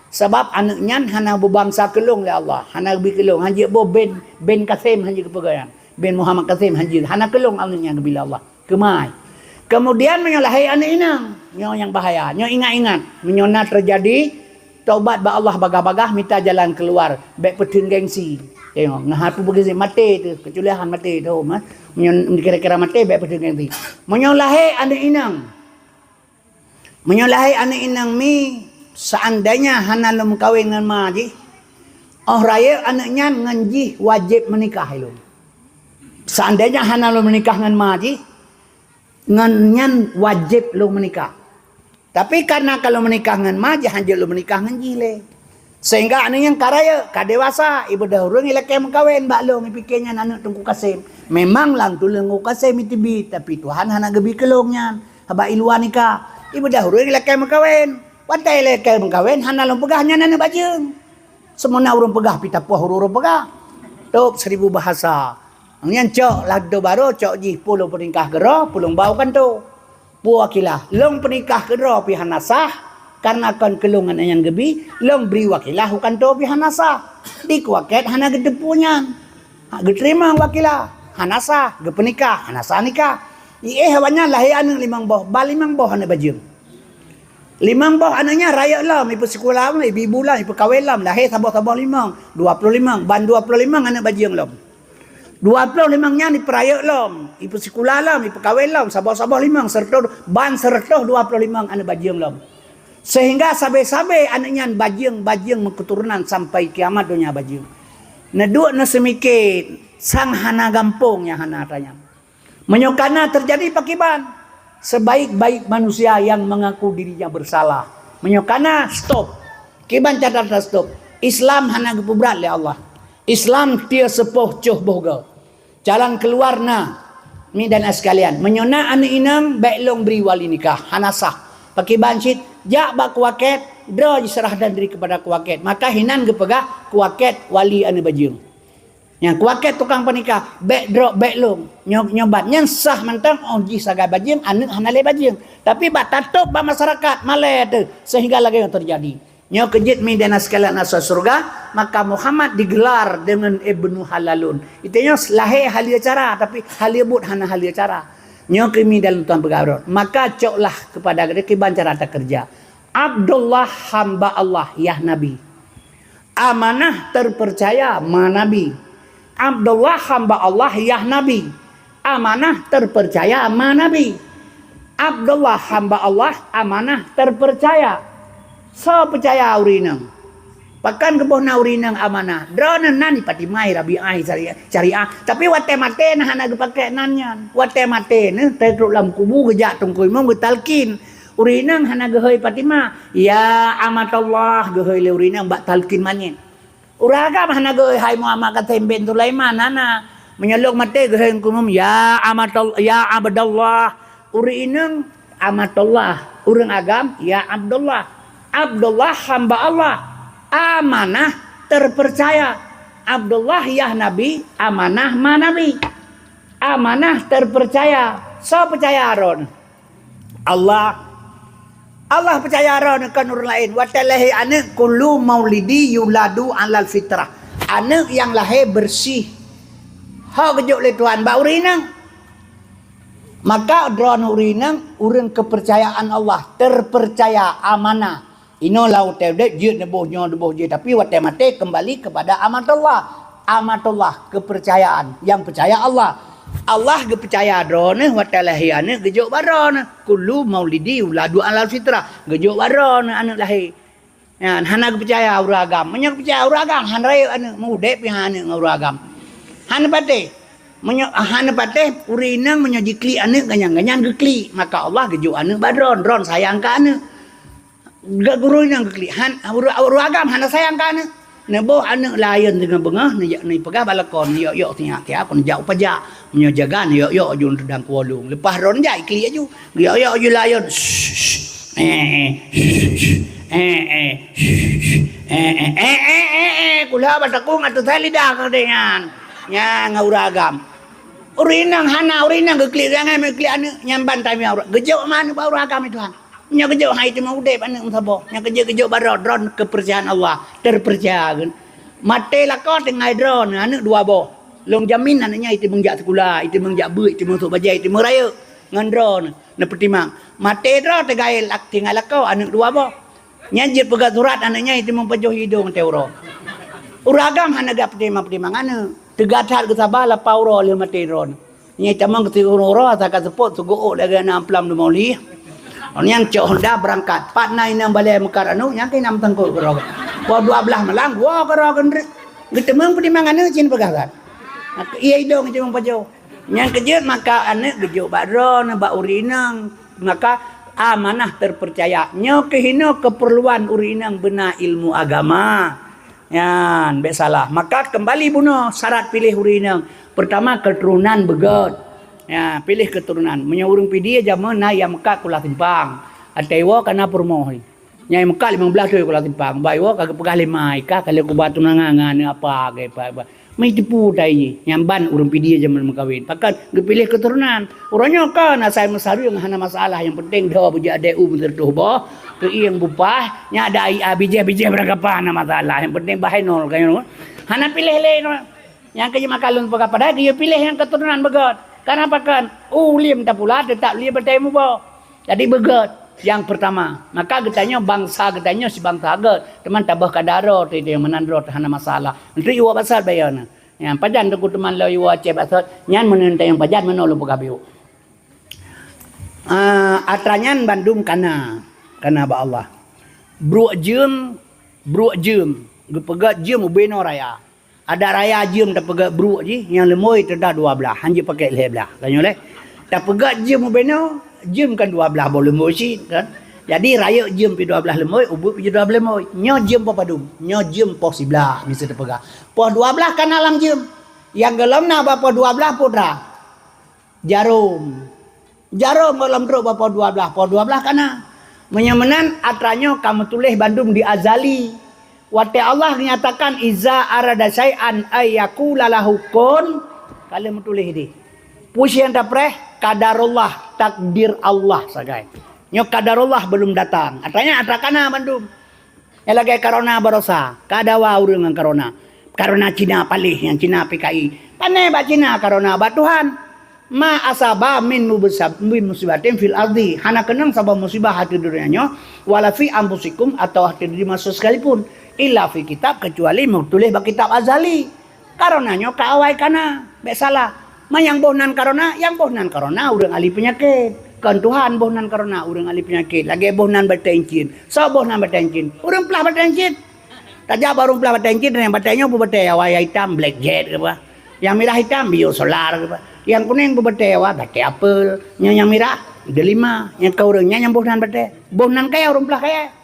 Sabab aneuk nyan hana beubangsa keu lôn lé Allah, hana geubri keu lôn, hanjeuet boh bin, bin Kasem hanjeuet geupeugah nyan. Bin Muhammad Kasem hanjeuet, hana keu lôn aneuk nyan geubri lé Allah. Keumai. Keumudian meunyoe lahé aneuk inong, nyoe nyang bahaya. Nyoe ingat-ingat, meunyoe na teujadi, taubat bak Allah bagah-bagah, mita jalan keuluar, bék peutheun gengsi. Tengok, ngon hana peue gengsi, maté teuh, keucuali han maté teuh, mah. Meunyoe kira-kira maté, bék peutheun gengsi. Meunyoe lahé aneuk inong, meunyoe lahé aneuk inong mi, seandainya hana lôn meukawen ngon ma jih, óh rayeuk aneuk nyan ngon jih wajéb meunikah lôn. Seandainya hana lôn meunikah ngon ma jih, ngon nyan wajéb lôn meunikah. Tapi, kareuna ka lôn meunikah ngon ma jih, hanjeuet lôn meunikah ngon jih lé. Sehingga aneuk nyan ka rayeuk, ka dewasa, ibeudôh ureuëng ilakée meukawen bak lôn, ipike nyan aneuk Teungku Kasem. Memang lam tuleueng Teungku Kasem iteubiet, tapi Tuhan hana geubri keu lôn nyan, haba iluwa nikah. Ibeudôh ureuëng ilakée meukawen. Watée ilakée meukawen, hana lôn peugah nyan aneuk bajeueng. Seumuna ureuëng peugah pih tapoh ureuëng-ureuëng peugah. Tôb seribu bahasa. Nyan cok ladôh barô, cok jih peue lôn peunikah keudroe, peue lôn ba u kantô. Peue wakilah, lôn peunikah keudroe pih hana sah, kareuna kon keu lôn aneuk nyan geubri, lôn bri wakilah u kantô pih hana sah. Di kuakét hana geuteupeue nyan. Ha, geuteurimong wakilah, hana sah, geupeunikah, hana sah nikah. Iéh awaknyan lahé aneuk limong boh, ba limong boh aneuk bajeueng. Limong boh aneuk nyan rayeuk lom, ipeusikula lom, ibi-ibu lom, ipeukawen lom, lahé saboh-saboh limong, dua ploh limong, ban dua ploh limong aneuk bajeueng lom. Dua ploh limong nyan ipeurayeuk lom, ipeusikula lom, ipeukawen lom, saboh-saboh limong, seureutoh, ban seureutoh dua ploh limong aneuk bajeueng lom. Sehingga sabe-sabe aneuk nyan bajeueng-bajeueng meuketurunan sampai kiamat donya bajeueng. Neuduek neuseumike sang hana gampông nyang hana atra nyan. Meunyoe kana teujadi pakiban, sebaik-baik manusia yang mengaku dirinya bersalah. Meunyoe kana, stop. Kiban cara ta-stop. Islam hana geupeubrat lé Allah. Islam tiep seupoh coh boh goe. Jalan keuluar na, mi dan sekalian. Meunyoe na aneuk inong, bék lôn bri wali nikah, hana sah. Pakiban cit, jak bak kuakét, droe jiseurahkan diri kepada kuakét. Maka hinan geupeugah kuakét wali aneuk bajeueng. Nyang kuakét tukang peunikah, bék droe, bék lôn. Nyoe, nyoe ban nyan sah mantong óh jih sagai bajeueng, aneuk hana lé bajeueng. Tapi bak tatôb bak masyarakat, malée teuh, sehingga lagée nyoe teujadi. Nyoe keujeuet mi dan sekalian asa syeuruga, maka Muhammad digelar deungon Ibnu Halalun. Itu nyoe lahé haleue cara, tapi haleue buet hana haleue cara. Nyoe keu mi dan tuan peugah rot. Maka coklah kepada geutanyoe kiban cara takeureuja. Abdullah hamba Allah, yah Nabi. Amanah terpercaya ma Nabi. Abdullah hamba Allah, yah Nabi. Amanah terpercaya ma Nabi. Abdullah hamba Allah, amanah terpercaya. Soe peucaya ureuëng inong? Pakon geuboh na ureuëng inong amanah? Droeneuh nan Fatimah, Rabi'ah, Syariah, Syariah. Tapi watée maté na hana geupaké nan nyan. Watée maté neuh, teutrok lam kubu geujak teungku imum geutalkin. Ureuëng inong hana geuhôi Fatimah, "Ya amatallah," geuhôi lé ureuëng inong bak talkin manyét. Ureuëng agam hana geuhôi, "Hai Muhammad Qasim bin Sulaiman," hana. Meunyoe lôn maté geuhôi teungku imum, "Ya amatal-, ya abdallah." Ureuëng inong amatallah, ureuëng agam, "Ya abdallah." Abdullah hamba Allah, amanah terpercaya. Abdullah yah Nabi, amanah ma Nabi. Amanah terpercaya. Soe peucaya droeneuh? Allah, Allah peucaya droeneuh kon ureuëng laén. Watée lahé aneuëk, kullu maulidi yuladu alal fitrah. Aneuëk nyang lahé beureuséh. Ho geujok lé Tuhan bak ureuëng inong. Maka droeneuh ureuëng inong, ureuëng keupeurcayaan Allah, teupeucaya, amanah. Inoe lam watée udeb jeuet neuboh nyoe neuboh jih, tapi watée maté keumbali keupada amatullah. Amatullah, keupeurcayaan, nyang peucaya Allah. Allah geupeucaya droeneuh watée lahé aneuëk geujok bak droeneuh. Kullu maulidi yuladu alal fitrah, geujok bak droeneuh aneuëk lahé. Nyan hana geupeucaya ureuëng agam. Meunyoe geupeucaya ureuëng agam, han rayeuk aneuëk, meu-udeb pih aneuëk ngon ureuëng agam. Hana patéh. Meunyoe hana patéh, ureuëng inong meunyoe jiklik aneuëk ganyang-ganyang geuklik, maka Allah geujok aneuëk bak droeneuh, droeneuh sayang keu aneuëk. Gak guru nyang geuklik, han, ureuëng, ureuëng agam hana sayang keu aneuëk. Neuboh aneuëk laén teungoh beungoh, neujak neupeugah bak lakoe, neuyok-yok sinyak tiap, neujak u pajak. Meunyoe jaga, neuyok-yok aju neutudang kuwolong. Leupah droeneuh jak iklik aju. Geuyok-yok aju laén. Shh, shh. Eh, eh. Shh, shh. Eh, eh. Eh, eh, eh, eh. Kula bak takong ateueh lidah keu nyan. Nyan ngon ureuëng agam. Ureuëng inong hana, ureuëng inong geuklik, jangan meuklik aneuëk, nyan ban tamia ureuëng. Geujok ma aneuëk bak ureuëng agam itu han. Nyoe geujok hai teuma udeb aneuëk meusaboh. Nyoe geujok, geujok bak droe, droe keupeurcayaan Allah, teupeucaya kheun. Maté lakoe tinggai droeneuh aneuëk dua boh. Lôn jamin aneuëk nyan iteumong jak sikula, iteumong jak beuet, iteumong sôk bajée, iteumong rayeuk ngon droeneuh. Neupeutimang. Maté droe tinggai lak-, tinggai lakoe aneuëk dua boh. Nyan jeuet peugah surat aneuëk nyan iteumong pajoh idong teuh uroe. Ureuëng agam hana geupeutimbang-peutimbang aneuëk. Teuga that geusaba lapan uroe lheueh maté droeneuh. Nyang tamong keu siuroe-uroe asa ka seupôt seugoe lagée na amplam di Maulid. Nyang cok honda beurangkat. Pat na inong balée meukat aneuëk, nyang keunan meutangkot keudroe. Poh dua blaih malam, woe keudroe geundreuk. Geuteumong peutimang aneuëk cit peugah that. Maka iya idong cit meupajoh. Nyang keujeuet maka aneuëk geujok bak droeneuh bak ureuëng inong. Maka amanah teupeucaya. Nyoe keuh inoe keupeurluan ureuëng inong beuna ilmu agama. Nyan, bék salah. Maka keumbali bunoe syarat piléh ureuëng inong. Peurtama, keuturonan beugét. Ya, piléh keuturonan. Meunyoe ureuëng Pidie jameun na nyang meukat Kuala Simpang. Até iwoe ka na peurumoh. Nyang meukat limong blaih thôn Kuala Simpang. Bah iwoe ka geupeugah lé ma i kah ka lheueh kuba tunangan ngon aneuk apa, ge pa, pa. Meuteupeu tai jih. Nyang ban ureuëng Pidie jameun meukawen. Pakon geupiléh keuturonan. Uroe nyoe kon asai meusareung hana masalah, nyang penting dhoe beujeuet adé u meuseureutoh boh, keuieng bupah, nyak ada ai a bijéh-bijéh barangkapan hana masalah, nyang penting bah hai nol ka nyoe. Hana piléh lé nyoe. Nyang keu jeuet maka lôn peugah padahai geuyue piléh nyang keuturonan beugét. Karena pakon? Uliem tapula teutap lé batée muboh. Jadi beugét nyang peurtama. Maka geutanyoe bansa geutanyoe sibansa gét, teuma taböh kada droe teuh nyang meunan droe teuh hana masalah. Untuk iwoe basat bayeue na. Nyan pajan teungku teuma lôn iwoe Aceh basot, nyan meuneun tayong pajan meunoe lôn peugah biôh. Ah, atra nyan bandum kana, kana bak Allah. Bruek jeuem, bruek jeuem, geupeugét jeuem ubé noe raya. Adak raya jeuem tapeugét bruek jih, nyang leumoi teudah dua blaih, han jeuet pakék lhée blaih. Tanyoe lé. Tapeugét jeuem ubé noe, jeuem kan dua blaih boh leumoi cit kan. Jadi rayeuk jeuem pih dua blaih leumoi, ubeut pih dua blaih leumoi. Nyoe jeuem poh padum, nyoe jeuem poh siblaih, miseu tapeugah. Poh dua blaih kana lam jeuem. Nyang gohlom na bak poh dua blaih peue atra? Jarom. Jarom gohlom trok bak poh dua blaih, poh dua blaih kana. Meunyoe meunan atra nyoe ka meutuléh bandum di azali. Watée Allah nyatakan iza arada syai'an ay yaqula lahu kun, ka lheueh meutuléh di. Peue nyang tapreh? Qadarullah, takdir Allah sagai. Nyoe qadarullah belum datang. Atra nyan atra kana bandum. Nyang lagée corona barosa, ka dawa ureuëng ngon corona. Corona Cina paléh nyang Cina P K I. Pane bak Cina corona bak Tuhan. Ma asaba min mubsa-, min musibatin fil ardi. Hana keunong saboh musibah ateueh donya nyoe, wala fi anfusikum atau ateueh diri manusia sekalipun. Illa fi kitab, kecuali meutuléh bak kitab azali. Corona nyoe ka awai kana, bék salah. Ma nyang boh nan corona, nyang boh nan corona ureuëng ahli peunyakét. Kon Tuhan boh nan corona ureuëng ahli peunyakét. Lagée boh nan batée incin. Soe boh nan batée incin? Ureuëng plah batée incin. Tajak bak ureuëng plah batée incin, nyang batée nyoe peue batée awai hitam, black jet ke apa. Nyang mirah hitam, biosolar ke apa. Nyang kunéng peue batée awai, batée apel. Nyang, nyang mirah, delima. Nyang ka ureuëng nyan nyang boh nan batée. Boh nan kayée ureuëng plah kayée.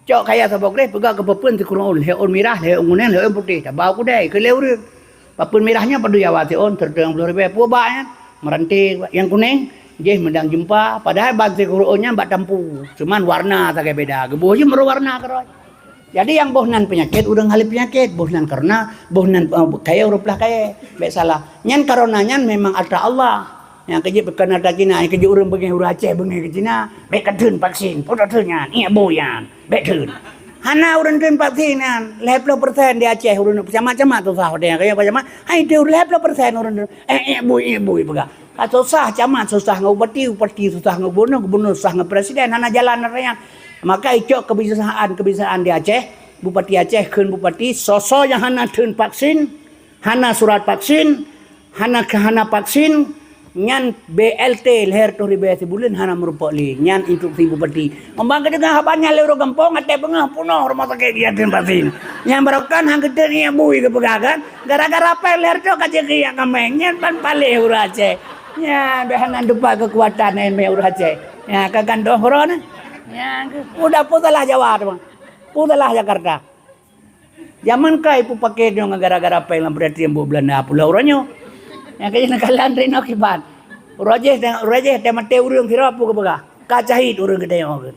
Cok kayée saboh greh peugah keu papeuen sikeurueng ôn, lhée ôn mirah, lhée ôn kunéng, lhée ôn putéh, tabau keudée keu lé ureuëng. Papeuen mirah nyoe padub Jawa siôn, sireutoh limong ploh ribée, peue bak nyan? Meurante, nyang kunéng, jih meudang jeumpa, padahai ban sikeurueng ôn nyan bak tampu, cuman warna sagai beda, geuboh jih meureuwarna keudroe. Jadi nyang boh nan peunyakét ureuëng ahli peunyakét, boh nan corona, boh nan, eh, kayée ureuëng plah kayée, bék salah. Nyan corona nyan memang atra Allah. Nyang keujeuet bukan ata Cina, nyang keujeuet ureuëng beungéh ureuëng Aceh beungéh keu Cina, bék ka theun vaksin, peue ta theun nyan, iék bui nyan, bék theun. Hana ureuëng theun vaksin nyan, lhée ploh persen di Aceh ureuëng sama-sama susah watée nyan, kaya sama, hai theun lhée ploh persen ureuëng theun, eh, iék bui, iék bui peugah. Ka susah camat susah ngon bupati, bupati susah ngon gubernur, gubernur susah ngon presiden, hana jalan raya. Maka icok kebiasaan-kebiasaan di Aceh, bupati Aceh kheun bupati, soe-soe nyang hana theun vaksin, hana surat vaksin, hana hana vaksin, nyan B L T lhée reutôh ribée sibuleuen hana meurumpok lé. Nyan instruksi bupati. Umbang geudeungoe haba nyan lé ureuëng gampông, até beungoh punoh rumoh sakét geujak theun vaksin. Nyang barokah han geutheun iék bui geupeugah kan. Gara-gara péng lhée reutôh ka jeuet geujak kaméng. Nyan ban paléh ureuëng Aceh. Nyan bék hana teupat keukuatan émé ureuëng Aceh. Nyan ka gandoh uroe nyan. Nyan udah peue salah Jawa teuma. Peue salah Jakarta. Jameun ka ipeupaké nyoe gara-gara péng lam peuratian buet Beulanda pulo uroe nyoe. Nyang keu jih neukalon rinok kiban. Uroe jih, uroe jih teumaté ureuëng sidroe peue geupeugah, "Ka cahit ureuëng geutanyoe."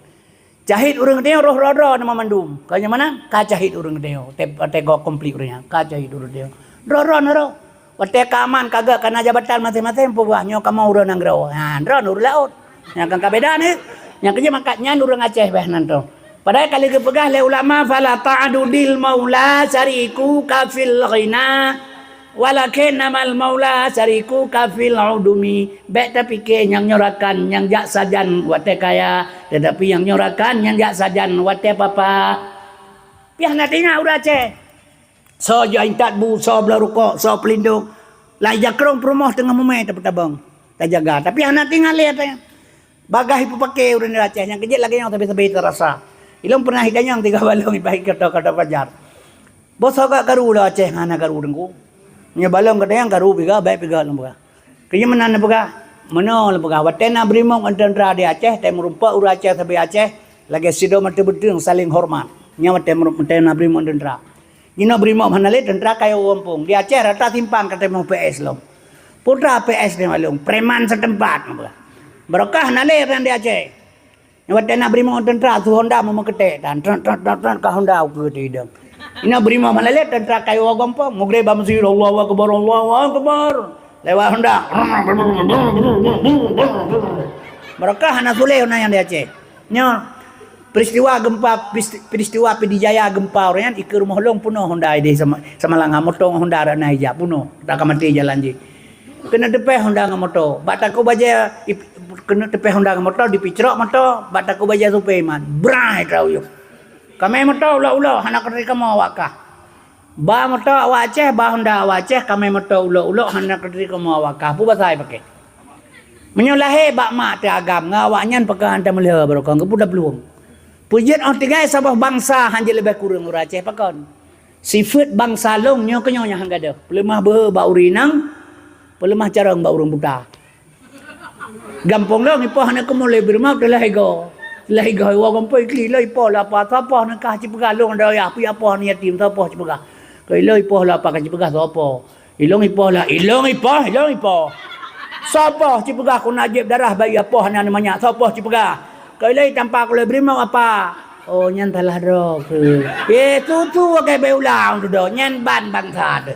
Cahit ureuëng geutanyoe roh droe-droe nama mandum. Ka nyang mana? Ka cahit ureuëng geutanyoe. Teugoh konflik ureuëng nyan. Ka cahit ureuëng geutanyoe. Droe-droe na roh. Watée ka aman ka gét kana jabatan maséng-maséng peugah nyoe kamoe ureuëng nanggroe. Ha, droe ureuëng laôt. Nyang kan ka beda ni. Nyang keu jih mangkat nyan ureuëng Aceh béh nan tu. Padahai ka lheueh geupeugah lé ulama, "Fala ta'dudil maula syarikuka fil ghina, walakinnamal maula syarikuka fil udumi." Bék tapike nyang nyoe rakan nyang jak sajan watée kaya, teutapi nyang nyoe rakan nyang jak sajan watée papa. Piah na teuingat ureuëng Aceh. Soe jeuet intat bu, soe bloe rukok, soe peulindong. Lai jakrong peurumoh teungoh mumé tapeutabong, tajaga. Tapi hana teuingat lé ata nyan. Bagaih ipeupaké ureuëng Aceh nyang keu jih lagée nyoe sabe-sabe tarasa. Ilong pernah itanyong tiga balong ibahi kata-kata pajar. Boh soe ka karu lé Aceh hana karu teungku. Nyoe balong gata nyang karu piga, baik piga lom peugah. Keu jih meunan neupeugah, meunoe lôn peugah, watée na brimop ngon teuntra di Aceh, watée meurumpok ureuëng Aceh sabe Aceh, lagée sidroe mata beuteung saléng horeumat. Nyan watée meurumpok, watée na brimop ngon teuntra. Jinoe brimop hana lé teuntra kayue gampông. Di Aceh rata simpang ka teumoh P S lom. Putra P S di Malung, preman setempat neupeugah. Barokah hana lé ureuëng di Aceh. Watée na brimop teuntra su Honda meumeuketek dan trat trat trat trat ka Honda ukeue teuidong. Inoe brimop malalét teuntra kayue gampông, mugreb bak meuseujid, "Allahu Akbar, Allahu Akbar." Lewat Honda. Barokah hana suléh Honda nyang di Aceh. Nyoe peristiwa gempa, peristiwa Pidie Jaya gempa ureuëng nyan ikeue rumoh lôn peunoh Honda di Sama-, Samalanga, moto ngon Honda rot na ija peunoh, ka maté jalan jih. Keuneuk teupéh Honda ngon moto. Bak takue bajée ip-, keuneuk teupéh Honda ngon moto, dipicrok moto, bak takue bajée supé iman. Brai ka uyueb. Kamé moto ulok-ulok, hana keuturi kamoe awak kah. Ba moto awak Aceh, ba Honda awak Aceh, kamé moto ulok-ulok, hana keuturi kamoe awak kah. Peue basa ipaké? Meunyoe lahé bak mak teuh agam, ngon awak nyan pakon hana tameulheueh barokon, keupeue taplueng? Peue jeuet óh tinggai saboh bansa han jeuet leubeh kureueng ureuëng Aceh pakon? Sifeuet bansa lôn nyoe keunyoe nyang han gadôh. Peuleumah beuhe bak ureuëng inong, peuleumah carông bak ureuëng buta. Gampông lôn ipoh aneuk keumulai beurimau teulah igoe. Teulah igoe iwoe gampông ikli lôn ipoh lapa sapoh neukah cipeugah lôn dayah pih apoh aneuk yatim sapoh cipeugah. Keu ilôn ipoh lapa ka cipeugah sapoh. Ilôn ipoh lah, ilôn ipoh, ilôn ipoh. Sapoh cipeugah keu na jieb darah bayi apoh aneuk manyak sapoh cipeugah. Keu ilôn itampa keu lôn beurimau apa? Oh, nyan salah droe keuh. Eh, tutu akai bai ulang dudoe, nyan ban bansa teuh.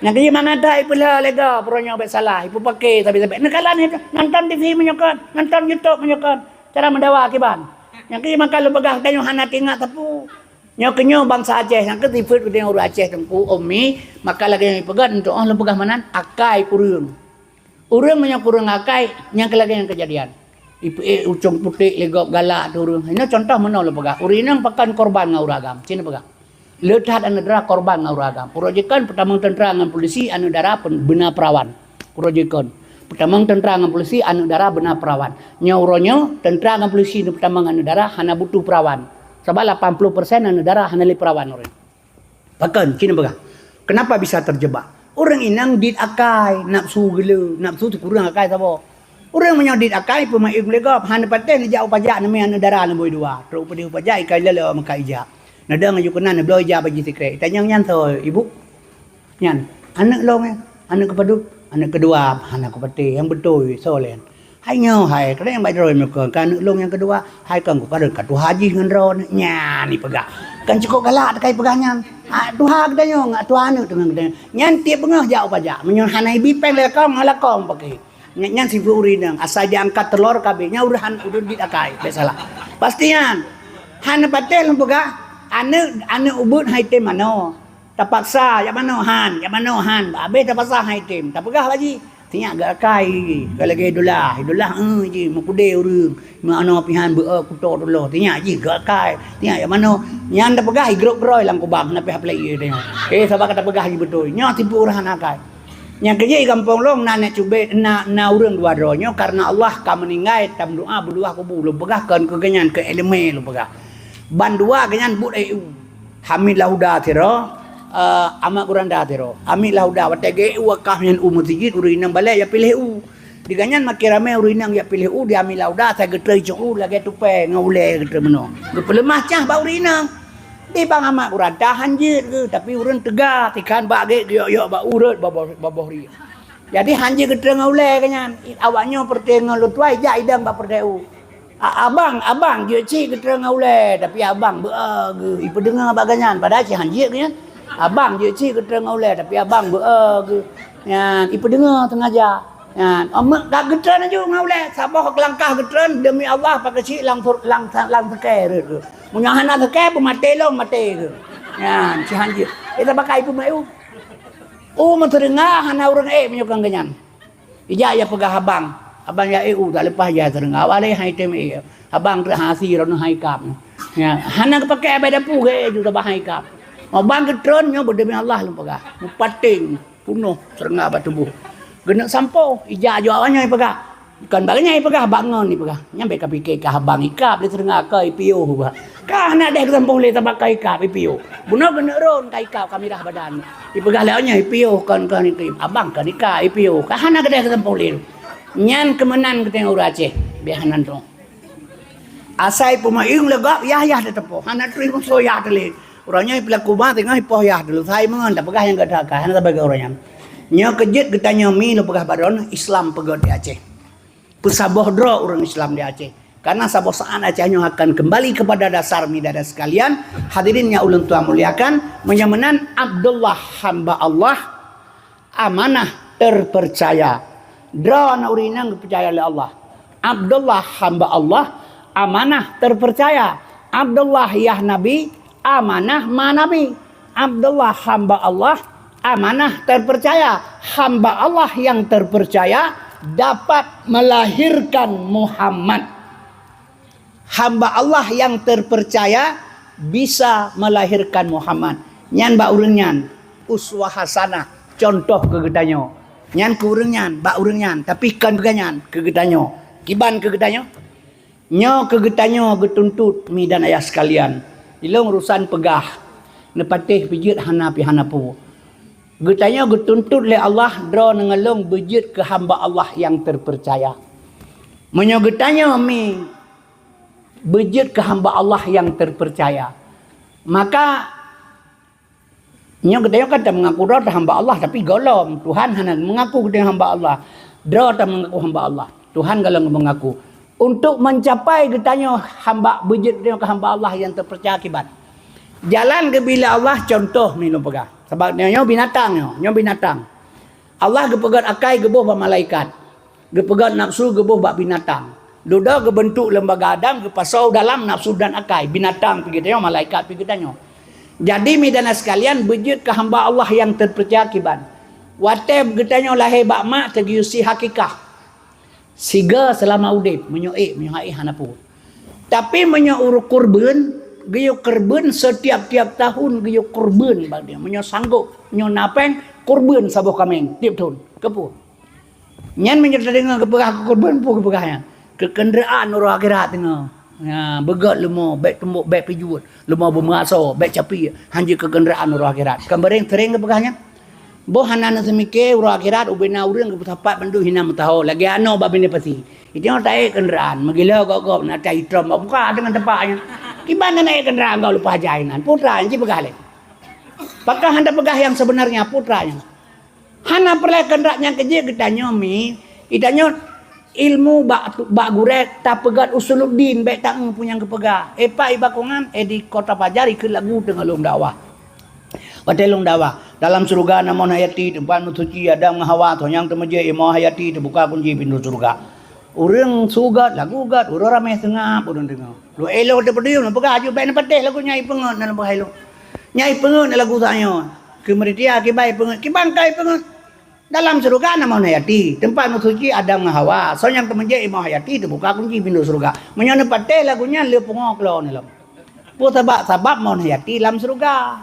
Nyang keu jih mangat that ipeulheueh lé gob, uroe nyoe bék salah, ipeupaké sabe-sabe. Neukalon nonton T V meunyoe kon, nonton YouTube meunyoe kon. Cara meudawa kiban. Nyang keu jih maka lôn peugah tanyoe hana teuingat sapeue. Nyoe keunyoe bansa Aceh, nyang keu sifeuet keu ureuëng Aceh teungku, ummi, maka lagée nyang ipeugah, untuk oh lôn peugah meunan, akai kureueng. Ureuëng meunyoe kureueng akai, nyang keu lagée nyan keujadian. Ipeuék ucong putéh lé gob galak teuh ureuëng. Inoe contoh meunoe lôn peugah. Ureuëng inong pakon korban ngon ureuëng agam. Cit neupeugah. Le that aneuk dara korban ngon ureuëng agam. Uroe jih kon peutamong teuntra ngon polisi aneuk dara pun beuna peurawan. Uroe jih kon peutamong teuntra ngon polisi aneuk dara beuna peurawan. Nyoe uroe nyoe teuntra ngon polisi neupeutamong aneuk dara hana butuh peurawan. Sabab lapan puluh persen aneuk dara hana lé peurawan ureuëng. Pakon, cit neupeugah. Kenapa bisa terjebak? Ureuëng inong dit akai, nafsu geule, nafsu sikureueng akai saboh. Ureuëng meunyoe dit akai, peumaén lé gob, hana patéh neujak u pajak neumé aneuk dara neubôi dua. Trok u padé u pajak, ikai lalo meukat ija. Neudong aju keunan neubloe ija bak jih sikrek. Itanyong nyan soe, ibu? Nyan, aneuk lôn nyan, aneuk keupadub, aneuk keudua, hana kupatéh, nyang beutôi, soe lé nyan? Hai nyoe hai, kadang nyang bak droe meukon, ka aneuk lôn nyang keudua, hai kon kukalon ka tuha jih ngon droeneuh, nyan ipeugah. Kan cukôp galak teuka ipeugah nyan. Ah, tuha geutanyoe, ngat tuha aneuk teungoh geutanyoe. Nyan tieb beungoh jak u pajak, meunyoe hana ibi péng lé lakoe, ngon lakoe meupaké. Nyan, nyan sifeuet ureueng inong, asai jiangkat teulor ka abéh, nyan ureueng han, ureueng jeuet akai, bèk salah. Pasti nyan. Hana patéh lôn peugah, aneuk, aneuk ubeuet han item manoe. Tapaksa, jak manoe han, jak manoe han, abéh tapaksa han item. Tapeugah bak jih, sinyak geuakai, ka lagèe idolah, idolah, eh, jih, meukudé ureueng, meunoe pih han beu-e kuto teuloh, sinyak jih geuakai, sinyak jak manoe. Nyan tapeugah igrôp keudroe lam kubang, na pih aplek ié teuh nyoe. Eh, sabab ka tapeugah jih beutôi. Nyoe tipu ureueng hana akai. Nyang keujeuet i gampông lôn na aneuk cubit, na, na ureueng dua droe nyoe karena Allah ka meuninggai, tameudoa bak dua kubu. Lôn peugah kon keu geuhnyan, keu ileumèe lôn peugah. Ban dua geuhnyan buet A U. Hamid Lahuda sidroe, eh, Ahmad Guranda sidroe. Hamid Lahuda watèe geu-A U wakaf nyan u meuseujid, ureueng inong balèe jak piléh A U. Di geuhnyan makin ramè ureueng inong jak piléh A U, di Hamid Lahuda asai geutrön cok A U lagèe tupèe ngon ulèe geutrön meunoe. Geupeuleumah cah bak ureueng inong. Di Bang Ahmad Guranda han jeuet geuh, tapi ureueng teuga, tikhan bak gét geuyok-yok bak ureueng baboh, baboh riek. Jadi han jeuet geutrön ngon ulèe geuhnyan. Awak nyoe peureté ngon lôn tuai, jak idong bak peureté A U. A-, abang, abang, jeuet cit geutrön ngon ulèe, tapi abang beu-e geuh, ipeudeungoe bak geuhnyan, padahai cit han jeuet geuhnyan. Abang jeuet cit geutrön ngon ulèe, tapi abang beu-e geuh. Nyan, ipeudeungoe teungaja. Nyan, ameuk ka geutrön laju ngon ulèe, saboh langkah geutrön, demi Allah, pakai cit lam sur-, lam, lam seukée rhot geuh. Meunyoe hana seukée, beumaté lom, maté geuh. Nyan, cit han jeuet. Ita pakai ipeumeu'ue. U meuteunga hana ureueng ék meunyoe kon geuhnyan. Ijak ya peugah abang. Abang ya, eh, u, tak leupah ya teunga. Awak lé hai tem, eh. Abang trok hasi roh hai kap. Ya, hana geupakai abai dapu geuh, eh, ju tabah hai kap. Abang geutrön nyoe beudemi Allah lôn peugah. Meupaténg, punoh seureunga bak tuboh. Geuneuk sampoe, ijak ju awak nyoe peugah. Kon bak nyoe peugah, bak ngon ni peugah. Nyan bèk ka pike kah abang ikap lé seureunga ka ipiôh bah. Ka hana deh geusampoe lé tabak ka ikap ipiôh. Bunoe geuneuk rôn ka ikap ka mirah badan. Ipeugah lé awak nyoe ipiôh kon, kon ikap. Abang kon ikap ipiôh. Ka hana geudeh geusampoe lé. Nyan keumeunan geutanyoe ureueng Aceh. Biasa nan tu. Asai peumeu'ue lé gob, yah-yah teuteupôh. Hana trôh musoh yah teulé. Ureueng nyoe peulaku ma teungoh ipoh yah teulé. Sai meungon tapeugah nyang gata ka, hana sabai keu ureueng nyan. Nyoe keujeuet geutanyoe mi lôn peugah bak droeneuh, Islam peugöt di Aceh. Peusaboh droe ureueng Islam di Aceh. Karena saboh saat Aceh nyoe akan kembali kepada dasar, mi dan sekalian. Hadirin nyang ulôn tuan muliakan, meunyoe meunan Abdullah hamba Allah, amanah terpercaya. Droeneuh ureueng inong geupeucaya lé Allah. Abdullah hamba Allah, amanah terpercaya. Abdullah yah Nabi, amanah ma Nabi. Abdullah hamba Allah, amanah terpercaya. Hamba Allah yang terpercaya dapat melahirkan Muhammad. Hamba Allah yang terpercaya bisa melahirkan Muhammad. Nyan bak ureueng nyan uswah hasanah, contoh keu geutanyoe. Nyan keu ureueng nyan, bak ureueng nyan, tapi kon keu geuhnyan, keu geutanyoe. Kiban keu geutanyoe? Nyoe keu geutanyoe geutuntot, mi dan ayah sekalian. Ilôn urusan peugah, neupatéh pih jeuet hana pih hana peue. Geutanyoe geutuntot lé Allah droeneuh ngon lôn beujeuet keu hamba Allah nyang terpercaya. Meunyoe geutanyoe mi beujeuet keu hamba Allah nyang terpercaya, maka nyoe geutanyoe kan tameungaku droe hamba Allah, tapi gohlom Tuhan hana meungaku geutanyoe hamba Allah. Droe tameungaku hamba Allah, Tuhan gohlom meungaku. Untuk mencapai geutanyoe hamba beujeuet geutanyoe keu hamba Allah nyang terpercaya kiban. Jalan geubri lé Allah, contoh mi lôn peugah. Sabab nyoe, nyoe binatang nyoe, nyoe binatang. Allah geupeugöt akai geuboh bak malaikat. Geupeugöt nafsu geuboh bak binatang. Dudoe geubeuntuk lembaga Adam, geupasoe dalam nafsu dan akai. Binatang pih geutanyoe, malaikat pih geutanyoe. Jadi, mi dan sekalian, beujeuet keu hamba Allah nyang terpercaya kiban. Watèe geutanyoe lahé bak mak, teugeuyue sie hakikah. Siga seulama udép, meunyoe ék, meunyoe hana ék hana peue. Tapi meunyoe ureueng kurban, geuyue kurban setiap-tiap tahun geuyue kurban bak dia. Meunyoe sanggob, meunyoe na péng, kurban saboh kaméng tiep thon. Keupeue? Nyan meunyoe tadeungoe geupeugah keu kurban, peue geupeugah nyan? Keu keundaraan uroe akhirat teungoh. Ya, beugöt leumo, bèk tumbok, bèk pijuet, leumo beumeuasoe, bèk capi, hanjeuet keu keundaraan uroe akhirat. Kan bareng sering geupeugah nyan? Boh hana neuseumike uroe akhirat, ubena ureueng geupeusapat bandum hinan meusaho, lagèe anoe bak binéh pasi. Itoe taék keundaraan, meugila gob-gob na tai trom bak muka deungon teumpat nyan. Kiban na ék keundaraan gob leupah jai nan, putra nyan jipeugah lé. Pakon hana peugah nyang sebenarnya, putra nyan. Hana peureulèe keundak nyang keujeuet geutanyoe mi, geutanyoe ilmu bak, bak gurèe tapeugöt usuluddin, bèk taeu peue nyang geupeugah. Eh, Pak, i Bakongan, eh, di Kota Fajar ikheun lagu teungoh lôn dakwah. Watée lôn dakwah, dalam syeuruga na mon hayati, teumpat meusuci Adam ngon Hawa, soe nyang teumeujeuet ilmu hayati, teubuka kunci pintoe syeuruga. Ureuëng su gét, lagu gét, ureuëng ramé seungab, ureuëng deungoe. Lôn éh lôn teupeudeueng, lôn peugah, "Aju bék neupatéh lagu nyan, ipeungeuet na lôn peugah ilôn. Nyan ipeungeuet na lagu tanyoe. Keu meuritia kiban ipeungeuet, kiban ka ipeungeuet." Dalam syeuruga na mon hayati, teumpat meusuci Adam ngon Hawa. Soe nyang teumeujeuet ilmu hayati, teubuka kunci pintoe syeuruga. Meunyoe neupatéh lagu nyan, lheueh pungo keulôn ilôn. Peue sabab? Sabab mon hayati lam syeuruga.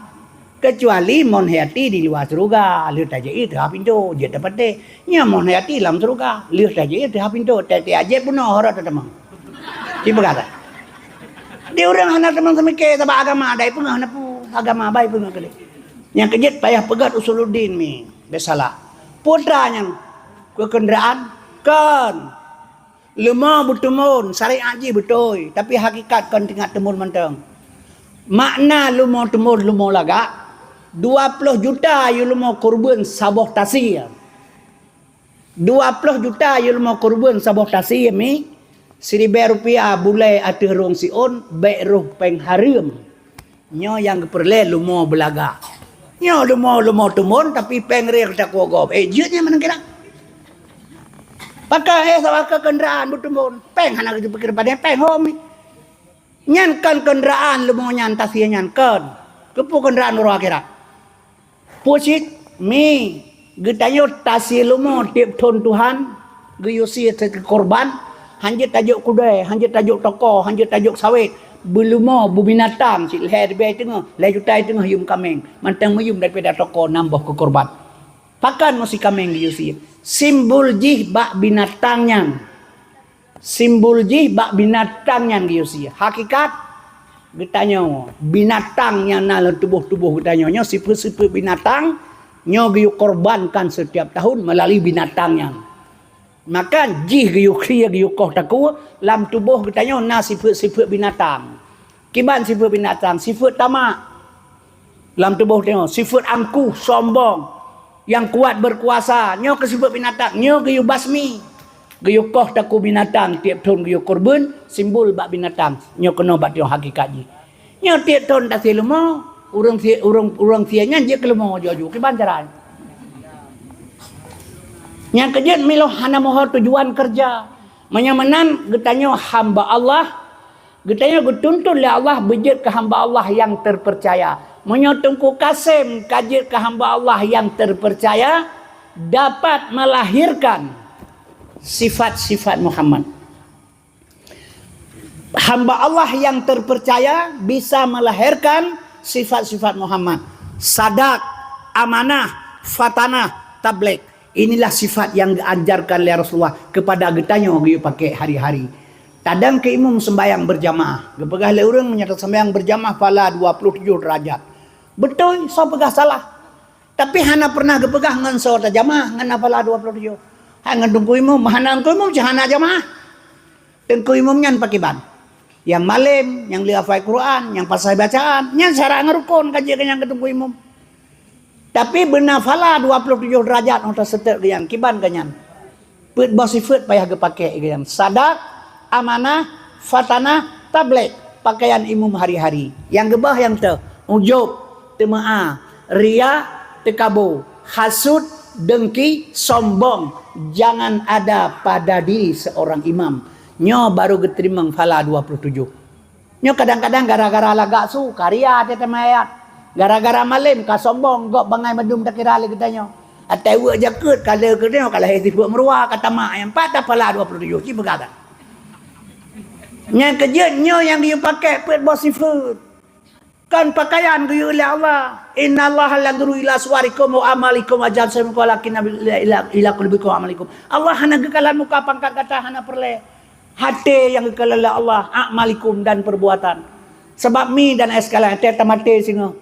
Keucuali mon hayati di luwa syeuruga, lheueh tajeuet teuhah pintoe, jeuet tapatéh. Nyoe mon hayati lam syeuruga, lheueh tajeuet teuhah pintoe, tieb-tieb jeuet bunoe hora tatamong. Ci peugah that. Di ureuëng hana teumang seumiké sabab agama, dai peungeuh na peue, agama bai peungeuh keudeh. Nyang keujeuet payah peugét usuluddin mi, bék salah. Putra nyang keu kenderaan, kon. Leumo beuteumon, syariat jih beutôi, tapi hakikat kon teuingat teumon mantong. Makna leumo teumon, leumo lagak, dua ploh juta yue leumo keureubeuen saboh tasie. Dua ploh juta yue leumo keureubeuen saboh tasie mi, siribée rupiah bulée ateueh rhueng siôn, bék rhoh péng hareuem. Nyoe nyang geupeureulée leumo beulagak. Nyoe leumo, leumo teumon, tapi péng rheueh takue gob. Eh, jeuet nyan meunan kira. Pakon, eh, sabab keu kenderaan beuteumon. Péng hana geupikir padé péng hom. Nyan kon kenderaan leumo nyan, tasie nyan kon. Keupeue kenderaan uroe akhirat? Peue cit mi geutanyoe tasie leumo tieb thon Tuhan geuyue sie keu korban, hanjeuet tajok keudée, hanjeuet tajok toko, hanjeuet tajok sawét, beuleumo, beubinatang cit lhée ribée teungoh, lhée juta teungoh yum kaméng, mantong meuyum daripada toko nam boh keu korban. Pakon meusi kaméng geuyue sie? Simbol jih bak binatang nyan. Simbol jih bak binatang nyan geuyue sie. Hakikat, geutanyoe, binatang nyang na lam tuboh-tuboh geutanyoe nyoe sifeuet-sifeuet binatang, nyoe geuyue korbankan setiap tahun melalui binatang nyan. Maka jih geuyue sie, geuyue koh takue, lam tuboh geutanyoe na sifeuet-sifeuet binatang. Kiban sifeuet binatang, sifeuet tamak. Lam tuboh tanyoe, sifeuet angkuh, sombong, nyang kuat berkuasa, nyoe keu sifeuet binatang, nyoe geuyue basmi. Geuyue koh takue binatang, tieb thon geuyue keureubeuen, simbol bak binatang, nyoe keunoe bak tanyoe hakikat jih. Nyoe tieb thon tasie leumo, ureuëng sie, ureuëng, ureuëng sie nyan jeuet keu leumo aju-aju, kiban cara. Nyang keujeuet miloh hana meuho tujuan keureuja. Meunyoe meunan geutanyoe hamba Allah, geutanyoe geutuntut lé Allah beujeuet keu hamba Allah nyang terpercaya. Meunyoe Teungku Kasem ka jeuet keu hamba Allah nyang terpercaya, dapat melahirkan sifat-sifat Muhammad. Hamba Allah nyang terpercaya bisa melahirkan sifat-sifat Muhammad. Sadak, amanah, fatanah, tabligh. Inilah sifat yang diajarkan oleh Rasulullah kepada geutanyoe geuyue pakai hari-hari. Tadang keu imum sembahyang berjamaah. Geupeugah lé ureuëng meunyoe tasembahyang berjamaah phala dua puluh tujoh derajat. Beutôi, soe peugah salah. Tapi hana pernah geupeugah ngon soe tajamaah ngon phala dua puluh tujoh. Hai ngon teungku imum, hana teungku imum cit hana jamaah. Teungku imum nyan pakriban? Nyang malem, nyang lheueh hafai Quran, nyang pasai bacaan, nyan syarat ngon rukon ka jeuet keu nyang keu teungku imum. Tapi beuna phala dua puluh tujoh derajat óh taseutôt geuh nyan, kiban geuh nyan. Peuet boh sifeuet payah geupaké geuh nyan. Sadak, amanah, fatanah, tabligh, pakaian imum hari-hari. Nyang geuboh nyang teuh, ujub, teumeu'a, riya, teukabo, hasut, dengki, sombong, jangan ada pada diri seorang imam. Nyoe barô geuteurimong phala dua puluh tujoh. Nyoe kadang-kadang gara-gara lagak su, ka riya teuh teuma ayat. Gara-gara malem ka sombong, gob bangai mandum takira lé geutanyoe. Atai weuek jakeuet ka lé geutanyoe ka lahé sifeuet meuruwa, ka tamak nyang pat taphala dua puluh tujoh, ci peugah that. Nyang keujeuet nyoe nyang geuyue paké peuet boh sifeuet. Kon pakaian geuyue lé Allah. "Innallaha la yanzuru ila suwarikum wa amalikum wa ajsamikum walakin ila, ila, ila qulubikum wa amalikum." Allah hana geukalon muka pangkat gata, hana peureulée. Até nyang geukalon lé Allah, a'malikum dan perbuatan. Sabab mi dan es kalan, até tamaté singoh.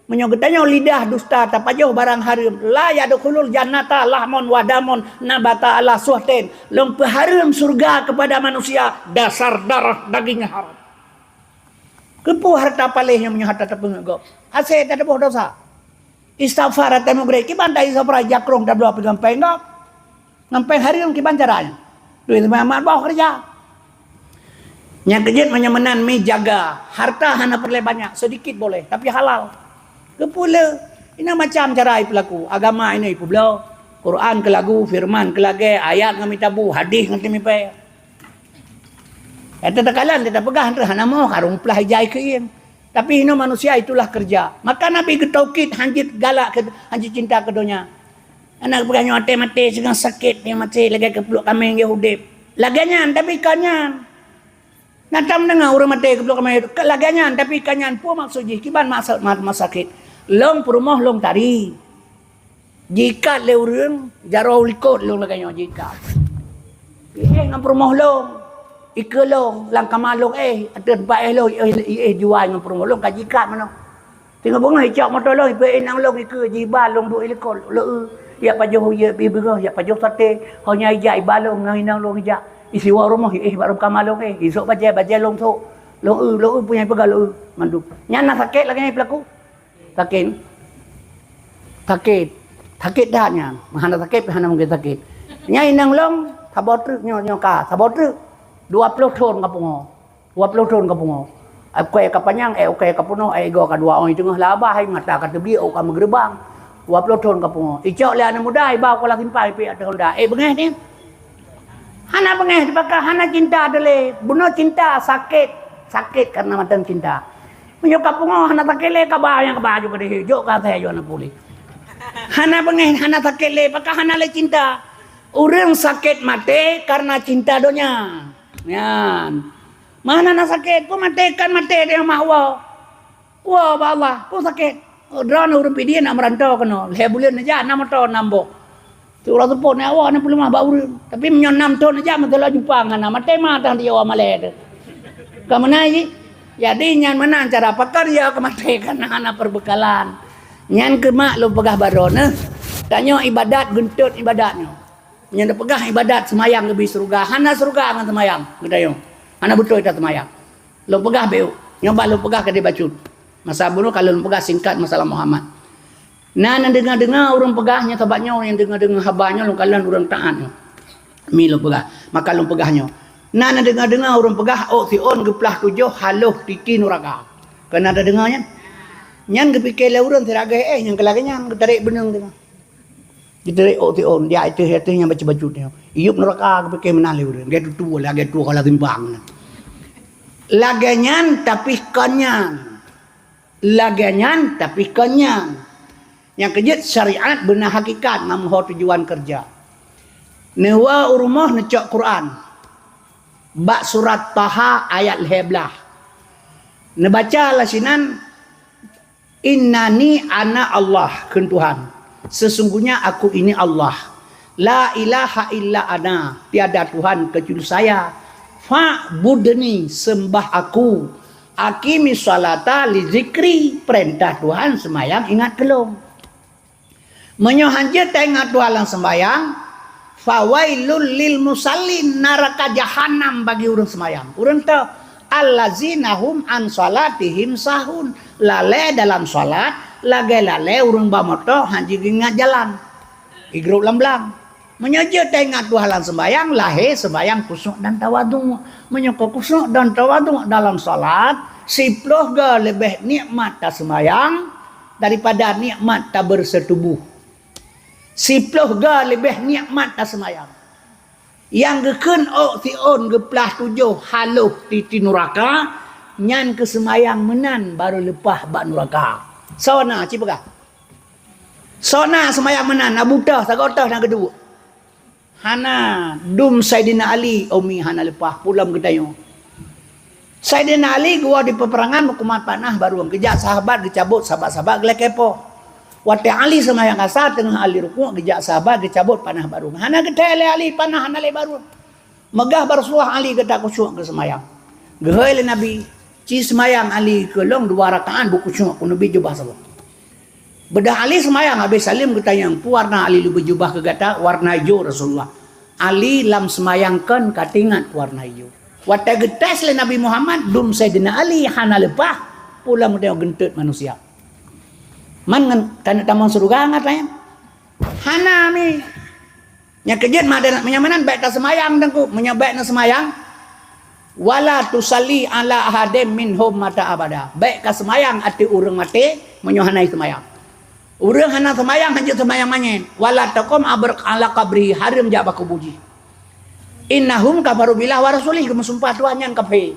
Meunyoe geutanyoe lidah dusta tapajoh barang hareuem, la yadkhulul jannata lahmun wa damun nabata ala suhtin. Lôn peuhareuem syeuruga keupada manusia dasar darah daging haram. Keupeue hareuta paléh nyoe meunyoe hareuta tapeungeut gob? Hasé tateuboh desya. Istighfar até mugrét, kiban ta istighfar jakrong tabloe pih ngon péng gob. Ngon péng hareuem kiban cara nyan? Duek teuma mat boh keureuja. Nyang keujeuet meunyoe meunan mi jaga, hareuta hana peureulée banyak, seudikit boleh, tapi halal. Keupeue le? Inoe macam cara ipeulaku. Agama inoe ipeubloe. Quran keu lagu, firman keu lagée, ayat ngon mita bu, hadih ngon teumipée. Nyang teukalon teupeugah, hana moh, karong plah ijai keuieng. Tapi inoe manusia itulah kerja. Maka Nabi geutaukid hanjeuet galak keu, hanjeuet cinta keu donya. Aneuk peugah nyoe até maté singoh sakét, nyoe maté lagée keupluek kaméng jih udeb. Lagée nyan, tapi kon nyan. Na tam deungoe ureuëng maté keupluek kaméng lagée nyan, tapi kon nyan peue maksud jih? Kiban maksud ma-, ma sakét? Lôn peurumoh lôn tari. Jiikat lé ureuëng, jaroe u likot lôn lagée nyoe jiikat. Iéh ngon peurumoh lôn, ikeue lôn, lam kama lôn éh, ateueh teumpat éh lôn, iéh, iéh juai ngon peurumoh lôn ka jiikat meunoe. Teungoh beungoh icok moto lôn, ipeuéh inong lôn ikeue, jiba lôn duek i likot, lôn eu, jak pajoh uyeue, pi beungoh, jak pajoh saté, ho nyan ijak iba lôn ngon inong lôn ijak, isiwoe rumoh iéh bak rumoh kama lôn éh, isok bajée, bajée lôn sok, lôn eu, lôn eu peue nyang ipeugah lôn eu, mandum. Nyan na sakét lagée nyan ipeulaku. Sakét. Sakét. Sakét that nyan. Hana sakét, hana mungken sakét. Nyan inong lôn, saboh treuk nyoe, nyoe ka, saboh treuk. Dua ploh thon ka pungoe. Dua ploh thon ka pungoe. Ukée ka panyang, éh ukée ka peunoh, éh igoe ka dua ôn teungoh labah, hai mata ka teubiet, ôk ka meugeurubang. Dua ploh thon ka pungoe. Icok lé aneuk muda, iba u Kuala Simpang, ipiek ateueh honda. Éh beungéh nyan. Hana beungéh teubaka, hana cinta teuh lé. Bunoe cinta sakét, sakét karena mantong cinta. Meunyoe ka pungoh hana sakét lé, kaba nyang kaba aju keudeh, jok ka asai aju aneuk puléh. Hana beungéh, hana sakét lé, pakon hana lé cinta. Ureuëng sakét maté karena cinta donya. Nyan. Meuhana na sakét, peue maté kon maté di rumoh woe. Woe bak Allah, peue sakét. Droeneuh ureuëng Pidie na meuranto keunoe, lhée buleuen neujak na moto na boh. Siuroe seupôt na woe na peuleumah bak ureuëng. Tapi meunyoe nam thon neujak meuteulok jumpa ngon hana, maté ma tang di woe malée teuh. Ka meunan jih. Jadi nyan meunan cara pakon ya keu maté kana hana peubeukalan. Nyan keuh mak lôn peugah bak droeneuh, tanyoe ibadat geuntot ibadat nyoe. Nyang teupeugah ibadat seumayang leubeh syeuruga, hana syeuruga ngon seumayang geutanyoe. Hana beutôi that seumayang. Lôn peugah bék, nyoe bah lôn peugah keudeh bacut. Masa bunoe ka lôn peugah singkat masalah Muhammad. Na neudeungoe-deungoe ureuëng peugah nyoe, sabab nyoe nyang deungoe-deungoe haba nyoe lôn kalon ureuëng taát nyoe. Mi lôn peugah, maka lôn peugah nyoe. Na neudeungoe-deungoe ureuëng peugah ôk siôn geuplah tujoh haloh titi nuraka. Keu na tadeungoe nyan? Nyan geupike lé ureuëng sira geuh éh nyang keu lagée nyan geutarek beuneueng teuma. Geutarek ôk siôn, jak ateueh-ateueh nyang bacut-bacut nyoe. Iyup nuraka geupike meunan lé ureuëng. Lagée tutoe, lagée tutoe kala simpang nyan. Lagée nyan tapi kon nyan. Lagée nyan tapi kon nyan. Nyang keujeuet syariat beuna hakikat, na meuho tujuan keureuja. Neuwoe u rumoh neucok Quran. Bak surat Taha ayat lhée blaih. Neubaca lam sinan, "Innani ana Allah," kheun Tuhan. "Sesungguhnya Aku ini Allah. La ilaha illa ana, tiada Tuhan kecuali Saya. Fa'budni, sembah Aku. Aqimis sholata li zikri, peurintah Tuhan seumayang ingat keu Lôn." Meunyoe hanjeuet taingat Tuhan lam seumbayang, "Fawailul lil musallin," naraka jahanam bagi ureuëng seumayang. Ureuëng teu, "Allazina hum an salatihim sahun," lalée dalam salat lagée lalée ureuëng ba moto hana jiingat jalan, igrôp lam blang. Meunyoe jeuet taingat Tuhan lam seumbayang, lahé seumbayang khusyuk dan tawadhu. Meunyoe kon khusyuk dan tawadhu dalam salat, siploh goe leubeh nikmat taseumayang daripada nikmat tabeureuseue tuboh. Siploh goe leubeh nikmat taseumayang. Nyang geukheun ôk siôn geuplah tujoh haloh titi nuraka, nyan keu seumayang meunan barô leupah bak nuraka. Soe na ci peugah? Soe na seumayang meunan, na buta sagoe teuh na geuduek. Hana, dum Saidina Ali, umi hana leupah, peulom geutanyoe. Saidina Ali geuwoe di peuperangan meukumat panah barô, geujak sahabat geucabot sahabat-sahabat geulakée poh. Watée Ali seumayang asa teungoh Ali rukuk geujak sahabat geucabot panah barô. Hana geuthée lé Ali panah hana lé barô. Meugah bak Rasulullah Ali gata khusyuk keu seumayang. Geuhôi lé Nabi, "Ci seumayang Ali keu lôn dua rakaat beukhusyuk keuneubit jubah saboh." Beudôh Ali seumayang habéh saleuem geutanyong, "Peue warna Ali leubeh jubah keu gata?" "Warna ijo, Rasulullah." Ali lam seumayang kon ka teuingat warna ijo. Watée geutés lé Nabi Muhammad, dum Saidina Ali hana leupah, peulom geutanyoe geuntot manusia. Man ngon taneuk tamong syeuruga ngon tanyoe? Hana mi. Nyang keujeuet ma-, meunyoe meunan bék taseumayang teungku, meunyoe bék neuseumayang, "Wala tusalli ala ahadin minhum mata abada." Bék kaseumayang ateueh ureuëng maté meunyoe hana jiseumayang. Ureuëng hana seumayang, hanjeuet seumayang manyét. Wala taqum abr-, ala qabrihi, hareuem jak bak kubu jih. Innahum kafaru billahi wa rasulih, geumeusumpah Tuhan nyan kafé.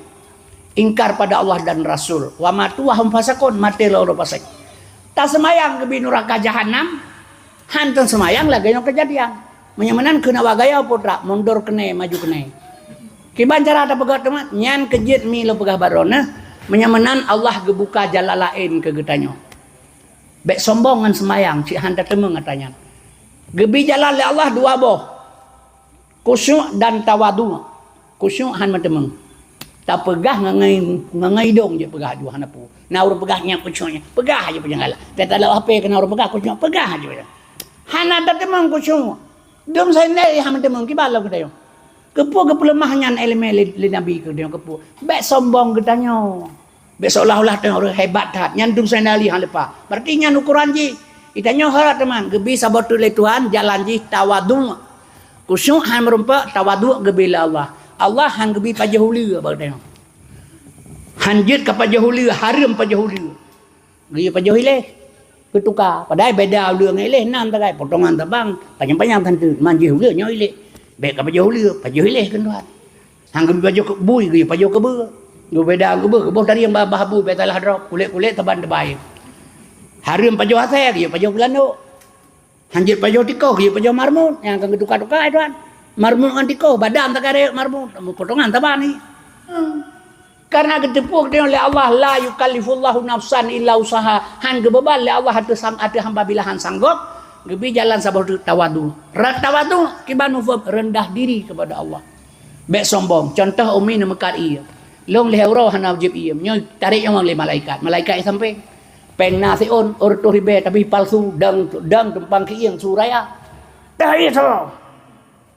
Ingkar pada Allah dan Rasul. Wa matu wa hum fasiqun, maté lom ureuëng fasik. Taseumayang geubi nuraka jahanam, han taseumayang lagée nyoe keujadian. Meunyoe meunan keuneuk awak gaya putra, mundur keunoe, maju keunoe. Kiban cara tapeugah teuma, nyan keujeuet mi lôn peugah baroe neuh, meunyoe meunan Allah geubuka jalan laén keu geutanyoe. Bék sombong ngon seumayang, cit han tateumeung atra nyan. Geubi jalan lé Allah dua boh, khusyuk dan tawadhu. Khusyuk han meuteumeung. Tapeugah ngon, ngon idong jeuet peugah aju hana peue. Na ureuëng peugah nyan khusyuk nyan, peugah aja peue nyang galak. Teutalok H P keu na ureuëng peugah khusyuk, peugah aja peue nyang. Hana tateumeung khusyuk. Dum sendal han meuteumeung, kiban lom geutanyoe. Keupeue geupeuleumah nyan iéleumé lé, lé Nabi keu geutanyoe keupeue? Bék sombong geutanyoe. Bék seolah-olah tanyoe ureuëng hebat that. Nyan dum sendal han leupah. Berarti nyan ukoran jih. Geutanyoe hareuem teuma geubi saboh teuk lé Tuhan, jalan jih tawadhu. Khusyuk han meurumpok, tawadhu geubi lé Allah. Allah han geubi pajoh uleue bak geutanyoe. Han jeuet ka pajoh uleue, hareuem pajoh uleue. Geuyue pajoh iléh, geutuka. Padahai beda uleue ngon iléh, nam tagai, potongan tabang, panyang-panyang tan teuk, man jih uleue nyoe iléh. Bék ka pajoh uleue, pajoh iléh keu Tuhan. Han geubi pajoh keu bui, geuyue pajoh keubeue. Geubeda keubeue, geuboh tarieng bah, bah bui, bék salah drob, kulét-kulét saban teubai. Hareuem pajoh asèe, geuyue pajoh keulandok. Han jeuet pajoh tikoh, geuyue pajoh marmut, nyang akan geutuka-tuka, eh, Tuan. Marmut ngon tikoh, badan takarek marmut, potongan saban ni. Hmm. Karena geuteupeue geutanyoe lé Allah, "La yukallifullahu nafsan illa usaha." Han geubeuban lé Allah ateueh sang-, ateueh hamba bila han sanggob, geubi jalan saboh teuk tawadhu. Ra-, tawadhu kiban mufhum rendah diri kepada Allah. Bék sombong. Contoh umi neumeukat ié. Lôn lhèe uroe hana jieb ié. Nyoe tarek nyawöng lé malaikat. Malaikat ié sampéng. Péng na siôn, reutôh ribèe, tapi palsu, dang, dang tumpang keuieng su raya. Dah ié saboh.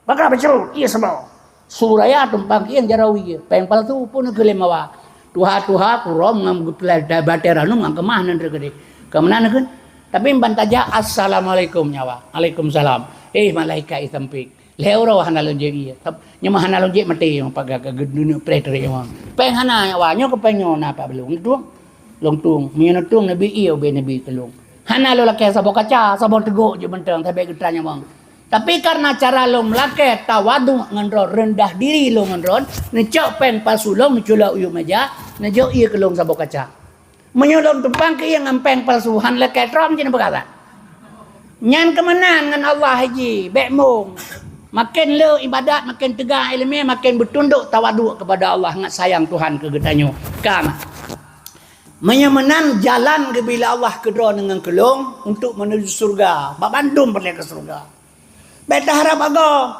Baka bacut, ié saboh. Su raya tumpang keuieng jaroe ié, péng palsu pun keu lé mawa. Tuha-tuha kurôm ngon geupeulai batèe ranub ngon keumah nan teukeudeh. Keu meunan kheun. Tapi ban tajak, "Assalamualaikum nyawa." "Alaikumsalam." Eh, malaikat ié sampéng. Lhèe uroe hana lôn jieb ié. Nyoe mah hana lôn jieb maté, nyoe paga ka geuduneuk preh teurék nyoe. Péng hana nyawa, nyoe keu péng nyoe na pat beulông. Neutueng. Lôn tueng. Meunyoe neutueng, neubi ié ubé neubi keu lôn. Hana lôn lakèe saboh kaca, saboh teugok jeuet mantong, sabé geutra nyawöng. Tapi karena cara lôn meulakèe tawadhu ngon droe, reundah diri lôn ngon droe, neucok péng palsu lôn, neuculok u yup meja, neujok ié keu lôn saboh kaca. Meunyoe lôn tumpang keu ié ngon péng palsu, han lakèe trom cit neupeugah that. Nyan keumeunan ngon Allah jih, bèk mong. Maken le ibadat, maken teuga ileumèe, maken beutundok tawadhu kepada Allah, ngat sayang Tuhan keu geutanyoe. Ka na. Meunyoe meunan jalan geubri lé Allah keu droeneuh ngon keu lôn untuk menuju syurga, bak bandum peureulèe keu syurga. Bèk taharap agoe.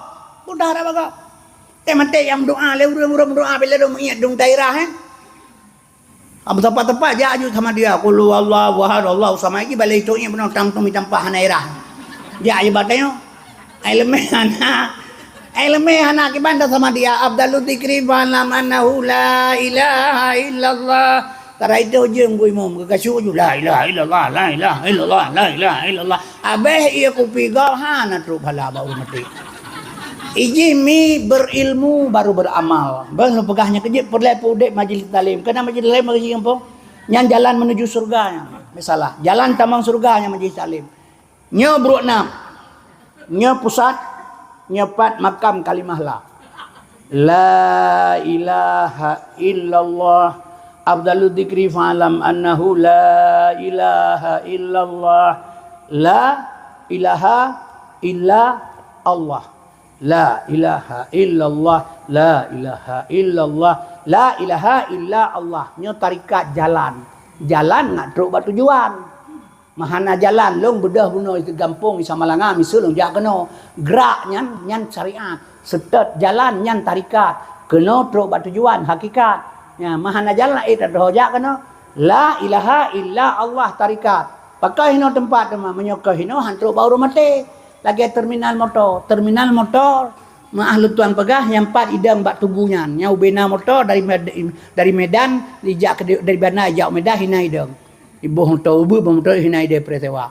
Peue taharap agoe? Teuh maté nyang meudoa, lé ureueng-ureueng meudoa, bila dong meuiet dong daerah, eh. Am teumpat-teumpat jak aju sama dia, qul huwallahu ahad, Allahu samad, ji balai tu iet bunoe tam tumi tampah hana irah. Jak aju bak tanyoe. Ileumèe hana. Ileumèe hana kiban dah sama dia, afdalu dzikri fa'lam annahu la ilaha illallah. Tarai tu jeuem gui mum, geukasuk ju, "La ilaha illallah, la ilaha illallah, la ilaha illallah." Abéh ié kupi gob hana trok phala bak ureueng maté. Iji mi berilmu baru beramal. Beuh lôn peugah nyan keu jeuet peureulèe peuudép majlis taklim. Keu na majlis taklim bagi gampông. Nyan jalan menuju syurga nyan. Misalnya, jalan tamong syurga nyan majlis taklim. Nyoe brôk nam. Nyoe pusat, nyoe pat makam kalimah la. La ilaha illallah. Afdalu dzikri fa'lam annahu la ilaha illallah. La ilaha illa Allah. La ilaha illallah. La ilaha illallah. La ilaha illa Allah. Nyoe tarekat jalan. Jalan ngat trok bak tujuan. Meuhana jalan, lôn beudôh bunoe di gampông, di Samalanga, miseue lôn jak keunoe. Grak nyan, nyan syariat. Seutôt jalan, nyan tarekat. Keunoe trok bak tujuan, hakikat. Nyan, meuhana jalan, eh, tadroe jak keunoe. La ilaha illa Allah tarekat. Pakon hinoe teumpat teuma, meunyoe kon hinoe, han trok bak ureueng maté. Lagèe terminal moto. Terminal moto, meu ahli tuan peugah, nyang pat idong bak tugu nyan. Nyang ubena moto dari Med-, dari Medan, dijak keu, dari Banda ijak u Medan, hina idong. Iboh moto ubeut, boh moto hina ideh preh sewa.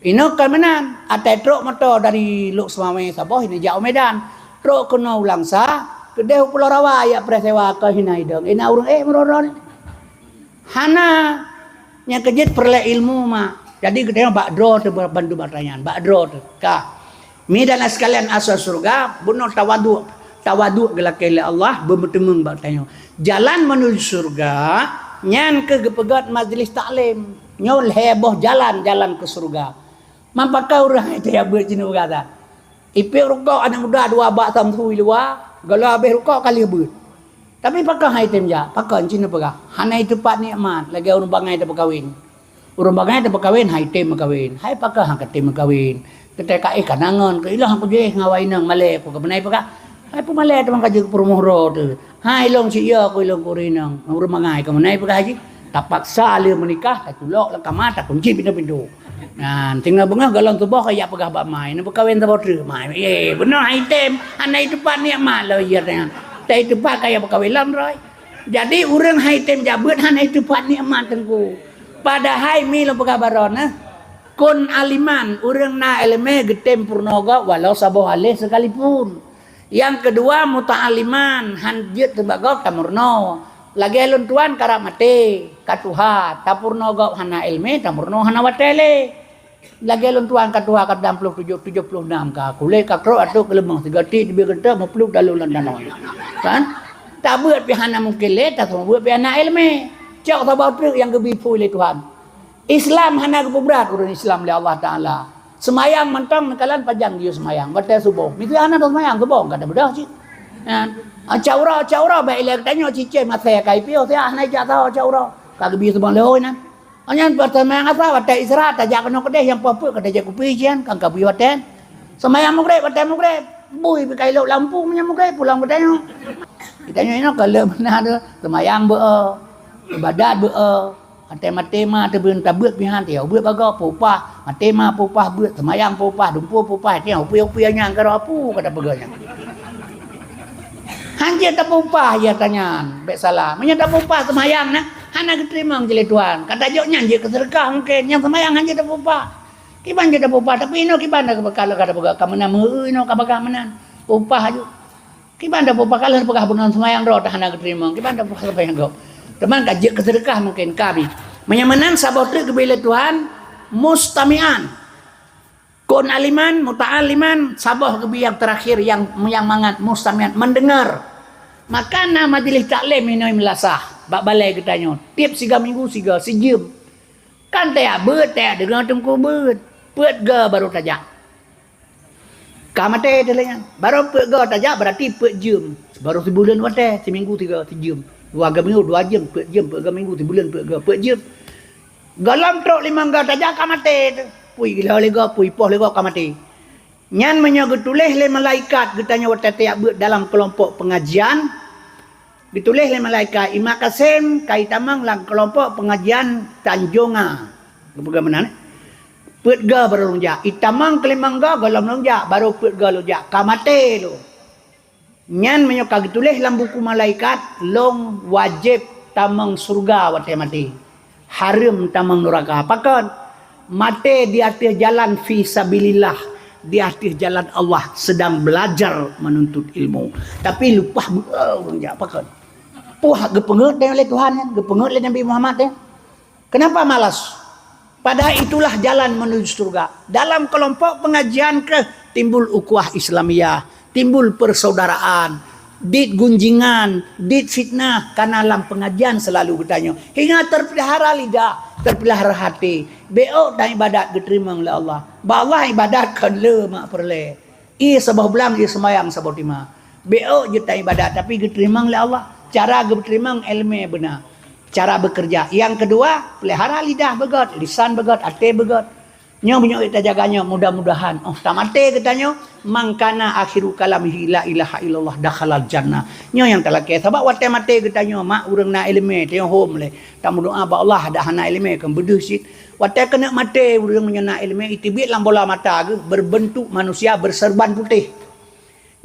Inoe kon meunan, atai trok moto dari Lhokseumawe saboh hina jak u Medan. Trok keunoe u Langsa, keudeh u Pulo Rawa jak preh sewa kon hina idong. Ina ureueng ék meuroro ni. Hana. Nyang keu jeuet peureulèe ilmu mak. Jadi geutanyoe bak droe teuh bantu bak tanyan, bak droe teuh. Ka. Mi dan sekalian asai syeuruga, bunoe tawaduk, tawaduk geulakée lé Allah beumeuteumong bak tanyoe. Jalan menuju syeuruga nyan keuh geupeugét majlis taklim. Nyoe lhée boh jalan, jalan keu syeuruga. Man pakon ureuëng hai teuh jak beuet jihnyan peugah that. Ipék rukok aneuk muda dua bak samsui luwa, gohlom habéh rukok ka lheueh beuet. Tapi pakon hai tem jak, pakon cit neupeugah, hana iteupat nikmat lagée ureuëng bangai teupeukawen. Ureuëng bangai teupeukawen hai tem meukawen, hai pakon hana tem meukawen. Keutai ka éh kanangon, keu ilong aku jih ngon awak inong malée ku keumeunai peugah. Hai peumalée teuma ka jeuet peurumoh droe teuh. Hai ilong cit yo ku ilong ku ureuëng inong, ureuëng bangai keumeunai peugah jih. Tapaksa lé meunikah, taculok lam kama, takunci pintoe-pintoe. Nah, tinggai beungoh gohlom tuboh ka jak peugah bak mai, neupeukawen saboh treuk mai. Eh, beungoh hai tem, hana iteupat nikmat lom iya teuh. Tai teupat kaya peukawen lom roi. Jadi ureuëng hai tem jak beuet hana iteupat nikmat teungku. Padahai mi lôn peugah baroe nah. Kun aliman, ureuëng na iéleumé geutem peurunoe gob walau saboh alif sekalipun. Nyang keudua muta'aliman, han jeuet teuh bak gob tameurunoe. Lagée lôn tuan karab maté, ka tuha, tapeurunoe gob hana iéleumé, tameurunoe hana watée lé. Lagée lôn tuan ka tuha ka dam ploh tujoh, tujoh ploh nam ka, kulét ka krok ateueh keuleumah sigoe tiek teubiet geunteuk meupluek dalu lam danau. Kan? Tabeuet pih hana mungken lé, taseumeubeuet pih hana iéleumé. Cok saboh treuk nyang geubri phui lé Tuhan. Islam hana geupeubrat ureuëng Islam lé Allah Taala. Seumayang mantong neukalon pajan geuyue seumayang, watée suboh. Miseue hana taseumayang suboh, ka tabeudoh cit. Kan? Cak uroe, cak uroe bak ilée geutanyoe cicém asée ka ipiôh, siat hana ijak saho cak uroe. Ka geubri suboh lé hôi nan. Awak nyan bak seumayang asa watée Isra tajak keunoe keudeh nyang poh peuet ka tajak kupi jian kan ka bui watée. Seumayang Maghrib watée Maghrib bui pih ka ilok lampu meunyoe Maghrib pulang geutanyoe. Geutanyoe inoe ka lheueh meunan tu seumayang beu, ibadat beu. Watée maté ma teubeuen tabeuet pihan teuh beuet bagoe peupah, maté ma peupah beuet, seumayang peupah, dumpeue peupah, tiang upie-upie nyang keudroe pu ka tapeugah nyan. Hanjeuet tapeupah ya tanyan, bék salah. Meunyoe tapeupah seumayang na, hana geuteurimong jih lé Tuhan. Ka tajok nyan jeuet keu seudeukah mungken, nyang seumayang hanjeuet tapeupah. Kiban jeuet tapeupah, tapi inoe kiban dah ka lheueh ka tapeugah ka meunan, meu inoe ka bagah meunan. Peupah aju. Kiban tapeupah ka lheueh peugah bunoe seumayang droe hana geuteurimong. Kiban tapeupah seumayang gob. Teuma ka jeuet keu seudeukah mungken ka bi. Meunyoe meunan saboh treuk geubri lé Tuhan, mustami'an. Kun aliman, muta'aliman, saboh geubi nyang teurakhir nyang, nyang mangat mustami'an, mendengar. Maka na majelis taklim inoe meulasah bak balée geutanyoe. Tieb siga minggu siga, sijeuem. Kan tajak beuet, tajak deungoe teungku beuet. Peuet go barô tajak. Ka maté teuh lé nyan. Barô peuet go tajak berarti peuet jeuem. Barô sibuleuen watée, siminggu siga, sijeuem. Dua go minggu, dua jeuem, peuet jeuem, peuet go minggu, sibuleuen, peuet go, peuet jeuem. Gohlom trok limong go tajak ka maté teuh. Pui lhée lé go, pui poh lé go ka maté. Nyan meunyoe geutuléh lé malaikat geutanyoe watée tajak beuet dalam keulompok peungajian, geutuléh lé malaikat, "I Mak Kasem ka itamong lam keulompok peungajian Tanjonga." Geupeugah meunan, eh? Peuet go barô lôn jak. Itamong keulimong go gohlom lôn jak, barô peuet go lôn jak. Ka maté lôn. Nyan meunyoe ka geutuléh lam buku malaikat, lôn wajéb tamong syeuruga watée maté. Hareuem tamong nuraka. Pakon? Maté di ateueh jalan fi sabilillah, di ateueh jalan Allah, sedang belajar menuntut ilmu. Tapi leupah beu-e ureuëng jak. Pakon? Puah geupeungeut lé Tuhan nyan, geupeungeut lé Nabi Muhammad nyan. Kenapa malas? Padahal itulah jalan menuju syeuruga. Dalam keulompok peungajian keuh timbul ukhuwah Islamiyah, timbul persaudaraan, dit gunjingan, dit fitnah, karena lam peungajian seulalu geutanyoe. Hingga teupeulihara lidah, teupeulihara até. Bék taibadat geuteurimong lé Allah. Bak Allah ibadat kon le mak peureulée. Ie saboh blang, ie seumayang saboh teuma. Bék jeuet taibadat, tapi geuteurimong lé Allah. Cara geuteurimong iéleumé beuna. Cara beukeureuja. Nyang keudua, peulihara lidah beugét, lisan beugét, até beugét. Nyoe meunyoe tajaga nyoe, mudah-mudahan, oh, tamaté geutanyoe, "Man kana akhiru kalamihi la ilaha illallah dakhalal jannah." Nyoe nyang talakée. Sabab watée maté geutanyoe, mak ureuëng na iéleumé, tanyoe hom lé. Tameudoá bak Allah, dak hana iéleumé, kon beudeuh cit. Watée keuneuk maté ureuëng meunyoe na iéleumé, iteubiet lam bola mata geuh, berbentuk manusia berserban putéh.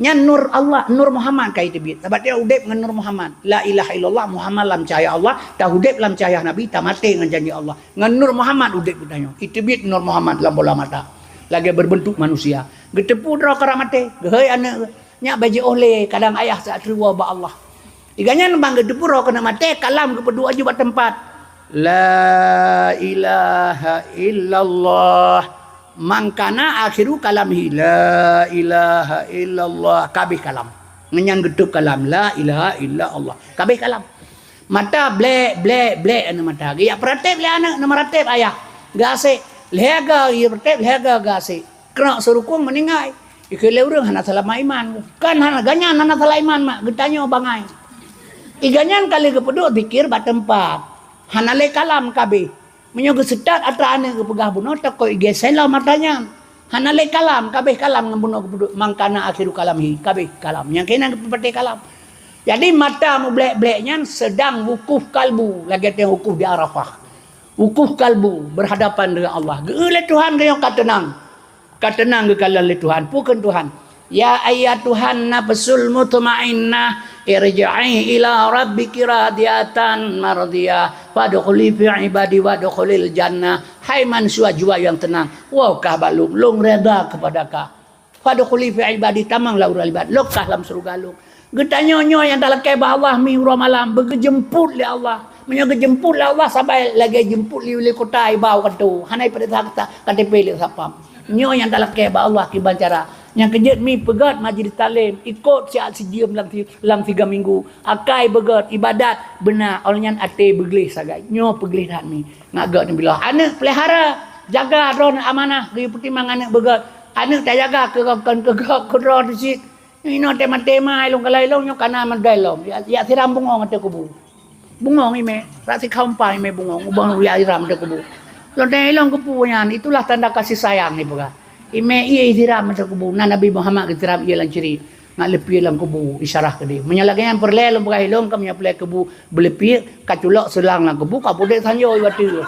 Nyan nur Allah, nur Muhammad ka iteubiet. Sabab tieb udeb ngon nur Muhammad. La ilaha illallah Muhammad lam cahya Allah, taudeb lam cahya Nabi, tamaté ngon janji Allah. Ngon nur Muhammad udeb geutanyoe. Iteubiet nur Muhammad lam bola mata. Lagée berbentuk manusia. Geuteupeue droe karab maté, geuhôi aneuk, nyak bak jiôh lé, kadang ayah sa ateueh woe bak Allah. Iganyan bang geuteupeue droe keuneuk maté, kalam geupeuduek aju bak teumpat. La ilaha illallah. Man kana akhiru kalamihi la ilaha illallah. Kabeh kalam. Ngon nyan geutôb kalam. La ilaha illallah. Kabeh kalam. Mata blek, blek, blek aneuk mata. Geujak peurateb lé aneuk, na meurateb ayah. Geuasék. Lhèe goe geuyue peurateb, lhèe goe geuasék. Krok sirukong meuninggai. Ikheun lé ureueng hana seulama iman. Kan hana, gobnyan hana salah iman mak, geutanyoe bangai. Gobnyan ka lheueh geupeuduek zikir bak teumpat. Hana lé kalam kabeh. Meunyoe geuseutôt atra aneuk geupeugah bunoe, takot igeuseulom atra nyan. Hana lé kalam, kabeh kalam ngon bunoe geupeuduek, man kana akhiru kalamihi, kabeh kalam. Nyang keunan geupeupatéh kalam. Jadi mata mublek-blek nyan seudang wukuf kalbu, lagèe teuh wukuf di Arafah. Wukuf kalbu, berhadapan dengan Allah. Geu lé Tuhan geuh nyoe ka teunang. Ka teunang geukalon lé Tuhan. Peue kheun Tuhan? "Ya ayyatuhan nafsul mutmainnah, irji'i ila rabbiki radiyatan mardiyah, fadkhuli fi ibadi wadkhulil jannah." Hai manusia jiwa nyang teunang, woe kah bak Lôn, Lôn reda keupada kah. "Fadkhuli fi ibadi," tamonglah ureueng ibadat Lôn, kah lam syeuruga Lôn. Geutanyoe nyoe nyang talakèe bak Allah mi uroe malam, beugeujeumpot lé Allah. Meunyoe geujeumpot lé Allah, saban lagèe jeumpot lé, lé kota ibau kantô, hana ipeuriksa K T P lé satpam. Nyoe nyang talakèe bak Allah kiban cara. Nyang keujeuet mi peugöt majlis taklim, ikot siat sijeuem lam si-, lam tiga minggu. Akai beugöt, ibadat beuna, óh lheueh nyan até beugleh sagai. Nyoe peugleh that mi. Ngat göt neubiloh. Aneuk peulihara, jaga droeneuh amanah, geuyue peutimang aneuk beugöt. Aneuk tajaga keu gob kon keu gob keu droe teuh cit. Inoe tema-tema ilong kalai ilong nyoe kana meudai lom. Ya, ya siram bungong ateueh kubu. Bungong imè, rak sikhampa imè bungong, ubang ruyah siram ateueh kubu. Lôn tanyong ilong keupeue nyan, itulah tanda kasih sayang ipeugah. Imè ié siram ateueh kubu, na Nabi Muhammad geusiram ié lam ciri. Ngat leupie lam kubu, isyarah keudeh. Meunyoe lagèe nyan peureulèe lôn peugah ilong, ka meunyoe peureulèe kubu, beuleupie, ka culok seulang lam kubu, ka pudek sanjôi watèe.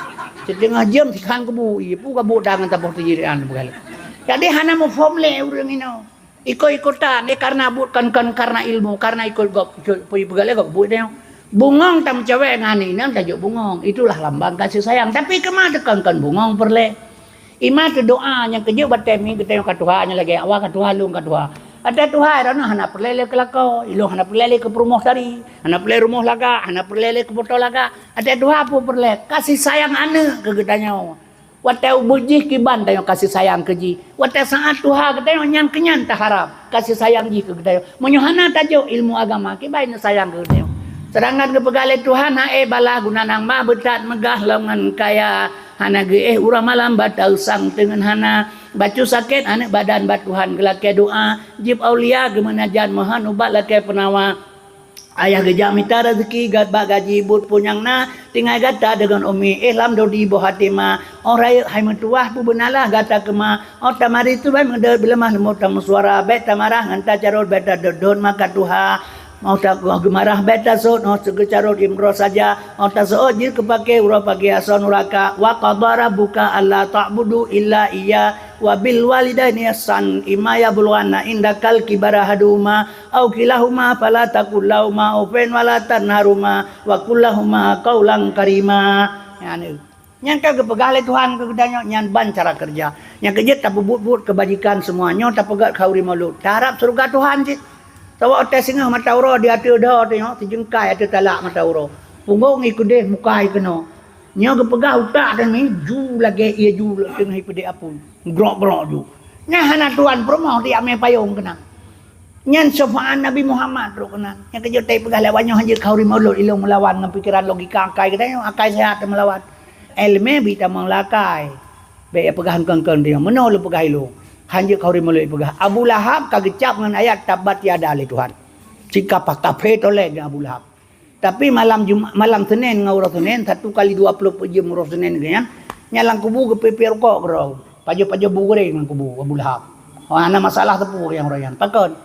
Siteungoh jeuem sikhan kubu, ié pu ka buet dangan taboh teujirian peugah lé. Jadi hana muphom lé ureueng inoe. Ikot-ikotan, eh, karena buet kon, kon karena ilmu, karena ikot gob, ikot peue peugah lé gob buet nyoe. Bungong tameucawèe ngon inong tajok bungong. Itulah lambang kasih sayang. Tapi keuma teuh kon, kon bungong peureulèe. Ima teudoa nyang keujeuet batèe mi geutanyoe ka tuha nyang lagèe awak ka tuha lôn ka tuha. Watèe tuha droeneuh hana peureulèe lé keu lakoe, ilong hana peureulèe lé keu peurumoh tari, hana peureulèe rumoh lagak, hana peureulèe lé keu moto lagak. Watèe tuha peue peureulèe? Kasih sayang aneuk keu geutanyoe. Watèe ubeut jih kiban tanyoe kasih sayang keu jih. Watèe saát tuha geutanyoe nyan keu nyan taharab kasih sayang jih keu geutanyoe. Meunyoe hana tajok ilmu agama, kiban neusayang keu geutanyoe. Seudangkan geupeugah lé Tuhan, "Hai bala guna nyang ma beuthat meugah lom ngon kaya, hana geuéh uroe malam bak tausang teungeun hana. Bacut sakét aneuk badan bak Tuhan geulakèe doa, jieb aulia geumeunajat meuhon ubat lakèe peunawa." Ayah geujak mita raseuki gat bak gaji buet peue nyang na, tinggai gata deungon umi, éh lam dodi boh até ma. Óh rayeuk hai meutuwah peubeunalah gata keuma. Óh tamari tu bèk meudeuet beuleumah leumbot tameusuara, bèk tamarah ngon tacarot, bèk tadot-dot maka tuha. Óh ta-, óh geumarah bèk tasot, óh geucarot imroh saja, óh taseuôt jeuet keupaké uroe pagèe asoe nuraka. Wa qadha rabbuka alla ta'budu illa iyyah wa bil walidaini ihsan, imma yablughanna indakal kibara ahaduhuma aw kilahuma fala taqul lahuma uffin wala tanharhuma wa qul lahuma qawlan karima. Nyan, nyan ka geupeugah lé Tuhan keu geutanyoe, nyan ban cara keureuja. Nyang keujeuet tapeubuet-buet keubajikan seumua nyoe tapeugöt khauri maulud. Taharab syeuruga Tuhan cit. Sabab watèe singoh mata uroe di ateueh dho teuh nyoe, sijeungkai ateueh talak mata uroe. Punggong i keudeh muka i keunoe. Nyoe geupeugah utak teuh mi ju lagèe ié ju teungoh ipeudeh apui. Grok-grok ju. Nyan hana tuan peurumoh tiak mé payong keunan. Nyan syafaat Nabi Muhammad trok keunan. Nyang keujeuet tai peugah lé awak nyoe hanjeuet khauri maulud ilong meulawan ngon pikeran logika akai geutanyoe, akai sehat teuh meulawan. Ileumèe bit tamong lakai. Bèk ya peugah engkon-kon dia. Meunoe lôn peugah ilong. Hanjeuet khauri maulud peugah. Abu Lahab ka geucap ngon ayat tabbat yada lé Tuhan. Sikap kafé tolèe ngon Abu Lahab. Tapi malam Jumat, malam Senin ngon uroe Senin, satu kali dua puluh empat jam uroe Senin geuh nyan, nyan lam kubu geupie-pie rukok keudroe. Pajoh-pajoh bu goreng lam kubu Abu Lahab. Oh, hana masalah teupeu nyang uroe nyan. Pakon?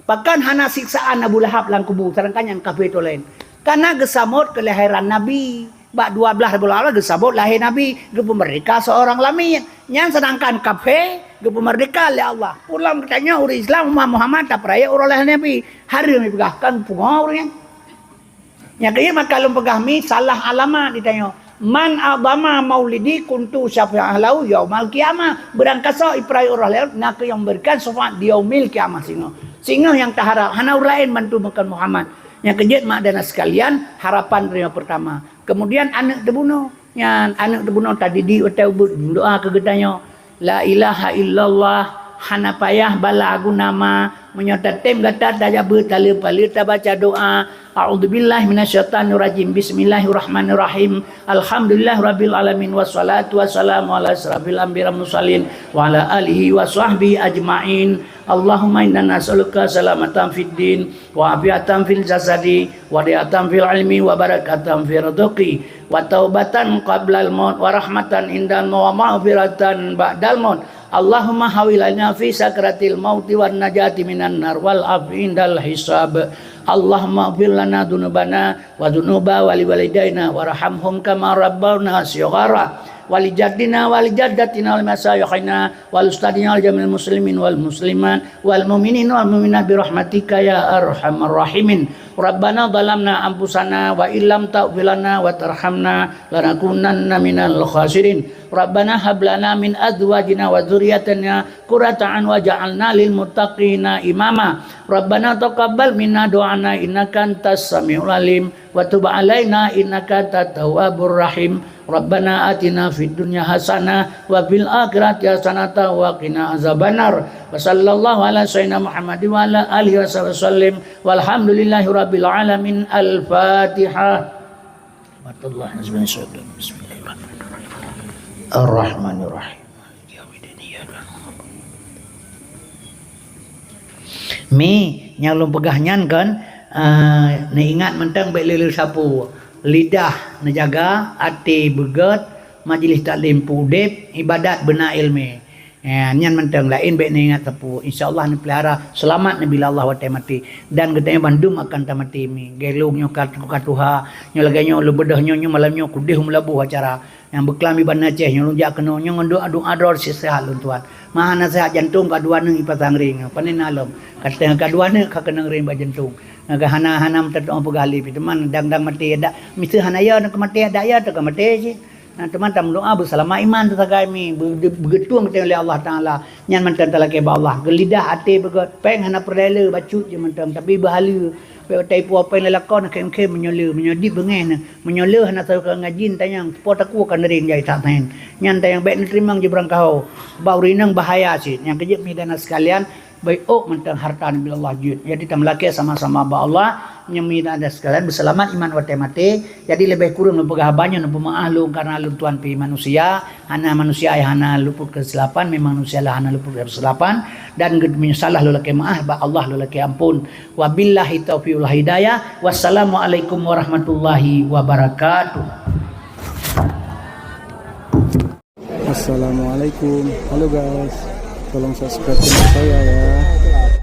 Pakon hana siksaan Abu Lahab lam kubu, sedangkan nyan kafé tolèe. Karena geusamot keulahiran Nabi. Bak dua blaih Rabiul Awal geusamot lahé Nabi, geupeumeurdeka seurang lamiet. Nyan sedangkan kafé geupeumeurdeka lé Allah. Pulang geutanyoe ureueng Islam umat Muhammad tapeurayeuk uroe lahé Nabi. Hareuem ipeugah kan pungo ureueng nyan. Nyang keujeuet maka lôn peugah mi salah alamat ditanyoe. Man adhama maulidi kuntu syafi'ah lahu yaumal qiyamah. Beurangkasoe ipeurayeuk uroe lahé, na kheueh nyang memberikan syafaat di yaumil qiyamah singoh. Singoh nyang taharap, hana ureueng laén bantu meukon Muhammad. Nyang keujeuet mak dan sekalian, harapan geutanyoe pertama. Kemudian aneuk teubunoe. Nyan aneuk teubunoe tadidik watée ubit, doa keu geutanyoe. La ilaha illallah, hana payah bala guna ma. Meunyoe tatem gata tajak beuet taleue-paleue tabaca doa, A'udzubillahi minasyaitonirrajim. Bismillahirrahmanirrahim. Alhamdulillahirabbil alamin, wassalatu wassalamu ala asyrafil anbiya wal mursalin wa ala alihi wa sahbihi ajmain. Allahumma inna nas'aluka salamatan fid din, wa afiatan fil jasadi, wa diatan fil ilmi, wa barakatan fil rizqi, wa taubatan qablal maut, wa rahmatan indal maut, wa maghfiratan ba'dal maut. Allahumma hawil alaina fi sakratil mauti wan najati minan nar wal afi indal hisab. Allahumma ighfir lana dzunubana wa dzunuba wali walidaina warhamhum kama rabbawna shighara, wali jaddina wali jaddatina wal masyayikhina wal ustadzina wal jami'il muslimin wal muslimat wal mu'minin wal mu'minat bi rahmatika ya arhamar rahimin. Rabbana zalamna anfusana wa illam taghfir lana wa tarhamna lanakunanna minal khasirin. Rabbana hab lana min azwajina wa dzurriyyatina qurrata a'yun waj'alna lil muttaqina imama. Rabbana taqabbal minna du'ana innaka antas samiul alim wa tub alaina innaka antat tawwabur rahim. Rabbana atina fid dunya hasanah wa fil akhirati hasanah wa qina azabannar. Wa sallallahu ala sayyidina Muhammadin wa ala alihi wa sahbihi wasallim. Walhamdulillahi rabbil alamin. Al-Fatihah. Bismillahirrahmanirrahim. Mi, nyang lôn peugah nyan kan, eh, neuingat mantong bék lé-lé sapeue. Lidah neujaga, até beugét, majlis taklim peuudeb, ibadat beuna iéleumé. Eh, nyan mantong laén bék neuingat sapeue. Insya Allah neupeulihara, seulamat neubila Allah watée maté. Dan geutanyoe bandum akan tamaté mi. Geuh lôn nyoe ka, ka tuha, nyoe lagée nyoe lôn beudôh nyoe, nyoe malam nyoe kudeh u Meulaboh acara. Nyang beuklam iban Aceh nyoe lôn jak keunoe nyoe ngon doa, doa droe seuhat lôn tuan. Meuhana seuhat jantong ka dua neuk ipasang ring, pane na lom. Ka teuh ka dua neuk ka keunong ring bak jantong. Ka hana, hana meuteutoe peugah lé pi teuma dang-dang maté adak. Miseue hana ya neuk maté adak ya teuka maté cit. Nah, teuma tameudoa beuseulamat iman teusagai mi, beu-, beugeutueng teuh lé Allah Taala. Nyan mantong talakée bak Allah. Geulidah até beugét, péng hana peureulée le bacut jih mantong, tapi beuhaleue. Bék watée ipuwoe péng lé lakoe na khém-khém meunyoe le, meunyoe dit beungéh na. Meunyoe le hana sapeue ka ngaji tanyong, po takue ka nering jai that nyan. Nyan tanyong bék neuteurimong jibrang kaho. Bak ureueng inong bahaya cit. Nyang keujeuet mi dan sekalian, baik ôk mantong harta neubi Allah jeuet. Jadi tameulakée sama-sama bak Allah, nyoe mi dan sekalian beuseulamat iman watée maté. Jadi leubeh kureueng lôn peugah haba nyoe neupeumeu'ah lôn karna lôn tuan pi manusia, hana manusia nyang hana luput keusilapan, memang manusia lah hana luput keusilapan, dan geu-, meunyoe salah lôn lakée meu'ah, bak Allah lôn lakée amphon. Wabillahi taufiq wal hidayah. Wassalamualaikum warahmatullahi wabarakatuh. Assalamualaikum. Halo guys, tolong subscribe channel saya ya.